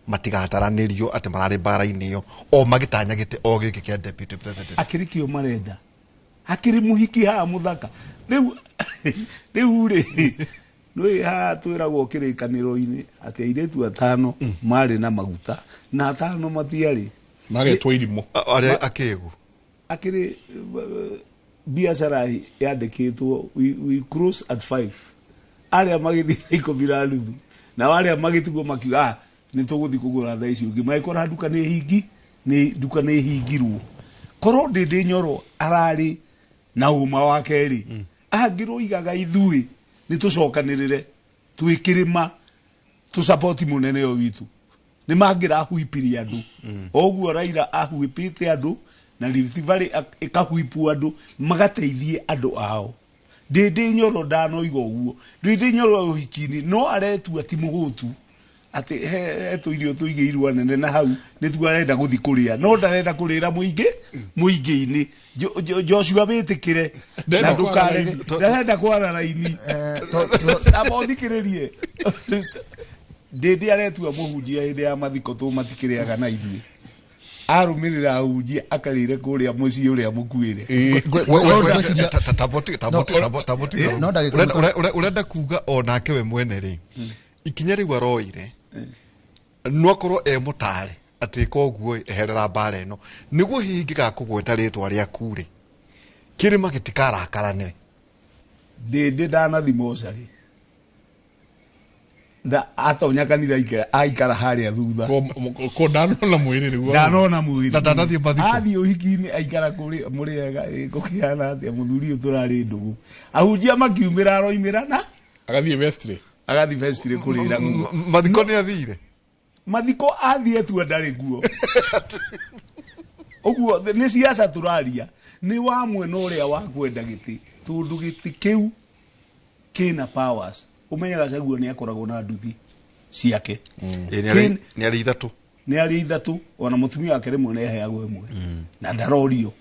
C: matigataranĩrio atĩ mararĩ mbara-inĩ ĩyo o magĩtanyagĩte o gĩkĩ kĩa deputy president.
D: Akĩrĩ kĩo marenda. Akĩrĩ mũhiki haha mũthaka. Rĩu, rĩu rĩ, nĩũĩ haha twĩragwo kĩrĩkanĩro-inĩ atĩ airĩtu atano marĩ na maguta na atano matiarĩ.
B: Magetwo irimũ.
C: Arĩa akĩgu.
D: Akĩrĩ biacara yandĩkĩtwo we close at 5. Arĩa magĩthiĩ na ikũmi na nuthu. Na arĩa magĩtigwo makiuga, nĩ tũgũthiĩ kũgũra thaa icio ingĩ. Magĩkora nduka nĩ hingi, nĩ nduka nĩ hingirwo. Korwo Ndĩndĩ Nyoro ararĩ na ũma wake rĩ, angĩroigaga ithuĩ nĩ tũcokanĩrĩre twĩ kĩrĩma tũsapoti mũnene ũyũ witũ. Nĩ mangĩrahuipirie andũ. Oguo Raila ahuipĩte andũ na Rift Valley ĩkahuipwo andũ magateithie andũ ao. Ndĩndĩ Nyoro ndanoiga ũguo. Ndĩndĩ Nyoro ũhiki-inĩ no aretua ti mũhũtu atĩ he tũirio tũigĩirwo nene na hau nĩtuo arenda gũthiĩ kũrĩa, no ndarenda kũrĩra mũingĩ-inĩ. Joshua wĩtĩkĩre
B: Ndarenda
D: na
B: kwara
D: ndũkarege.
B: raini.
D: Ndarenda kwara raini. Amba ũthikĩrĩrie. Ndĩndĩ aretua mũhunjia hĩndĩ ya mathiko tũ matikĩrĩaga na ithuĩ. Arũmĩrĩra ahunjia akarĩire kũrĩa mũciĩ ũrĩa mũkuĩre.
C: Ũrenda kuga onake we mwene rĩ, ikinya rĩu aroire no akorwo e mũtare atĩ koguo eherera mbara ĩno nĩguo hihi ingĩgakũgweta rĩtwa rĩaku rĩ, kĩrĩma gĩtikarakarane.
D: Ndĩndĩ ndanathi mocarĩ. Na atonya kanitha aikara haria thutha
B: ko ndanona mwiri rĩu
D: ndanona mwiri
C: Na ndanathiĩ mathiko.
D: Athiĩ ũhiki-inĩ aikara kũrĩ mũrĩega gũkĩhana atĩa mũthuri ũyũ tũrarĩ ndũgũ ahunjia makiumĩra aroimĩra na
B: agathiĩ vestry
D: agathiĩ vestry kũrĩra nguo
C: Mathiko nĩ athire
D: mathiko athiĩ tu ndarĩ nguo ũguo nĩ siasa tũraria nĩ wa mwena ũrĩa wa kwenda gĩtĩ tondũ gĩtĩ kĩu kĩna powers umenye Gachagua nĩ akoragwo na nduthi ciake
C: nĩ arĩ ithatũ
D: nĩ arĩ ithatũ ona mũtumia wake rĩmwe nĩ aheagwo ĩmwe na ndarorio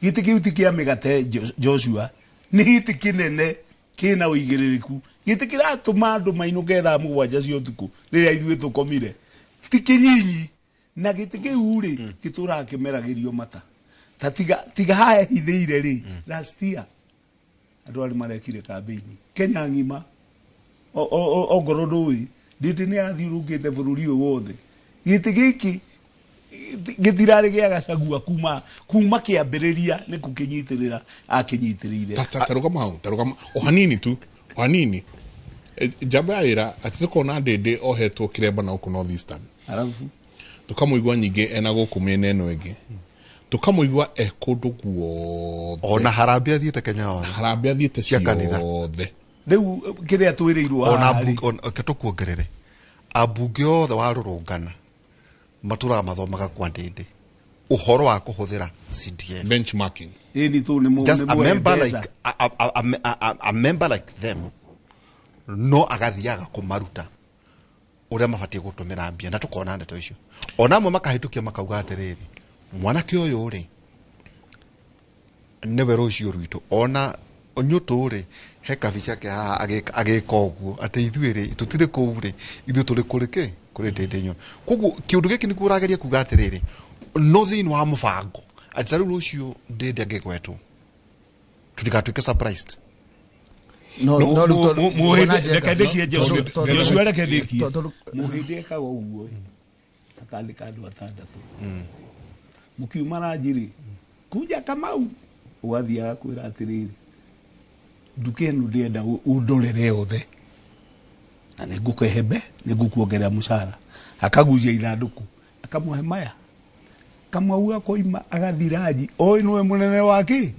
D: gĩtĩ kĩu ti kĩa mĩgate Joshua nĩ gĩtĩ kĩnene kĩna ũigĩrĩrĩku gĩtĩ kĩratũma andũ mainũke thaa mũgwanja cia ũtukũ rĩrĩa ithuĩ tũkomire ti kĩnyinyi na gĩtĩ kĩu rĩ gĩtũraga kĩmeragĩrio mata ta tiga haha hithĩire rĩ last year andũ arĩa marekire kambĩini Kenya ng'ima ongorwo ndũĩ ndĩndĩ nĩ athiũrũkĩte bũrũri ũyũ wothe gĩtĩ gĩkĩ gĩtirarĩ gĩa Gachagua kuma kĩambĩrĩria nĩ kũkĩnyitĩrĩra akĩnyitĩrĩire
B: tarũgama hau tarũgama o hanini tu o hanini njamba ya wĩra atĩ tũkona Ndĩndĩ ohetwo kĩremba na gũkũ North Eastern
D: arabu
B: tũkamũigua nyingĩ ena gũkũ mĩena ĩno ĩngĩ tũkamũigua e kũndũ guothe
C: ona harambee athiĩte Kenya yothe
B: harambee athiĩte ciothe
D: rĩu kĩrĩa twĩrĩirwo
C: ona tũkuongerere ambunge othe wa rũrũngana matũraga mathomaga kwa Ndĩndĩ ũhoro wa kũhũthĩra CDF
B: benchmarking
C: just a member like a member like them no agathiaga kũmaruta ũrĩa mabatiĩ gũtũmĩra mbia na tũkona ndeto icio ona amwe makahĩtũkia makauga atĩrĩrĩ mwanake ũyũ rĩ nĩwe rũciũ rwitũ ona nyũtũ rĩ he kabica ke haha agĩka ũguo atĩ ithuĩ rĩ tũtirĩ kũu rĩ ithuĩ tũrĩ kũrĩ kĩ kũrĩ Ndĩndĩ Nyoro koguo kĩũndũ gĩkĩ nĩguo ũrageria kuga atĩrĩrĩ no thĩinĩ wa mũbango atĩ ta rĩu rũciũ Ndĩndĩ angĩgwetwo tũtigatuĩke surprised
D: reke ndĩkie Joshua reke ndĩkie mũhĩndĩ ekaga ũguo akandĩka andũ atandatũ mũkiuma ranji rĩ kunja Kamau ũgathiaga kwĩra atĩrĩrĩ nduka ĩno ndĩrenda ũndorere othe na nĩngũkũhe mbe nĩngũkuongerera mũcara akagucia ithandũkũ akamũhe maya Kamau akoima agathiĩ ranji oĩ nĩwe mũnene wa kĩ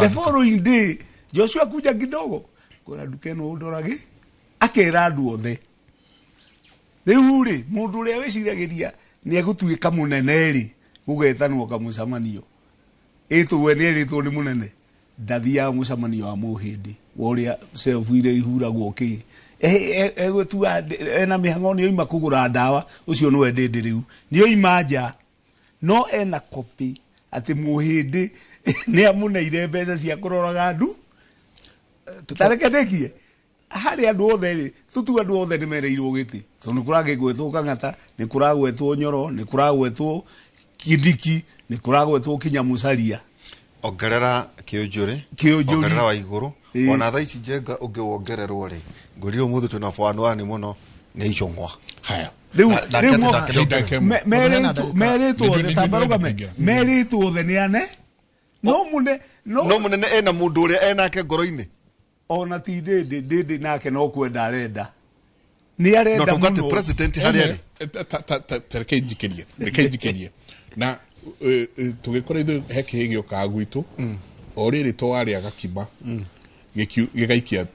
D: the following day Joshua kuja kidogo kwĩra nduka ĩno ũndorage akera andũ othe rĩu rĩ mũndũ ũrĩa wĩciragĩria nĩ egũtuĩka mũnene rĩ gũgetanwo kamũcemanio ĩtwo nĩ ĩrĩtwo nĩ mũnene ndathiaga mũcemanio wa mũhĩndĩ wa ũrĩa self iria ihuragwo kĩ egũtua ena mĩhang'o nĩ oima kũgũra ndawa ũcio nĩwe Ndĩndĩ rĩu nĩ oima nja no ena copy atĩ mũhĩndĩ nĩ amũneire mbeca cia kũroraga andũ tareke ndĩkie harĩ andũ othe rĩ tũtue andũ othe nĩ mereirwo gĩtĩ tondũ nĩ kũragĩgwetwo Kang'ata nĩ kũragwetwo Nyoro nĩ kũragwetwo Kindiki nĩ kũragwetwo kinya Musalia
C: ongerera Kĩũnjũrĩ ongerera wa igũrũ ona thaa ici Njenga ũngĩ wongererwo rĩ ngũrire ũmũthĩ twĩna bwanwani mũno nĩ Icũng'wa
B: haya
D: rĩu merĩtwo othe tambarũgame merĩtwo othe nĩ ane no
C: mũnene ena mũndũ ũrĩa enake ngoro-inĩ
D: ona ti Ndĩndĩ Ndĩndĩ nake no kwenda arenda nĩ arenda
C: mũno no president harĩa
B: arĩ tareke njikĩrie na tũgĩkora ithuĩ he kĩhĩ gĩũkaga gwitũ o rĩrĩ twarĩa gakima gĩgaikia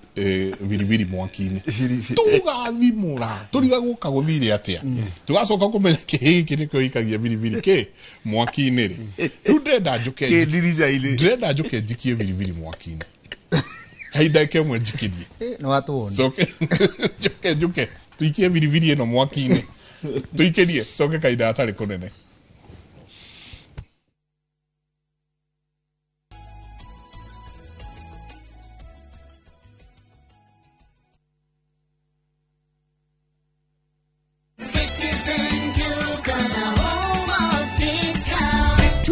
B: biribiri mwaki-inĩ tũgathimũra tũrigagwo ka gũthire atĩa tũgacoka kũmenya kĩhĩ gĩkĩ nĩkĩo gĩikagia biribiri kĩ mwaki-inĩ rĩ rĩu ndĩrenda njũke ndĩrenda njũke njikie biribiri mwaki-inĩ hei ndagĩka ĩmwe njikĩrie
E: nĩ watũwona
B: njoke njũke tũikie biribiri ĩno mwaki-inĩ tũikĩrie coke kahinda gatarĩ kũnene.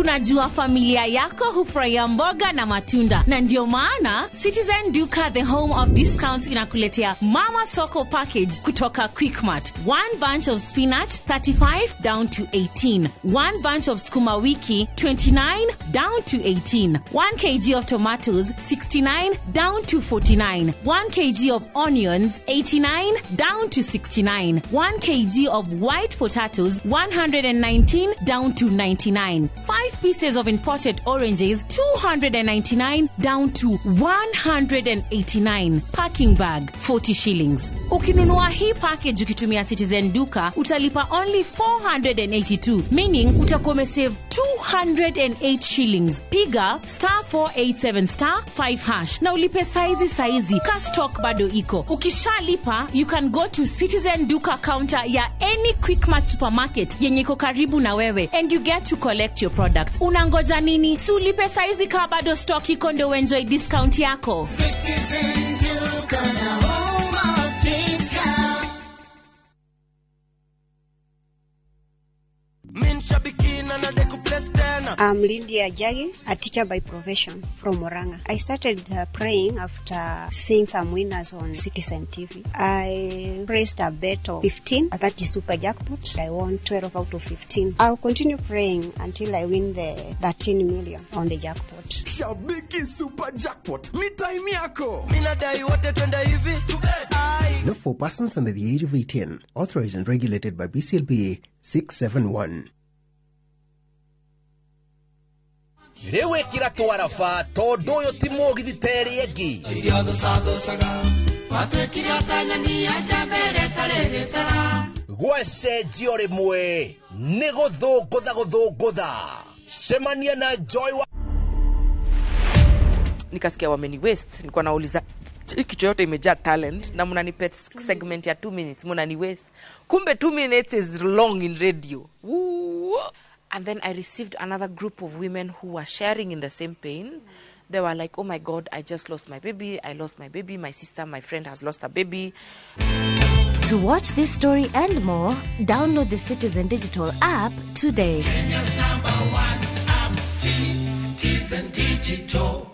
F: Tunajua familia yako hufurahia mboga na matunda, na ndio maana Citizen Duka, the home of discounts, inakuletea Mama Soko package kutoka Quickmart. One bunch of spinach 35 down to 18, one bunch of sukuma wiki 29 down to 18, 1 kg of tomatoes 69 down to 49, 1 kg of onions 89 down to 69, 1 kg of white potatoes 119 down to 99, 5 pieces of imported oranges 299 down to 189, packing bag 40 shillings. Ukinunua hii package ukitumia Citizen Duka utalipa only 482, meaning utakuwa umesave 208 shillings. Piga star 487 star 5 hash na ulipe saizi. Ka stock bado iko. Ukishalipa, you can go to Citizen Duka counter ya any Quickmart supermarket yenye iko karibu na wewe and you get to collect your products. Unangoja nini? Si ulipe saizi ka bado stock iko ndio enjoy discount yako.
H: Citizen Duka, the home of discount.
I: I'm Lydia Jagi, a teacher by profession from Murang'a. I started praying after seeing some winners on Citizen TV. I raised a bet of 15, that is super jackpot. I won 12 out of 15. I'll continue praying until I win the 13 million on the jackpot.
J: Shabiki super jackpot, ni time yako.
K: Not for persons under the age of 18. Authorized and regulated by BCLBA 671.
L: Rĩu ĩkĩra twaraba tondũ ũyũ ti mũgithi ta ĩrĩa ĩngĩ. Gwacenjio rĩmwe nĩ gũthũngũtha gũthũngũtha. Cemania na Joy wa
M: Nikasikia wameni waste. Nilikuwa nauliza hii kichwa yote imejaa talent na mnanipe segment ya 2 minutes, mnani waste. Kumbe 2 minutes is long in radio. Woo. And then I received another group of women who were sharing in the same pain. They were like, oh my God, I just lost my baby. I lost my baby. My sister, my friend has lost a baby.
N: To watch this story and more, download the Citizen Digital app today.
O: Kenya's number one app, Citizen Digital.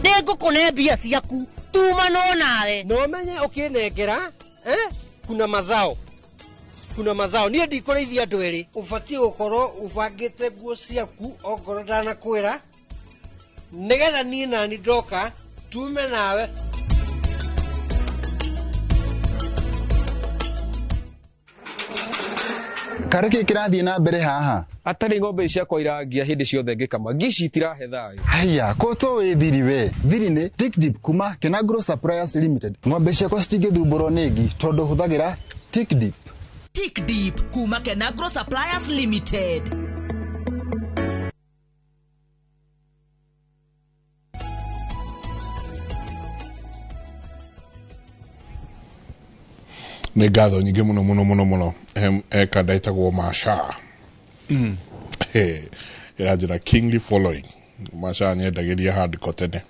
P: Nĩngũkũne mbia ciaku tuma no nawe no menye ũkĩnengera kuna mazao niĩ ndikũrĩithia andũ erĩ. Ũbatiĩ gũkorwo ũbangĩte nguo ciaku ongorwo ndanakwĩra nĩgetha niĩ nani ndoka tume nawe.
Q: Karĩ kĩ kĩrathiĩ na mbere haha?
R: Atarĩ ng'ombe ciakwa irangia hĩndĩ ciothe ngĩkama, ngici itirahe thayũ.
Q: Haiya, ko to wĩ thiri we. Thiri nĩ Tick Dip kuma Kenagro Suppliers Limited. Ng'ombe ciakwa citingĩthumbũrwo nĩ ngi tondũ hũthagĩra Tick Dip.
S: Tick Dip kuma Kenagro Suppliers Limited.
B: Nĩ ngatho nyingĩ mũno mũno mũno mũno. Eka ndaitagwo Masha. Ĩranjĩra kingly following. Masha nyendagĩria handiko tene.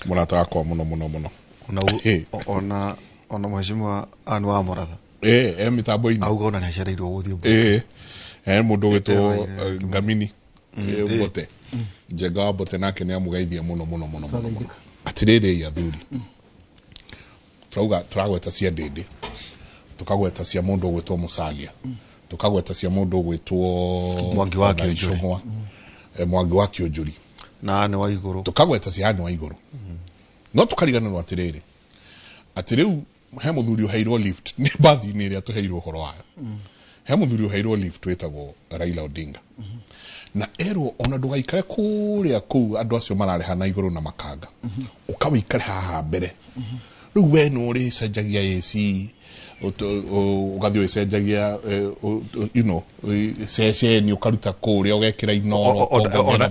B: Mũrata wakwa mũno mũno mũno.
C: Ona mheshimiwa Anne wa Mũratha.
B: Mĩtambo-inĩ.
C: Auga ona nĩacereirwo gũthiĩ mbunge.
B: Mũndũ ũgwĩtwo Ngamini Mbote. Njenga wa Mbote nake nĩamũgeithia mũno mũno mũno mũno. Atĩrĩrĩ athuri. Turauga turagweta cia Ndĩndĩ. Tukagweta cia mũndũ ũgwĩtwo Musalia. Tukagweta cia mũndũ ũgwĩtwo
C: Mwangi wa Kĩũnjũri.
B: Mwangi wa Kĩũnjũri.
C: Na Anne wa Igũrũ.
B: Tukagweta cia Anne wa Igũrũ. No tukariganĩrwo atĩrĩrĩ. Atĩ rĩu he mũthuri ũheirwo lift nĩ mbathi-inĩ ĩrĩa tũheirwo ũhoro wayo. He mũthuri ũheirwo lift wĩtagwo Raila Odinga. Na erwo ona ndũgaikare kũrĩa kũu andũ acio mararĩha na igũrũ na makanga. Ũkawĩikare haha mbere. Rĩu we nĩ ũrĩcenjagia AC ũgathiĩ ũgĩcenjagia you know ceceni ũkaruta kũrĩa ũgekĩra inoro.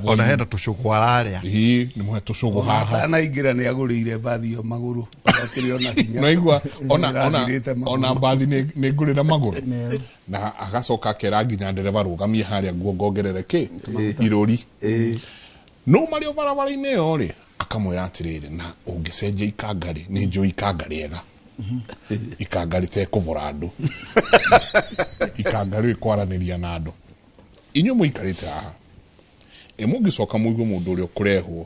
C: Ona hena tũcũgũ ararĩa.
B: Ĩĩ nĩ mũhe tũcũgũ haha.
D: Anaingĩra nĩ agũrĩire mbathi ĩyo magũrũ. Akĩrĩ ona hinya.
B: Naigua ona mbathi nĩ ngũrĩra magũrũ. Na agacoka akera nginya ndereba rũgamie harĩa nguo ngongerere kĩ irũri. No marĩ o barabara-inĩ ĩyo rĩ akamwĩra atĩrĩrĩ na ũngĩcenjia ikanga rĩ nĩ njũĩ ikanga rĩega. Ikanga rĩtekũbora andũ, ikanga rĩu kwaranĩria na andũ. Inyuĩ mũikarĩte haha, ĩ mũngĩcoka mũigue mũndũ ũrĩa ũkũrehwo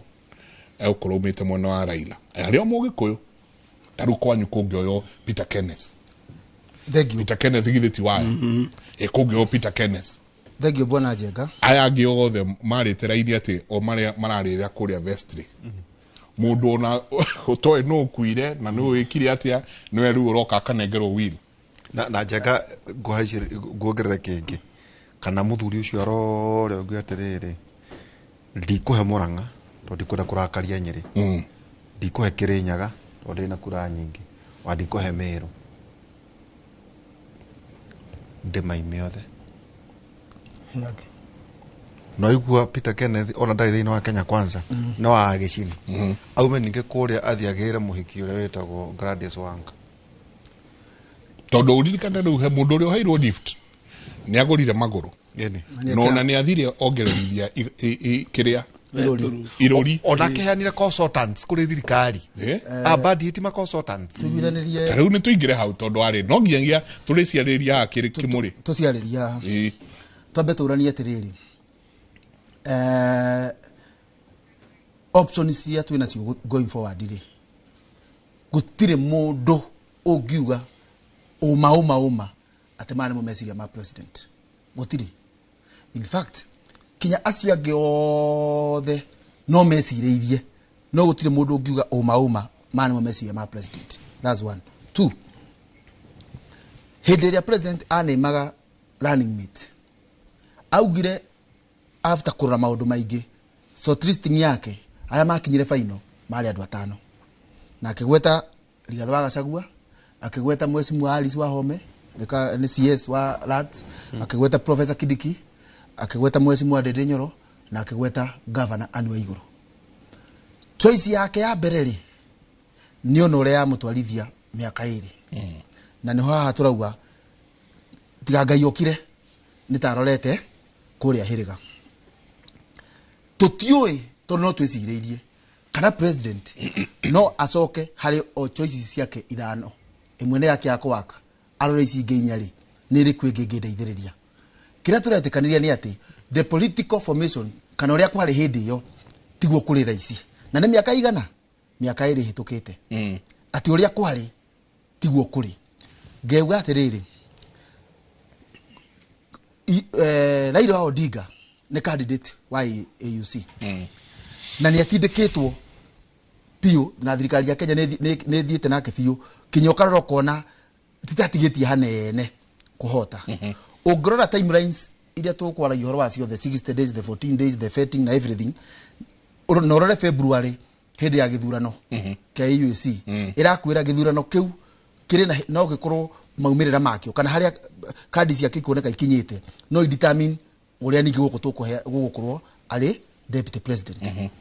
B: egũkorwo umĩte mwena wa Raila, arĩ o mũgĩkũyũ, ta rĩu kwanyu kũngĩoywo Peter Kenneth.
E: Thank you.
B: Peter Kenneth githĩ ti waya? Ĩ kũngĩoywo Peter Kenneth.
E: Thank you, bwana Njenga.
B: Aya angĩ othe marĩte raini atĩ o marĩa mararĩrĩra kũrĩa vestry, mũndũ ona ũtoĩ nũ ũkuire na nũ wĩkire atĩa, nĩwe rĩu ũroka akanengerwo will.
C: Na Njenga, nguongerere kĩngĩ, kana mũthuri ũcio arore ũngĩ atĩrĩrĩ, ndikũhe Mũrang'a tondũ ndikwenda kũrakaria Nyĩrĩ, ndikũhe Kĩrĩnyaga tondũ ndĩ na kura nyingĩ, wa ndikũhe Mĩrũ, ndĩmaime othe. No igua Peter Kenneth ona ndarĩ thĩinĩ wa Kenya Kwanza, no wa Gĩcini, aume ningĩ kũrĩa athiĩ agĩre mũhiki ũrĩa wĩtagwo Gladys Wanga.
B: Tondũ ũririkane rĩu he mũndũ ũrĩa ũheirwo lift nĩ agũrire magũrũ no ona nĩ athire ongererithia kĩrĩa irũri.
C: Ona akĩheanire consultants kũrĩ thirikari, ambandi ti ma consultants.
E: Tũiguithanĩrie.
B: Ta rĩu nĩ tũingĩre hau, tondũ arĩ no nginyagia tũrĩciarĩria haha kĩrĩ kĩmũrĩ.
E: Tũciarĩria haha. Twambe tũranie atĩrĩrĩ, options iria twĩ nacio going forward rĩ, gũtirĩ mũndũ ũngiuga ũma ũma ũma atĩ maya nĩmo meciria ma president. Gũtirĩ. In fact, kinya acio angĩ othe no mecirĩirie, no gũtirĩ mũndũ ũngiuga ũma ũma maya nĩmo meciria ma president. That's one. Two, hĩndĩ ĩrĩa president anĩmaga running mate, augire after kũrora maũndũ maingĩ, shortlisting yake arĩa makinyire final marĩ andũ atano, na akĩgweta Rigathĩ wa Gachagua, akĩgweta Mheshimiwa Alice Wahome nĩ CS wa Lands, akĩgweta Professor Kindiki, akĩgweta Mheshimiwa Ndindi Nyoro, na akĩgweta Governor Anne Waiguru. Choice yake ya mbere rĩ, nĩ ona ũrĩa yamũtwarithia mĩaka 2, na nĩho haha tũrauga tiga Ngai okire nĩ tarorete kũrĩa hĩrĩga. Tũtiũĩ, tondũ no twĩcirĩirie kana president no acoke harĩ o choices ciake ithano, ĩmwe nĩ yake ya kũwaka, arore ici ingĩ inya rĩ, nĩ ĩrĩkũ ĩngĩ ĩngĩndeithĩrĩria. Kĩrĩa tũretĩkanĩria nĩ atĩ the political formation, kana ũrĩa kwarĩ hĩndĩ ĩyo tiguo kũrĩ thaa ici, na nĩ mĩaka igana, mĩaka 2 ĩhĩtũkĩte, atĩ ũrĩa kwarĩ tiguo kũrĩ. Ngeuga atĩrĩrĩ, Raila Odinga nĩ candidate wa AUC, na nĩ atindĩkĩtwo biũ na thirikari ya Kenya nĩ ĩthiĩte nake biũ kinya ũkarora ũkona titatigĩtie hanene kũhota. Ũngĩrora timelines iria tũkwaragia ũhoro wa ciothe, 60 days, the 14 days, the vetting na everything, na ũrore February hĩndĩ ya gĩthurano kĩa AUC, ĩrakwĩra gĩthurano kĩu kĩrĩ na no gĩkorwo maumĩrĩra makĩo kana harĩa kandi ciake ikuoneka ikinyĩte no i-determine ũrĩa ningĩ gũkũ tũkũhe gũgũkorwo arĩ deputy president.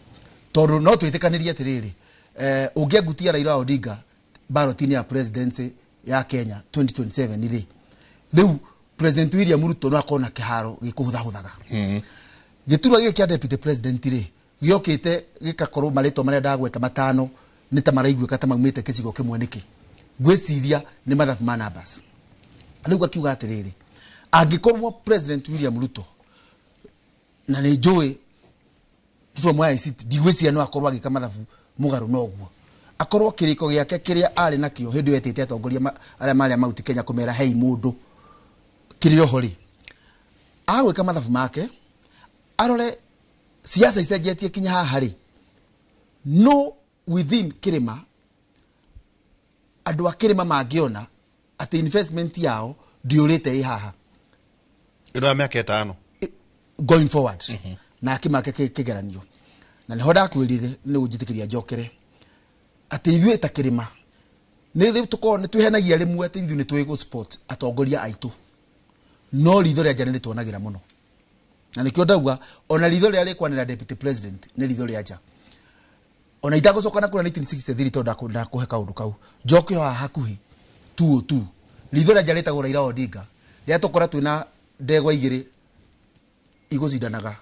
E: Tondũ no twĩtĩkanĩrie atĩrĩrĩ, ũngĩangutia Raila Odinga ballot-inĩ ya presidency ya Kenya 2027 rĩ, rĩu President William Ruto no akorwo na kĩharo gĩkũhũthahũthaga. Gĩturwa gĩkĩ kĩa deputy president rĩ, gĩokĩte gĩgakorwo marĩtwa marĩa ndagweta matano nĩ ta maraiguĩka ta maumĩte gĩcigo kĩmwe. Nĩkĩ ngwĩciria nĩ mathabu ma numbers. Rĩu akiuga atĩrĩrĩ, angĩkorwo President William Ruto, na nĩ njũĩ from where I sit, ndigwĩciria no akorwo agĩka mathabu mũgarũ noguo, akorwo kĩrĩko gĩake kĩrĩa arĩ nakĩo hĩndĩ ĩyo etĩte atongoria arĩa marĩ a Mount Kenya kũmera hei mũndũ kĩrĩ oho rĩ, agwĩka mathabu make arore siasa icenjetie kinya haha rĩ, no within kĩrĩma, andũ a kĩrĩma mangĩona atĩ investment yao ndĩũrĩte ĩ haha
C: ĩno ya mĩaka 5
E: going forward, na akĩmake kĩgeranio, na nĩho ndakwĩrire nĩ ũnjĩtĩkĩria njokere atĩ ithuĩ ta kĩrĩma nĩ rĩu tũkorwo nĩ twĩhenagia rĩmwe atĩ ithuĩ nĩ tũĩ gũ support atongoria aitũ, no ritho rĩa nja nĩ rĩtuonagĩra mũno, na nĩkĩo ndauga ona ritho rĩrĩa rĩkwanĩra deputy president nĩ ritho rĩa nja. Ona itagũcoka na kũrĩa 1963, tondũ ndakũhe kaũndũ kau, njoke o haha hakuhĩ 202, ritho rĩa nja rĩtagwo Raila Odinga, rĩrĩa tũkora twĩna ndegwa igĩrĩ igũcindanaga,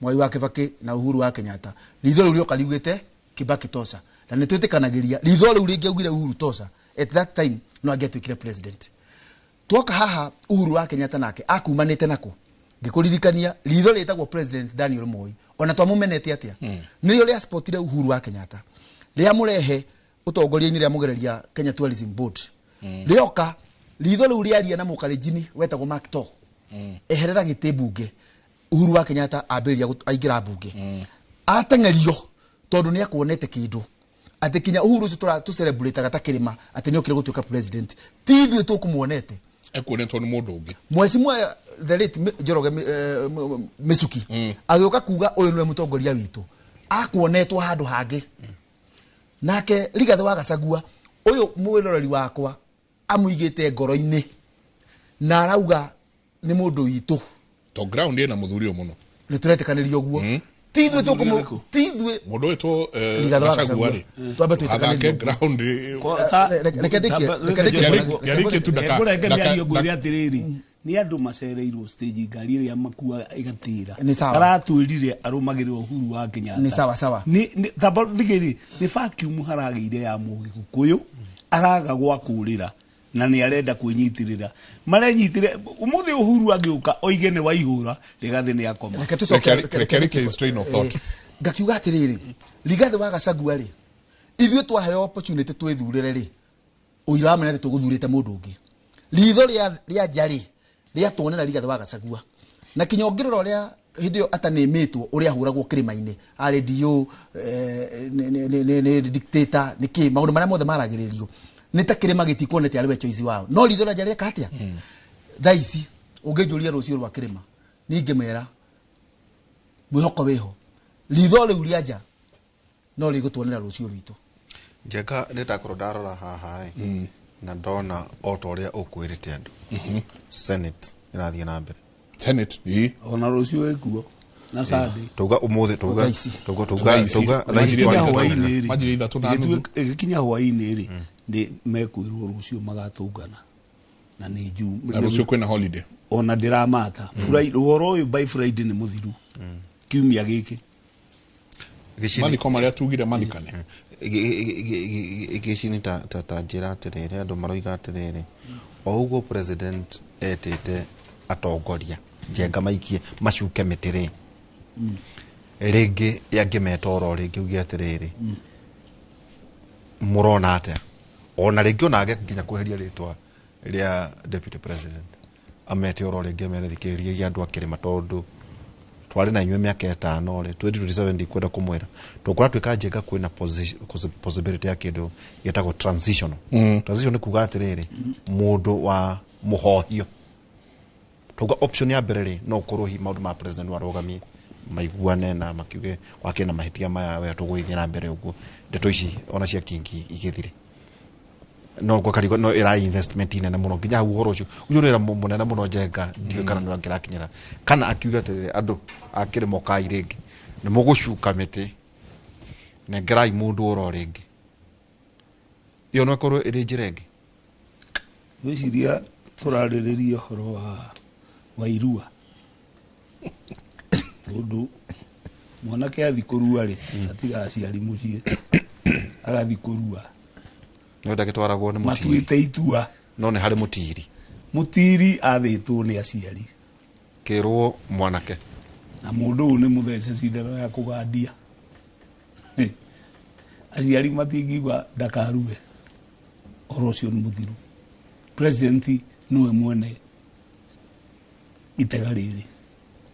E: Mwai wa Kibaki na Uhuru wa Kenyatta, ritho rĩu rĩoka riugĩte Kibaki tosha. Na nĩ twĩtĩkanagĩria ritho rĩu rĩngĩaugire Uhuru tosha at that time no angĩatuĩkire president. Twoka haha Uhuru wa Kenyatta nake akumanĩte nako ngĩkũririkania ritho rĩtagwo President Daniel Moi ona twamũmenete atĩa, nĩrĩo rĩaspotire Uhuru wa Kenyatta, rĩamũrehe ũtongoria-inĩ, rĩamũgereria Kenya Tourism Board. Rĩoka ritho rĩu rĩaria na mũkarenjini wetagwo Mark Too, eherera gĩtĩ mbunge. Uhuru wa Kenyatta ambĩrĩria aingĩra mbunge, ateng'erio tondũ nĩ akuonete kĩndũ atĩ kinya Uhuru ũcio tũcelebrataga ta kĩrĩma atĩ nĩ okire gũtuĩka president, ti ithuĩ tũkũmuonete.
B: Ekuonetwo nĩ mũndũ ũngĩ.
E: Mheshimiwa the late Njoroge Michuki agĩũka kuga ũyũ nĩwe mũtongoria witũ, akuonetwo handũ hangĩ. Nake Rigathĩ wa Gachagua ũyũ mwĩroreri wakwa amũigĩte ngoro-inĩ na arauga nĩ mũndũ witũ.
B: To ground ĩna mũthuri ũyũ mũno.
E: Nĩ tũretĩkanĩria ũguo, ti ithuĩ tũkũmũ, ti ithuĩ.
B: Mũndũ wĩtwo
E: Rigathĩ wa
B: Gachagua
E: Gachagua.
B: rĩ,
E: Twambe twĩtĩkanĩrie
B: athake
E: ũguo.
B: ground.
E: Reke ndĩkie.
B: Ngĩarĩkie tu
D: Ngũrenge mĩario ngwĩre atĩrĩrĩ, nĩ andũ macereirwo stage, ngari ĩrĩa makuaga ĩgatĩra.
E: Nĩ sawa.
D: Aratwĩrire arũmagĩrĩra Uhuru wa Kenyatta.
E: Nĩ sawa sawa.
D: Tamba thigĩrĩ nĩ vacuum haragĩire ya mũgĩkũyũ, araga gwa kũrĩra na nĩ arenda kwĩnyitĩrĩra, marenyitĩrĩra ũmũthĩ Uhuru angĩũka oige nĩ waihũra, Rigathĩ nĩ akoma.
E: Reke tũcoke.
B: Reke arĩkie his train of thought.
E: Ngakiuga atĩrĩrĩ, Rigathĩ wa Gachagua rĩ, ithuĩ twaheo opportunity twĩthurĩre rĩ, ũira wa mena atĩ tũgũthurĩte mũndũ ũngĩ. Ritho rĩa nja rĩ rĩatuonera Rigathĩ wa Gachagua, na kinya ũngĩrora ũrĩa hĩndĩ ĩyo atanĩmĩtwo ũrĩa ahũragwo kĩrĩma-inĩ arĩ DO, nĩ dictator, nĩ kĩ maũndũ marĩa mothe maragĩrĩrio nĩ ta kĩrĩma gĩtikuonete arĩ we choice wao, no ritho rĩa nja rĩeka atĩa? Thaa ici ũngĩnjũria rũciũ rwa kĩrĩma, ningĩmera mwĩhoko wĩho, ritho rĩu rĩa nja no rĩgũtuonera rũciũ rwitũ.
C: Njenga nä ndakorwo ndarora haha ĩ na ndona o ta ũrĩa ũkwĩrĩte andũ, Senate ĩrathiĩ na mbere.
B: Senate ĩ
D: ona rũciũ ĩkuo na Sunday.
C: Tauga ũmũthĩ, tauga
E: Thaa ici.
C: tauga
B: Thaa
C: tauga
B: ici.
C: tauga thaa ici
B: Manjirie
C: twaria.
D: Hwaĩ-inĩ rĩ.
B: Manjirie 3:30.
D: Ĩgĩkinya hwaĩ-inĩ rĩ, nĩ mekwĩrwo rũciũ magatũngana na nĩ
B: Na rũciũ kwĩna holiday.
D: Ona ndĩramata ũhoro ũyũ by Friday nĩ mũthiru kiumia gĩkĩ.
B: Mathiko marĩa tugire mathikane.
C: Gĩcini ta njĩra atĩrĩrĩ, andũ maroiga atĩrĩrĩ, o ũguo president etĩte atongoria njenga maikie macuke mĩtĩ rĩ, rĩngĩ angĩmeta oro rĩngĩ uge atĩrĩrĩ, mũrona atĩa? Ona rĩngĩ ona age nginya kweheria rĩtwa rĩa deputy president, amete oro rĩngĩ amere thikĩrĩriai andũ a kĩrĩma, tondũ twarĩ na inyuĩ mĩaka 5 rĩ, 2027 ndikwenda kũmwĩra tũkũratuĩka njenga kwĩna possibility ya kĩndũ gĩtagwo transitional. Transition nĩ kuga atĩrĩrĩ, mũndũ wa mũhohio, tauga option ya mbere rĩ, no ũkorwo hihi maũndũ ma president warũgamie maiguane na makiuge wakĩ na mahĩtia maya we tũgũgĩthiĩ na mbere ũguo, ndeto ici ona cia kingi igĩthire, no ngwakarigwo no ĩrarĩ investment nene mũno nginya hau ũhoro ũcio ũcio nĩ wĩra mũnene mũno njenga, ndiũĩ kana nĩ angĩrakinyĩra kana akiuga atĩrĩrĩ, andũ a kĩrĩma ũkai rĩngĩ nĩ mũgũcuka mĩtĩ, nengerai mũndũ oro rĩngĩ, ĩyo no ĩkorwo ĩrĩ njĩra ĩngĩ.
D: Ngwĩciria tũrarĩrĩria ũhoro wa irua, tondũ mwanake athi kũrua rĩ, atiga aciari mũciĩ agathi kũrua.
C: No ndagĩtwaragwo nĩ mũtiri.
D: Matuĩte itua.
C: No nĩ harĩ mũtiri.
D: Mũtiri athĩtwo nĩ aciari.
C: Kĩrwo mwanake.
D: Na mũndũ ũyũ nĩ mũthece cindano ya kũgandia. Aciari matingiuga ndakarue, ũhoro ũcio nĩ mũthiru. President nĩwe mwene itega rĩrĩ,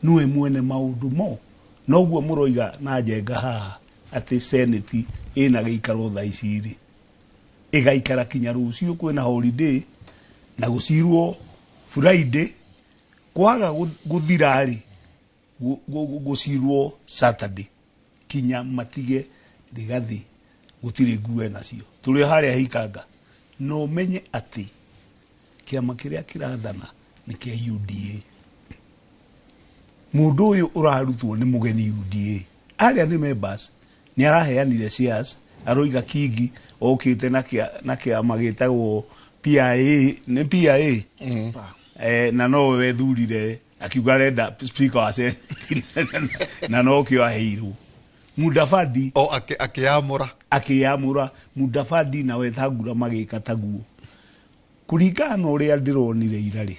D: nĩwe mwene maũndũ mo. Noguo mũroiga na njenga haha atĩ Senate ĩna gĩikaro thaa ici rĩ, ĩgaikara kinya rũciũ kwĩna holiday na gũcirwo Friday, kwaga gũthira rĩ, gũcirwo Saturday kinya matige Rigathi gũtirĩ nguo nacio tũrĩ harĩa hikanga. No menye atĩ kĩama kĩrĩa kĩrathana nĩ kĩa UDA. Mũndũ ũyũ ũrarutwo nĩ mũgeni UDA, arĩa nĩ members, nĩ araheanire shares, aroiga Kingi okĩte na kĩama gĩtagwo PIA, nĩ PIA. Na no we wethurire akiuga arenda speaker wa Senate na no kĩo aheirwo. Mudavadi
T: o akĩamũra.
D: Akĩamũra Mudavadi na Wetangula magĩka taguo. Kũringana na ũrĩa ndĩronire ira rĩ,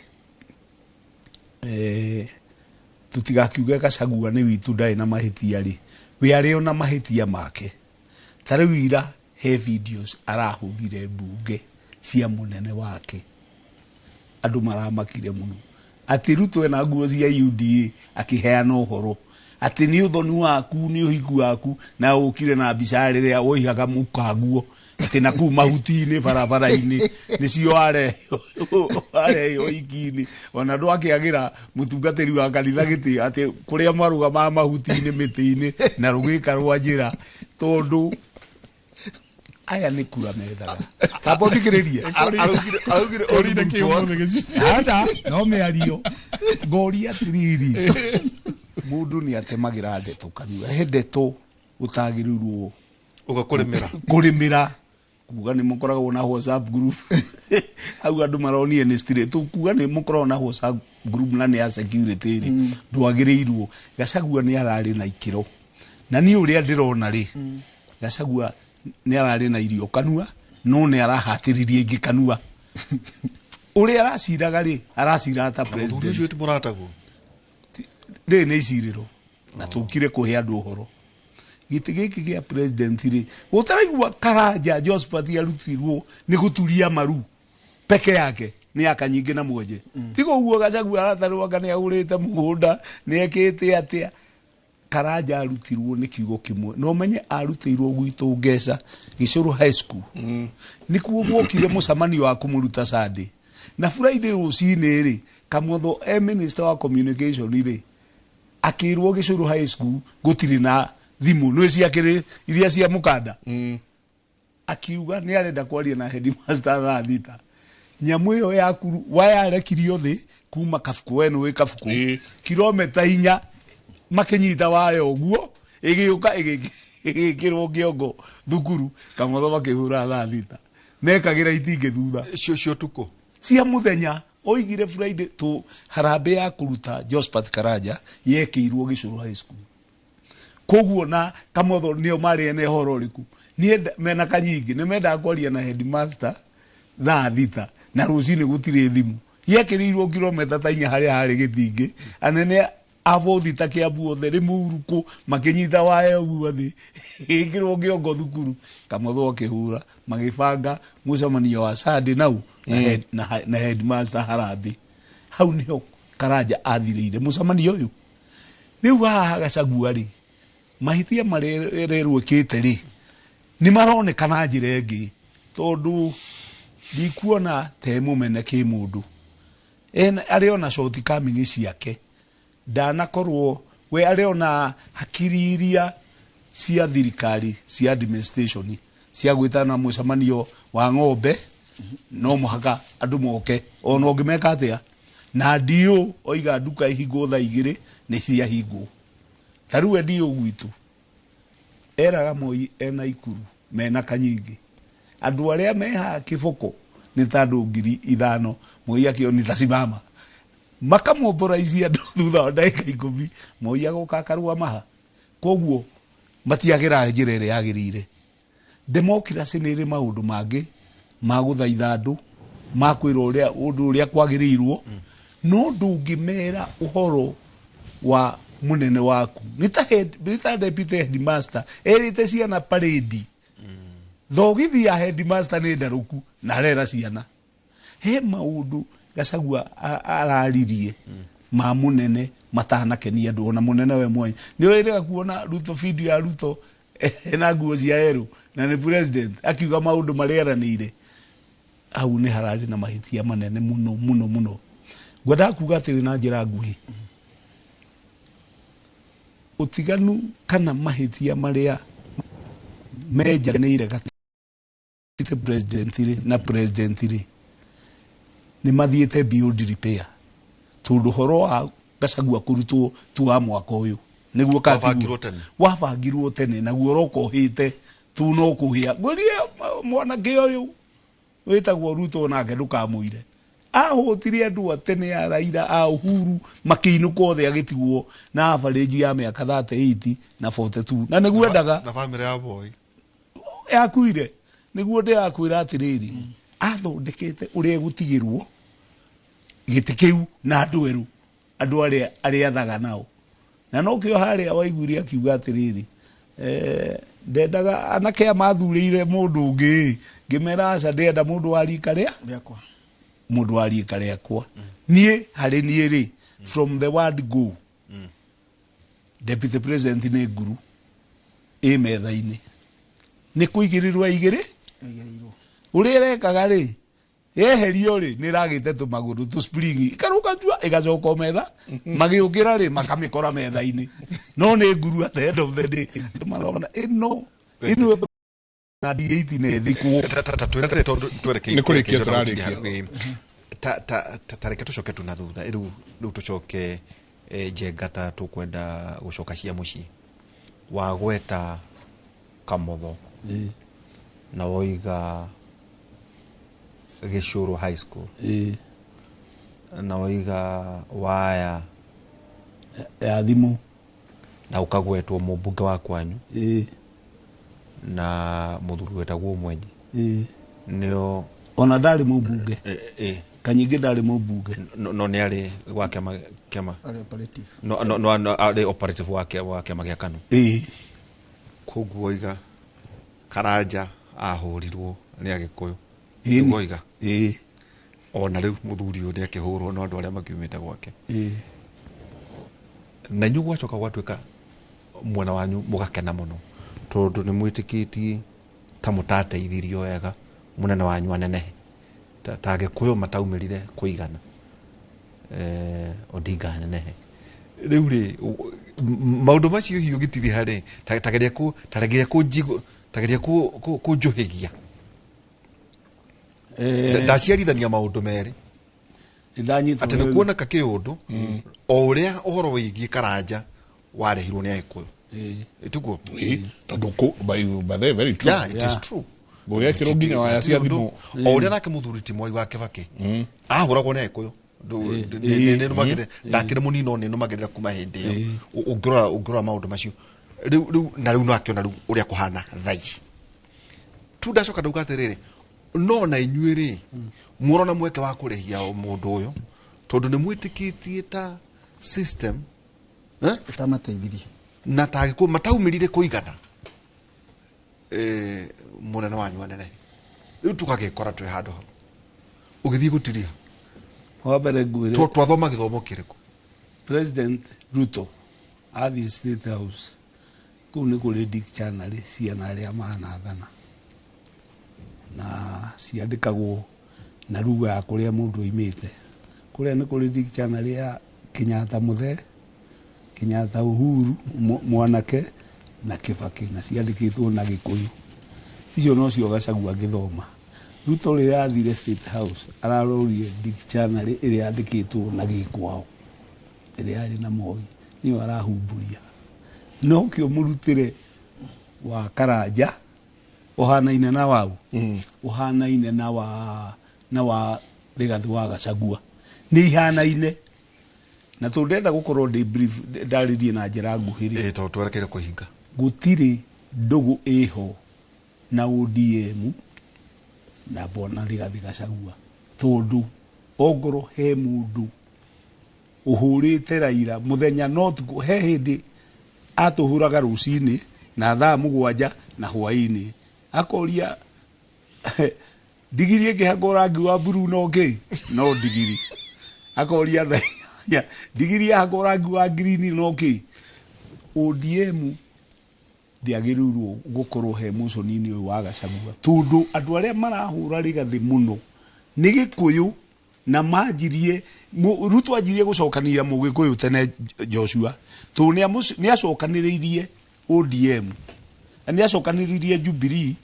D: tũtigakiuge Gachagua nĩ witũ ndarĩ na mahĩtia rĩ, we arĩ ona mahĩtia make. Ta rĩu ira he videos arahũrire mbunge cia mũnene wake, andũ maramakire mũno atĩ Ruto ena nguo cia UDA akĩheana ũhoro atĩ nĩ ũthoni waku, nĩ ũhiku waku, na ũkire na mbica rĩrĩa woihaga mũkanguo atĩ na kũu mahuti-inĩ barabara-inĩ nĩcio areheo iki-inĩ, ona ndwakĩagĩra mũtungatĩri wa kanitha gĩtĩo atĩ kũrĩa marũgamaga mahuti-inĩ mĩtĩ-inĩ na rũgĩka rwa njĩra, tondũ aya nĩ kura methaga. Tamba ũthikĩrĩrie.
T: Araugire ũrire kĩ
D: Aca, no mĩario. Ngoria atĩrĩrĩ, mũndũ nĩ atemagĩra ndeto kanua, he ndeto ũtagĩrĩirwo
T: uga kũrĩmĩra.
D: Kũrĩmĩra kuga nĩ mũkoragwo na WhatsApp group, hau andũ maronire nĩ straight tu, kuga nĩ mũkoragwo na WhatsApp group na nĩ ya security rĩ, ndwagĩrĩirwo. Gachagua nĩ ararĩ na ikĩro, na niĩ ũrĩa ndĩrona rĩ, Gachagua nĩ ararĩ na irio kanua, no nĩ arahatĩrĩria ingĩ kanua. Ũrĩa araciraga rĩ, araciraga ta
T: Mũthuri
D: president.
T: ũcio ti mũratagwo.
D: Rĩrĩ nĩ icirĩro na tũkire kũhe andũ ũhoro. Gĩtĩ gĩkĩ gĩa president rĩ, ũtaraigua Karanja Josphat arutirwo nĩ gũturia maru peke yake nĩ aka nyingĩ na mwenje. Tiga ũguo Gachagua aratarwo anga nĩ agũrĩte mũgũnda, nĩ ekĩte atĩa. Karanja arutirwo nĩ kiugo kĩmwe, no menye arutĩirwo gwitũ Ngeca Gĩcũrũ High School. Nĩkuo gwokire mũcemanio wa kũmũruta Sunday na Friday rũcinĩ rĩ, Kamotho e minister wa communication rĩ, akĩrwo Gĩcũrũ High School gũtirĩ na thimũ nĩ ciakĩrĩ iria cia mũkanda. Akiuga nĩ arenda kwaria na headmaster thaa 6. Nyamũ ĩyo yaku wayarekirio thĩ kuma Kabuku, we nĩũĩ Kabuku, kilomita 4 makĩnyita waya ũguo ĩgĩũka ĩgĩkĩrwo kĩongo thukuru. Kamotho makĩhũra thaa 6, mekagĩra itingĩ thutha
T: cio ũtukũ
D: cia mũthenya. Oigire Friday tu harambĩ ya kũruta Josphat Karanja yekĩirwo Gĩcũrũ High School. Koguo na Kamotho nĩo marĩ ene ũhoro ũrĩkũ, niĩ mena kanyingĩ nĩ mendaga kwaria na headmaster thaa 6 na rũcinĩ gũtirĩ thimũ. Yekĩrĩirwo kilomita ta 4 harĩa harĩ gĩtingĩ, anene a bothi ta Kĩambu othe Rĩmuru kũ makĩnyita waya ũguo thĩ ĩgĩkĩrwo kĩongo thukuru. Kamotho akĩhũra magĩbanga mũcemanio wa Sunday nau na headmaster harambĩ. Hau nĩho Karanja athirĩire mũcemanio ũyũ. Rĩu haha Gachagua rĩ, mahĩtia marĩa ĩrerwo ĩkĩte rĩ, nĩ maroneka na njĩra ĩngĩ, tondũ ndikuona te mũmene kĩmũndũ. Arĩ ona shortcomings ciake, ndanakorwo we arĩ ona hakiri iria cia thirikari cia administration cia gwĩtana mũcemanio wa ng'ombe, no mũhaka andũ moke ona ũngĩmeka atĩa. Na ndiũ oiga nduka ihingwo thaa 2 nĩ ciahingwo. Ta rĩu ndiũ gwitũ eraga Moi ena Ikuru mena kanyingĩ, andũ arĩa meha kĩboko nĩ ta andũ 5,000. Moi akĩo nĩ tasimama makamomboraizia andũ thutha wa ndagĩka 10, Moi agoka akarũgama ha. Koguo matiagĩra njĩra ĩrĩa yagĩrĩire. Democracy nĩ ĩrĩ maũndũ mangĩ ma gũthaitha andũ, ma kwĩra ũrĩa ũndũ ũrĩa kwagĩrĩirwo, no ndũngĩmera ũhoro wa mũnene waku. Nĩ ta deputy headmaster erĩte ciana parade, thogithi ya headmaster nĩ ndarũku na arera ciana. He maũndũ Gachagua araririe ma mũnene matanakenia andũ, ona mũnene we mwenye. Nĩ wĩrĩga kuona Ruto, video ya Ruto na nguo cia erũ na nĩ president akiuga maũndũ marĩa eranĩire. Hau nĩ hararĩ na mahĩtia manene mũno mũno mũno. Ngwendaga kuga atĩrĩ na njĩra nguhĩ, ũtiganu kana mahĩtia marĩa menjanĩire gatagatĩ president rĩ na president rĩ nĩ mathiĩte beyond repair, tondũ ũhoro wa Gachagua kũrutwo tu wa mwaka ũyũ nĩguo
T: Wabangirwo tene.
D: Wabangirwo tene naguo ũroka ũhĩte tu no kũhĩa. Ngũrie mwanake ũyũ wĩtagwo Ruto nake ndũkamũire Ahũtire andũ a tene a Raila a Uhuru makĩinũka othe agĩtigwo na average ya mĩaka 38 na 42 na nĩguo endaga
T: na bamĩrĩ ya boy
D: yakuire nĩguo ndĩrakwĩra atĩrĩrĩ athondekete ũrĩa egũtigĩrwo gĩtĩ kĩu na andũ erũ andũ arĩa arĩathaga nao na nokĩo harĩa waiguire akiuga atĩrĩrĩ ndendaga anake aya mathurĩire mũndũ ũngĩ ngĩmera aca ndĩrenda mũndũ wa rika rĩa
E: rĩakwa
D: mũndũ wa rika rĩakwa niĩ harĩ niĩ rĩ from the word go deputy president nĩ nguru ĩ metha-inĩ nĩ kũigĩrĩrwo aigĩrĩ
E: Aigĩrĩirwo.
D: ũrĩa ĩrekaga rĩ yeherio rĩ nĩ ĩragĩte tũmagũrũ tũ spring ĩkarũka njua ĩgacoka o metha magĩũkĩra rĩ makamĩkora metha-inĩ no nĩ nguru at the end of the day marona ĩno ĩno na D8 nĩ ĩthikwo
B: Nĩ kũrĩkia tũrarĩkia.
C: Ta reke tũcoke tu na thutha rĩu rĩu tũcoke njenga ta tũkwenda gũcoka cia mũciĩ wagweta Kamotho na woiga Gĩcũrũ High School na woiga waya
D: ya thimũ
C: na ũkagwetwo mũmbunge wa kwanyu na mũthuri wetagwo Mwenji nĩo
D: ona ndarĩ mũmbunge kanyingĩ ndarĩ mũmbunge
C: no nĩ arĩ wa kĩama kĩama
E: Arĩ operative.
C: no no no no arĩ operative wa kĩama gĩa KANU koguo oiga Karanja ahũrirwo nĩ Agĩkũyũ
D: Ĩni.
C: nĩguo oiga ona rĩu mũthuri ũyũ nĩ akĩhũrwo no andũ arĩa makiumĩte gwake na inyuĩ gwacoka gwatuĩka mwena wanyu mũgakena mũno tondũ nĩ mwĩtĩkĩtie ta mũtateithirio wega mũnene wanyu anenehe ta Agĩkũyũ mataumĩrire kũigana Odinga anenehe rĩu rĩ maũndũ macio hihi ũgĩtiriha rĩ ta geria ta geria kũnjũhĩgia ndaciarithania maũndũ merĩ atĩ nĩ kuoneka kĩũndũ o ũrĩa ũhoro wĩgiĩ Karanja warehirwo nĩ Agĩkũyũ tiguo
B: tondũ by the very true
C: Yeah, it is true.
B: Gũgekĩrwo nginya waya cia thimũ
C: o ũrĩa nake mũthuri ti Mwai wa Kĩbakĩ ahũragwo nĩ Agĩkũyũ ndakĩrĩ mũnini no nĩnũmagĩrĩra kuma hĩndĩ ĩyo ũngĩrora maũndũ macio rĩu rĩu na rĩu no akĩona rĩu ũrĩa kũhana thaa ici tu ndacoka ndauga atĩrĩrĩ no na inyuĩ rĩ mũrona mweke wa kũrĩhia mũndũ ũyũ tondũ nĩ mwĩtĩkĩtie ta system
E: Ĩtamateithirie
C: na ta Agĩkũyũ mataumĩrire kũigana mũnene wanyu anenehe rĩu tũgagĩkora twĩ handũ hau ũgĩthiĩ gũtiria
D: wa mbere ngwĩre
C: twathoma gĩthomo kĩrĩkũ
D: President Ruto athiĩ State House kũu nĩ kũrĩ dictionary ciana arĩa manathana na ciandĩkagwo na lugha ya kũrĩa mũndũ oimĩte kũrĩa nĩ kũrĩ dictionary ya Kenyatta mũthee Kenyatta Uhuru mwanake na Kĩbakĩ na ciandĩkĩtwo na Gĩkũyũ icio nocio Gachagua angĩthoma Ruto rĩrĩa athire State House ararorire dictionary ĩrĩa yandĩkĩtwo na gĩkwao ĩrĩa yarĩ na Moi nĩyo arahumburia no kĩo mũrutĩre wa Karanja ũhanaine na wau ũhanaine na wa Rigathĩ wa Gachagua nĩ ihanaine na tondũ ndĩrenda gũkorwo ndĩ brief ndarĩrie na njĩra nguhĩ rĩ
C: tondũ twerekeire kũhinga
D: gũtirĩ ndũgũ ĩho na ODM na bwana Rigathĩ Gachagua tondũ ongorwo he mũndũ ũhũrĩte Raila mũthenya no tukũ he hĩndĩ atũhũraga rũcinĩ na thaa 7 na hwaĩ-inĩ akoria ndigiri ĩngĩhakwo rangi wa blue no kĩ no ndigiri akoria thaa 8 ndigiri yahakwo rangi wa green no kĩ ODM ndĩagĩrĩirwo gũkorwo he mũconi-inĩ ũyũ wa Gachagua tondũ andũ arĩa marahũra Rigathĩ mũno nĩ Gĩkũyũ na manjirie Ruto anjirie gũcokanĩrĩria Mũgĩkũyũ tene Joshua tondũ nĩ acokanĩrĩirie ODM na nĩ acokanĩrĩirie Jubilee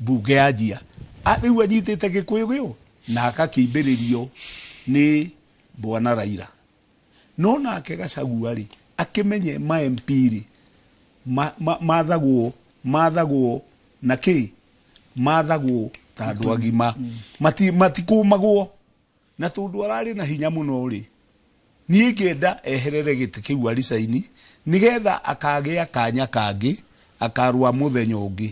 D: mbunge ya njia rĩu anyitĩte Gĩkũyũ gĩo na agakĩimbĩrĩrio nĩ bwana Raila no nake Gachagua rĩ akĩmenye ma MP rĩ mathagwo na kĩ mathagwo ta andũ agima matikũmagwo Na tondũ ararĩ na hinya mũno rĩ, niĩ ngĩenda eherere gĩtĩ kĩu aricaini nĩgetha akagĩa kanya kangĩ akarũa mũthenya ũngĩ.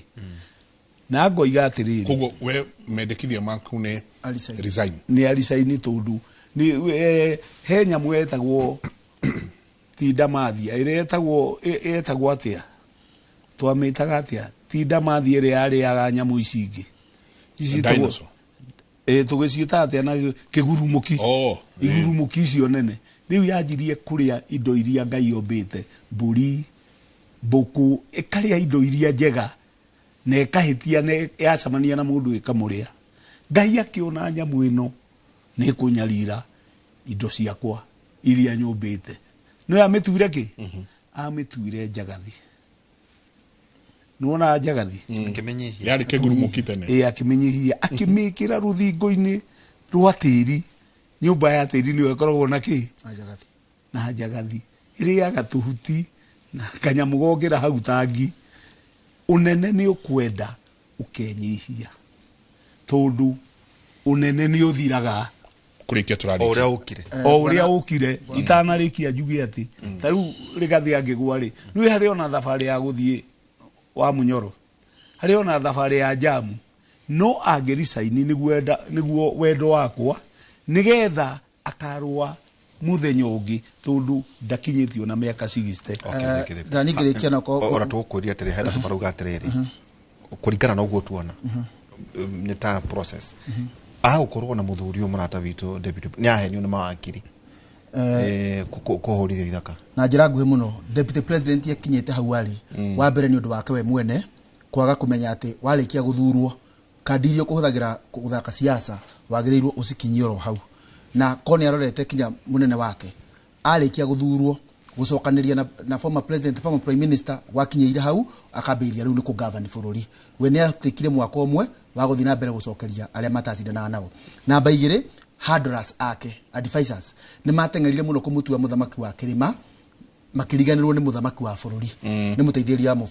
D: Na ngoiga atĩrĩrĩ,
B: Koguo we mendekithia maku nĩ resign.
D: Nĩ aricaini tondũ nĩ he nyamũ etagwo tindamathia ĩrĩa ĩtagwo atĩa, twamĩtaga atĩa, tindamathia ĩrĩa yarĩaga nyamũ ici ingĩ. Ici
B: Dinosaur.
D: Tũgĩciĩta atĩa na kĩgurumũki. Igurumũki icio nene rĩu yanjirie kũrĩa indo iria Ngai ombĩte, mbũri, mbũkũ, ĩkarĩa indo iria njega na ĩkahĩtia na yacemania na mũndũ ĩkamũrĩa. Ngai akĩona nyamũ ĩno nĩ ĩkũnyarira indo ciakwa iria nyũmbĩte. No amĩtuire kĩ? Amĩtuire njagathi. Nĩwona njagathi?
T: Akĩmĩnyihia.
B: Yarĩ kĩgurumũki tene.
D: Akĩmĩnyihia, akĩmĩkĩra rũthingo-inĩ rwa tĩri. Nyũmba ya tĩri nĩyo ĩkoragwo na kĩ? Na njagathi. Ĩrĩaga tũhuti na kanyamũ gokĩra hau tangi. Ũnene nĩ ũkwenda ũkenyihia, tondũ ũnene nĩ ũthiraga.
B: Kũrĩkia tũrarĩkia.
T: O ũrĩa ũkire.
D: O ũrĩa ũkire. Itanarĩkia njuge atĩ ta rĩu Rigathĩ angĩgwa rĩ, rĩu harĩ ona thabarĩ ya gũthiĩ wa Munyoro, harĩ ona thabarĩ ya jamu, no angĩricaini nĩguo wendo wakwa nĩgetha akarũa mũthenya ũngĩ tondũ ndakinyĩtio na mĩaka 60.
E: Ndani ngĩrĩkia na
C: Ora tũgũkũria atĩrĩ, hena andũ marauga atĩrĩrĩ, kũringana na ũguo tuona nĩ ta process agũkorwo na mũthuri ũyũ mũrata witũ deputy nĩ ahenio nĩ mawakiri kũhũrithio ithaka.
E: Na njĩra nguhĩ mũno, deputy president akinyĩte hau arĩ wa mbere nĩ ũndũ wake we mwene kwaga kũmenya atĩ warĩkia gũthurwo kandi iria ũkũhũthagĩra gũthaka siasa wagĩrĩirwo ũcikinyie oro hau, na ko nĩ arorete kinya mũnene wake arĩkia gũthurwo gũcokanĩria na former president, former prime minister, gwakinyĩire hau akambĩrĩria rĩu nĩ kũgavani bũrũri. We nĩ atikire mwaka ũmwe wa gũthiĩ na mbere gũcokeria arĩa matacindanaga nao. Namba igĩrĩ, handlers ake, advisors, nĩ mateng'erire mũno kũmũtua mũthamaki wa kĩrĩma, makĩriganĩrwo nĩ mũthamaki wa bũrũri nĩ mũteithĩrĩria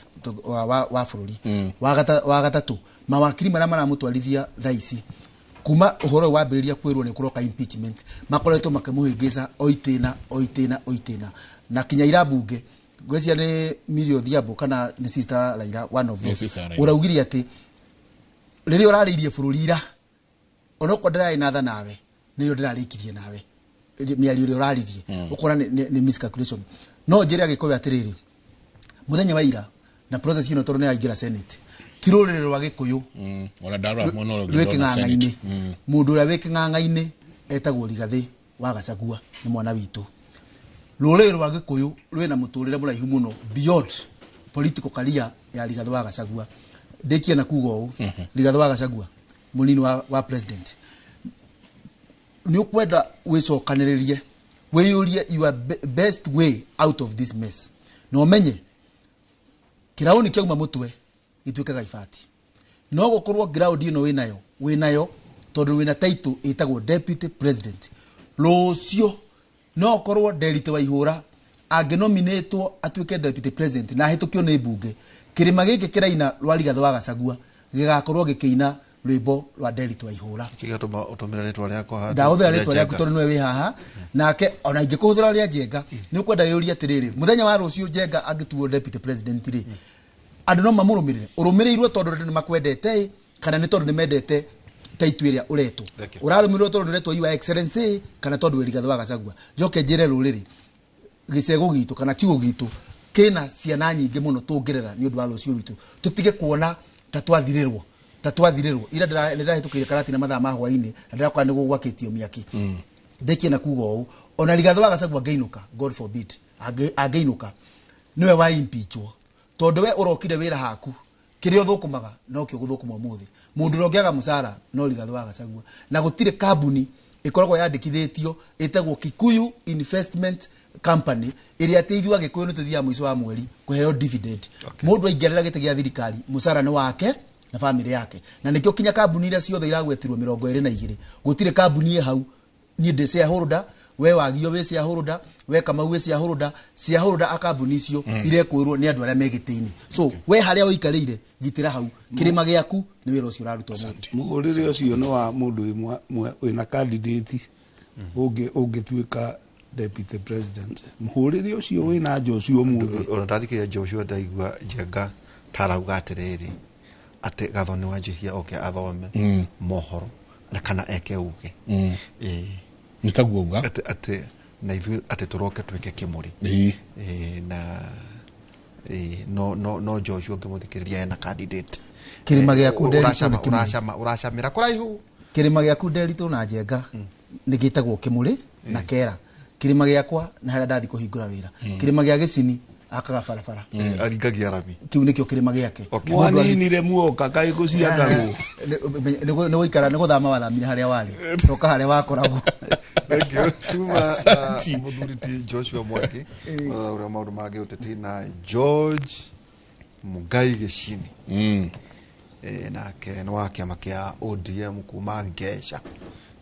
E: wa bũrũri. Wa gatatũ, mawakiri marĩa maramũtwarithia thaa ici kuma ũhoro ũyũ wambĩrĩria kwĩrwo nĩ kũroka impeachment, makoretwo makĩmũhĩngĩca o itĩna o itĩna o itĩna, na kinya ira mbunge ngwĩciria nĩ Millie Odhiambo kana nĩ sister Raila, one of
B: Nĩ
E: those,
B: sister Raila.
E: ũraugire atĩ rĩrĩa ũrarĩirie bũrũri ira, onokorwo ndĩrarĩ na tha nawe, nĩrĩo ndĩrarĩkirie nawe mĩario ĩrĩa ũraririe, ũkona nĩ miscalculation. No njĩre Agĩkũyũ atĩrĩrĩ, mũthenya wa ira na process ĩno tondũ nĩ yaingĩra Senate, ti rũrĩrĩ rwa Gĩkũyũ
B: Ona ndarora mwena ũrĩa ũngĩ
E: rwĩ
B: ndĩrona
E: kĩng'ang'a-inĩ.
B: Senate.
E: Mũndũ ũrĩa wĩ kĩng'ang'a-inĩ etagwo Rigathĩ wa Gachagua, nĩ mwana witũ. Rũrĩrĩ rwa Gĩkũyũ rwĩna mũtũrĩre mũraihu mũno beyond political career ya Rigathĩ wa Gachagua. Ndĩkie na kuga ũũ, Rigathĩ wa Gachagua mũnini wa president, nĩ ũkwenda wĩcokanĩrĩrie, wĩyũrie your best way out of this mess, na ũmenye kĩraũni kĩauma mũtwe gĩtuĩkaga ibati. No gũkorwo ground ĩno wĩnayo tondũ wĩna title ĩtagwo deputy president. Rũciũ no ũkorwo Nderitu Waihũra angĩnominĩtwo atuĩke deputy president na ahĩtũkio nĩ mbunge, kĩrĩma gĩkĩ kĩraina rwa Rigathĩ wa Gachagua gĩgakorwo gĩkĩina rwĩmbo rwa Nderitu Waihũra.
T: Kĩgatũma ũtũmĩre rĩtwa rĩakwa handũ
E: Ndahũthĩra
T: rĩa
E: rĩtwa rĩaku
T: Njenga.
E: tondũ nĩwe wĩ haha nake, ona ingĩkũhũthĩra rĩa Njenga, nĩ ũkwenda wĩyũrie atĩrĩrĩ, mũthenya wa rũciũ Njenga angĩtuo deputy president rĩ, andũ no mamũrũmĩrĩre? Ũrũmĩrĩirwo tondũ andũ nĩ makwendete ĩ, kana nĩ tondũ nĩ mendete title ĩrĩa ũretwo? Ũrarũmĩrĩrwo tondũ ũretwo your excellency kana tondũ wĩ Rigathĩ wa Gachagua? Njoke njĩre rũrĩrĩ, gĩcego gitũ kana kiugo gitũ kĩna ciana nyingĩ mũno tũngĩrera nĩ ũndũ wa rũciũ rwitũ. Tũtige kuona ta twathirĩrwo, ta twathirĩrwo. Ira ndĩrahĩtũkĩire Karatina mathaa ma hwaĩ-inĩ na ndĩrakora nĩ gũgwakĩtio mĩaki. Ndĩkie na kuga ũũ, ona Rigathĩ wa Gachagua angĩinũka, God forbid, angĩinũka, nĩwe wa impeachwo, tondũ we ũrokire wĩra haku, kĩrĩa ũthũkũmaga nokĩo gũthũkũma ũmũthĩ. Mũndũ ũrĩa ũngĩaga mũcara no Rigathĩ wa Gachagua, na gũtirĩ kambuni ĩkoragwo yandĩkithĩtio ĩtagwo Kikuyu Investment Company ĩrĩa atĩ ithuĩ Agĩkũyũ nĩ tũthiaga mũico wa mweri kũheo dividend. Mũndũ aingĩrĩra gĩtĩ gĩa thirikari, mũcara nĩ wake na bamĩrĩ yake, na nĩkĩo kinya kambuni iria ciothe iragwetirwo 22, gũtirĩ kambuni ĩ hau. Niĩ ndĩ shareholder, we Wagio wĩ shareholder, we Kamau wĩ shareholder, shareholder a kambuni icio irekũĩrwo nĩ andũ arĩa me gĩtĩ-inĩ. So we harĩa ũikarĩire, gitĩra hau kĩrĩma gĩaku, nĩ wĩra ũcio ũraruta ũmũthĩ.
D: Mũhũrĩre ũcio nĩ wa mũndũ wĩna candidate. Ũngĩtuĩka deputy president mũhũrĩre ũcio wĩna Joshua ũmũthĩ.
C: Ona ndathikĩrĩria Joshua ndaigua Njenga tarauga atĩrĩrĩ atĩ Gathoni wa Njihia oke athome mohoro na kana eke uge. Ĩĩ.
B: Nĩ taguo uga.
C: Atĩ na ithuĩ atĩ tũroke twĩke kĩmũrĩ.
B: Ĩĩ.
C: Ĩĩ, na ĩĩ, no Joshua ngĩmũthikĩrĩria ena candidate.
E: Kĩrĩma gĩaku Nderitu nĩ kĩmũrĩ.
C: Ũracamĩra kũraihu.
E: Kĩrĩma gĩaku Nderitu na Njenga nĩ gĩtagwo kĩmũrĩ na kera. Kĩrĩma gĩakwa na harĩa ndathi kũhingũra wĩra. Kĩrĩma gĩa Gĩcini akaga barabara.
C: Aringagia rami.
E: Kĩu nĩkĩo kĩrĩma gĩake.
D: Mwaninire muoka kaĩ gũciakarwo.
E: Nĩ gũikara nĩ gũthama wathamire harĩa warĩ. Coka harĩa wakoragwo.
C: Thank you. Tuma mũthuri ti Joshua Mwangi ũrĩa maũndũ ma gĩũteti na George Mugai Gĩcini. Nake nĩ wa kĩama kĩa ODM kuma Ngeca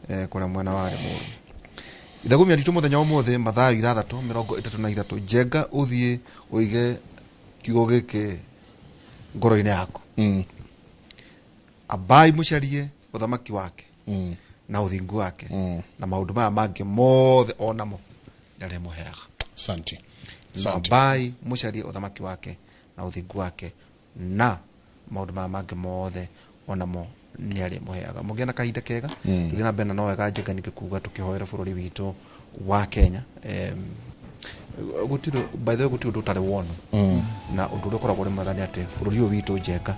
C: kũrĩa mwena wa Limuru. Ithagumia ritũ mũthenya wa ũmũthĩ Mathayo 6:33 Njenga ũthiĩ ũige kiugo gĩkĩ ngoro-inĩ yaku. Ambai mũcarie ũthamaki wake na ũthingu wake na maũndũ maya mangĩ mothe onamo nĩarĩmũheaga.
B: Asante.
C: Ambai mũcarie ũthamaki wake na ũthingu wake na maũndũ maya mangĩ mothe onamo nĩarĩmũheaga. Mũgĩe na kahinda kega. Tũthiĩ na mbere na no wega Njenga ningĩ kuga tũkĩhoera bũrũri witũ wa Kenya. Gũtirĩ, by the way, gũtirĩ ũndũ ũtarĩ wonwo. Na ũndũ ũrĩa ũkoragwo ũrĩ mwega nĩ atĩ bũrũri ũyũ witũ Njenga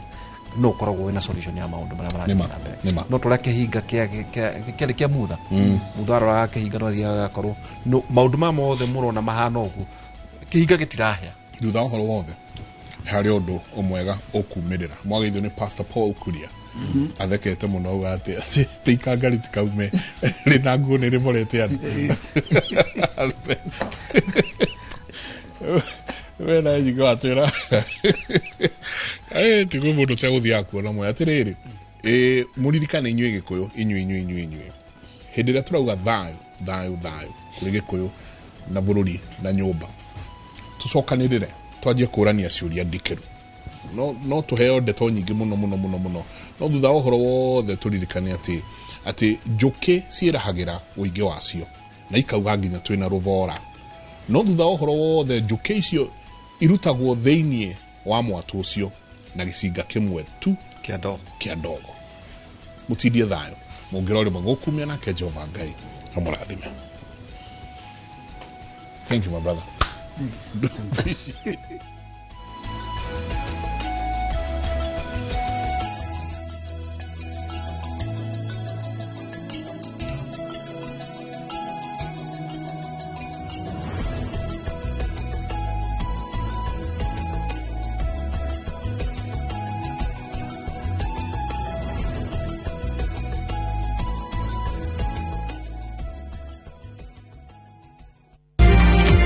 C: no ũkoragwo wĩna solution ya maũndũ marĩa marathiĩ na mbere. No tũrĩa kĩhinga kĩarĩ kĩa Mutha. Mutha aroraga kĩhinga no athiaga agakorwo maũndũ maya mothe mũrona mahana ũguo kĩhinga gĩtirahĩa.
B: Thutha wa ũhoro wothe harĩ ũndũ ũmwega ũkumĩrĩra. Mwageithio nĩ Pastor Paul Kuria. Athekete mũno auga atĩ ikanga rĩtikaume rĩna nguo nĩ rĩmorete andũ. We na nyingĩ watwĩra tigwo mũndũ ũtegũthiaga kuona mwe atĩrĩrĩ mũririkane inyuĩ Gĩkũyũ inyuĩ hĩndĩ ĩrĩa tũrauga thayũ thayũ thayũ kũrĩ Gĩkũyũ na bũrũri na nyũmba tũcokanĩrĩre twanjie kũrania ciũria ndikĩru no tũheo ndeto nyingĩ mũno mũno mũno mũno no thutha wa ũhoro wothe tũririkane atĩ njũkĩ ciĩrahagĩra ũingĩ wacio na ikauga nginya twĩna rũbora no thutha wa ũhoro wothe njũkĩ icio irutagwo thĩiniĩ wa mwatũ ũcio na gĩcinga kĩmwe tu kĩa ndogo. Mũtindie thayũ mũngĩrora rĩmwe gũkumia nake Jehova Ngai amũrathime. Thank you, my brother. Appreciate it.